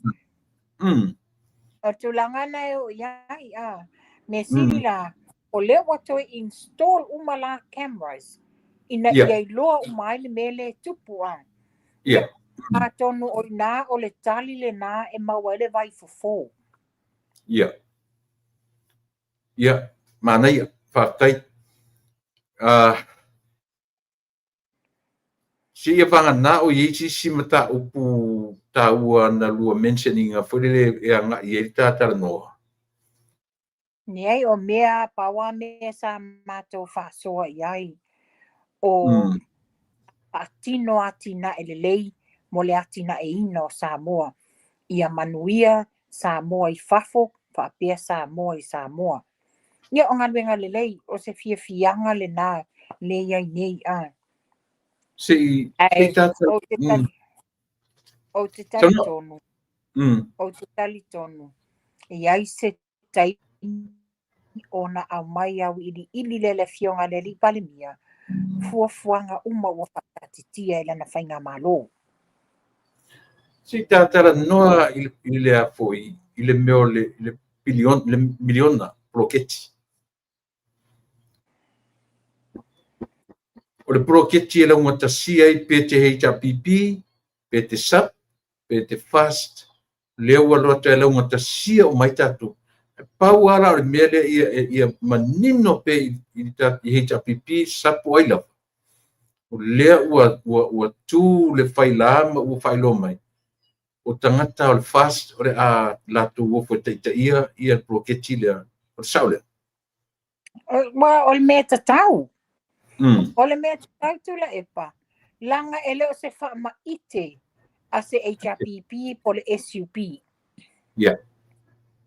O le tulaga na e oo i ai, a. Mea sili la, o lea ua toe install uma la cameras, ina ia iloa uma ai le mea lea e tupu, a. Ia. Atonu o ina o le tali lena e maua ai le vai fofo. Ia. Ia, manaia, faafetai. Seia vagana o i ai se isi mataupu taua na lua mention ina foi lele e agai i ai le ta talanoa. Leai, o mea, pau lava mea sa matou faasoa i ai, o faatino atinae lelei mo le atinaeina o Samoa, ia manuia Samoa i fafo, faapea Samoa i Samoa. Ia, o galuega lelei, o se fiafiaga lena le i ai nei, a. Se i Ae, tatou ou te tali, ou te Saunoa. talitonu, ou te talitonu, e i ai se taimi ona aumai auiliili lea e le Afioga a le Alii Palemia, fuafuaga uma ua faataatitia e lana faigamalo. Se i ta talanoa i le a foi, i le mea o le piliona, le miliona poloketi. O le poloketi e laugatasia ai pe te HRPP, pe te SUP, pe te FAST, lea ua alu atu e laugatasia uma ai tatou. Pau lava la o le mea lea ia manino pea i HRPP, SUP o ai lava, o lea ua tu le faila ma ua faailoa mai, o tagata o le FAST o le a latou ofo e taitaia ia le poloketi lea. O le sao lea? Ua, o le mea tatau. O le mea tatau Tuilaepa, leaga e le o se faamaite a se HRPP po o le SUP. Ia.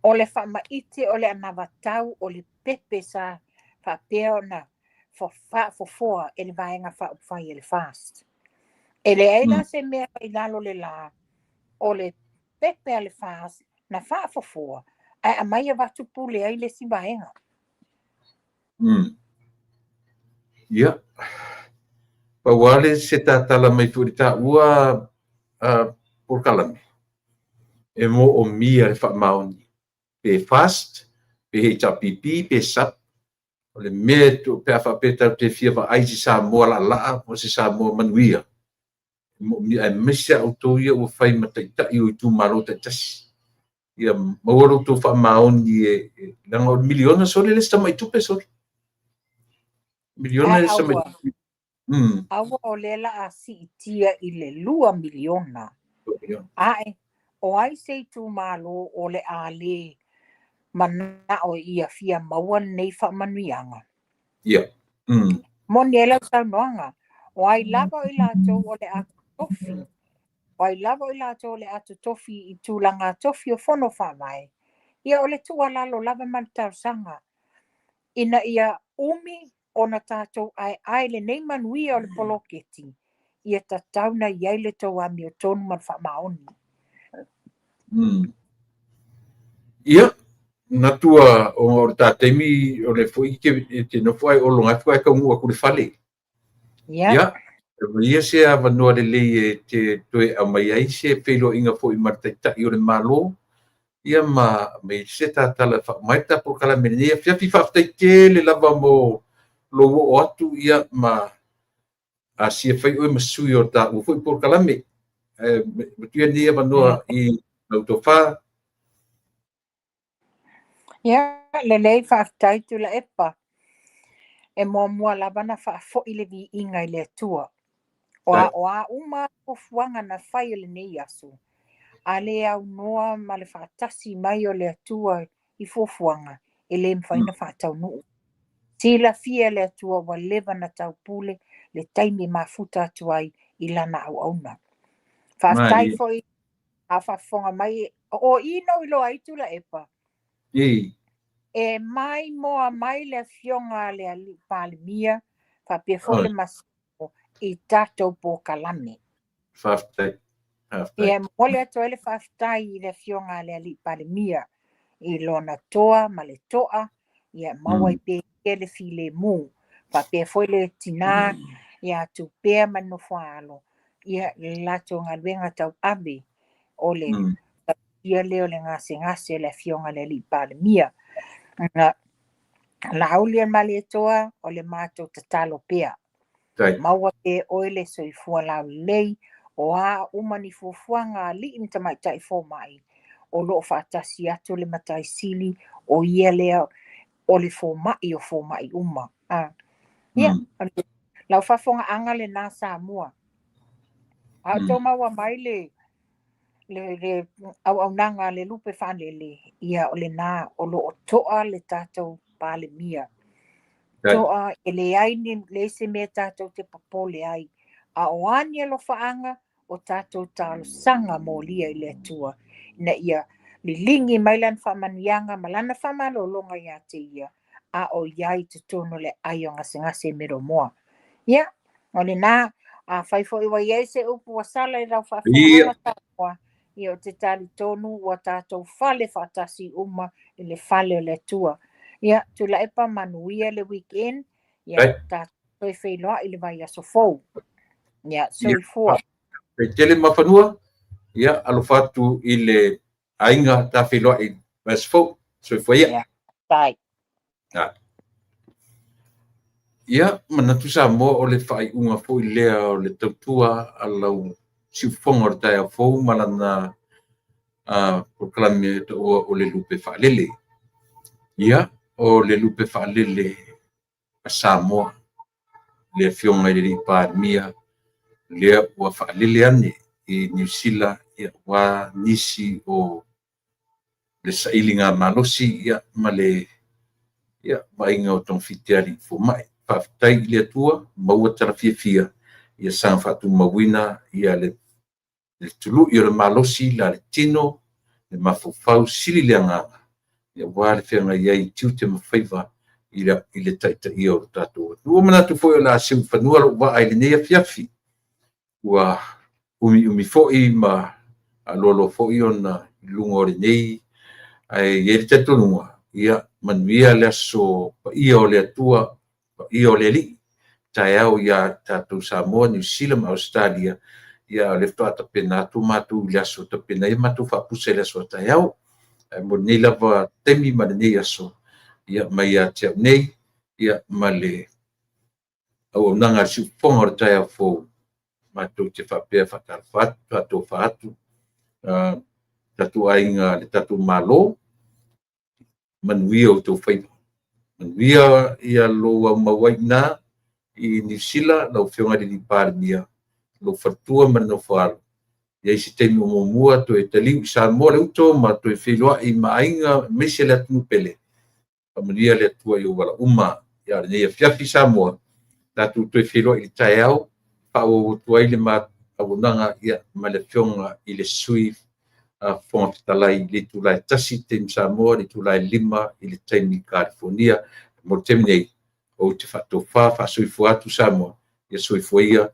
O le faamaite o le anavatau o le pepe sa faapea ona faafofoa e le vaega faaupufai e le FAST. E leai la se mea i lalo le la o le pepe a le FAST na faafofoa ae aumai avatu pule ai le isi vaega. Ia, pau lava le se tatala mai foi i le taua polokalame, e moomia le faamaoni, pe FAST, pe HRPP, pe SUPP, o le mea pe a faapea tatou te fia vaai i se Samoa laalaa po o se Samoa manuia, e moomia aemaise lava outou ia ua fai ma taitai o itumalo taitasi. Ia maua lo outou faamaoni e leaga o le miliona sole le isi tamai tupe sole. Miliona le isi tamai tupe. Aua o lea la a siitia i le 2 miliona. Ae o ai se itumalo o le a le manao ia fia maua lenei faamanuiaga? Ia. Moni ai lau saunoaga, o ai lava o i latou o le a totofi, o ai lava o i latou o le a totofi i tulaga tofi o fono faavae, ia o le tuualalo lava ma le talosaga, ina ia umi ona tatou aeae lenei manuia o le poloketi, ia tatau na i ai le tou amiotonu ma le faamaoni. Ia, natua o le ta taimi o le foi te nofo ai o longa ai taunuu atu le fale. Ia, ia se avanoa lelei e te toe aumai ai se feiloaiga foi ma le taitai o le Malo, ia ma me se tatala faamai ta polokalame lenei afiafi. Faafetai tele lava mo lou oo atu, ia ma asia fai oe ma sui o taua foi polokalame. Matua nei avanoa i lau tofa. Ia, lelei faafetai Tuilaepa. E muamua lava na faafoi le viiga i le Atua. O a o a uma fuafuaga na fai o lenei aso, a le aunoa ma le faatasi mai o le Atua i fuafuaga, e le mafai na faataunuu. Silafia le Atua ua leva na taupule le taimi mafuta atu ai i lana auauna. Faafetai foi a faafofoga mai o i no iloa ai Tuilaepa. E mai moa mai le afioga a le alii Palemia, faapea foi le masino i tatou polokalame. Faafetai. Ia, momoli atu ai le faafetai i le afioga a le alii Palemia i lona toa ma le toa, ia maua ai pea ia le filemu. Faapea foi le tina ia Tupea ma le nofoaalo, ia le latou galuega tauave o le tausia lea o le gasegase o le afioga a le alii Palemia. Laauli o le Malietoa, o le matou tatalo pea. Maua pea oe le soifua laulelei, o a uma ni fuafuaga a alii ma tamaitai fomai, o loo faatasi atu le Matai Sili, o ia lea o le fomai o fomai uma. Ia, lau faafofogaaga lena Samoa. A o outou maua mai le auaunaga a le lupe faalele, ia o lena o loo toa le tatou Palemia. Toa e leai leai se mea tatou te popole ai. A o a ni alofaaga o tatou talosaga molia i le Atua, ina ia liligi mai lana faamanuiaga ma lana faamalologa ia te ia, a o iai totonu le ai o gasegase melomoa. Ia, o lena, a fai foi ua iai se upu ua sala i lau faafofogaaga Samoa, ia o te talitonu ua tatou fale faatasi uma i le fale o le Atua. Ia, Tuilaepa, manuia le weekend. Ia, tatou toe feiloai le vaiaso fou. Ia, soifua. Faafetai tele Mafanua. Ia, alofa atu i le aiga ta feiloai vaiaso fou. Soifua ia. Ia, bye. Ia, manatu Samoa o le faaiuga foi lea o le tautua a lau siufofoga o le taeao fou ma lana polokalame taua o le lupe faalele. Ia, o le lupe faalele a Samoa, le afioga i le alii Palemia, lea ua faalele ane i Niu Sila, ia ua nisi o le sailiga malosi, ia ma le ia vaaiga o togafiti a alii fomai. Faafetai i le Atua, maua tala fiafia, ia saga faatumauina ia le tului o le malosi la le tino, le mafaufau, sili le agaga, ia ua le feagai ai i tiute ma faiva i le taitaia o le tatou atunuu. Ua manatu foi o le a seu i fanua lou vaa i lenei afiafi, ua umiumi foi ma aloaloa foi ona i luga o lenei, ae i ai le talitonuga, ia manuia le aso paia o le Atua, paia o le Alii, taeao ia tatou Samoa, Niu Sila ma Ausetalia, ia o lea faatoa tapena atu matou i le aso e tapena ai a matou faapusa i le aso a taeao. Ae mo lenei lava taimi ma lenei aso, ia mai ia te au nei, ia ma le auaunaga a le siufofoga o le taeao fou, matou te faapea e faatalofa atu, faatofa atu, tatou aiga i le tatou Malo, manuia outou faiva. Manuia lou aumau ai i ina i Niu Sila lau Afioga i le Palemia, lou faletua ma le nofo a alo. E i ai se taimi o muamua toe taliu i Samoa le uto ma toe feiloai ma aiga aemaise le atunuu pele, faamanuia le Atua i ou ala uma. A o lenei afiafi Samoa, tatou toe feiloai i le taeao e faaauau atu ai le auaunaga ma le Afioga i le Sui Fofoga Fetalai i le itula e 1:00 i le taimi Samoa, o le itula e 5:00 i le taimi Kalifonia. Mo le taimi nei, ou te faatofa faa-soifua atu Samoa, ia soifua ia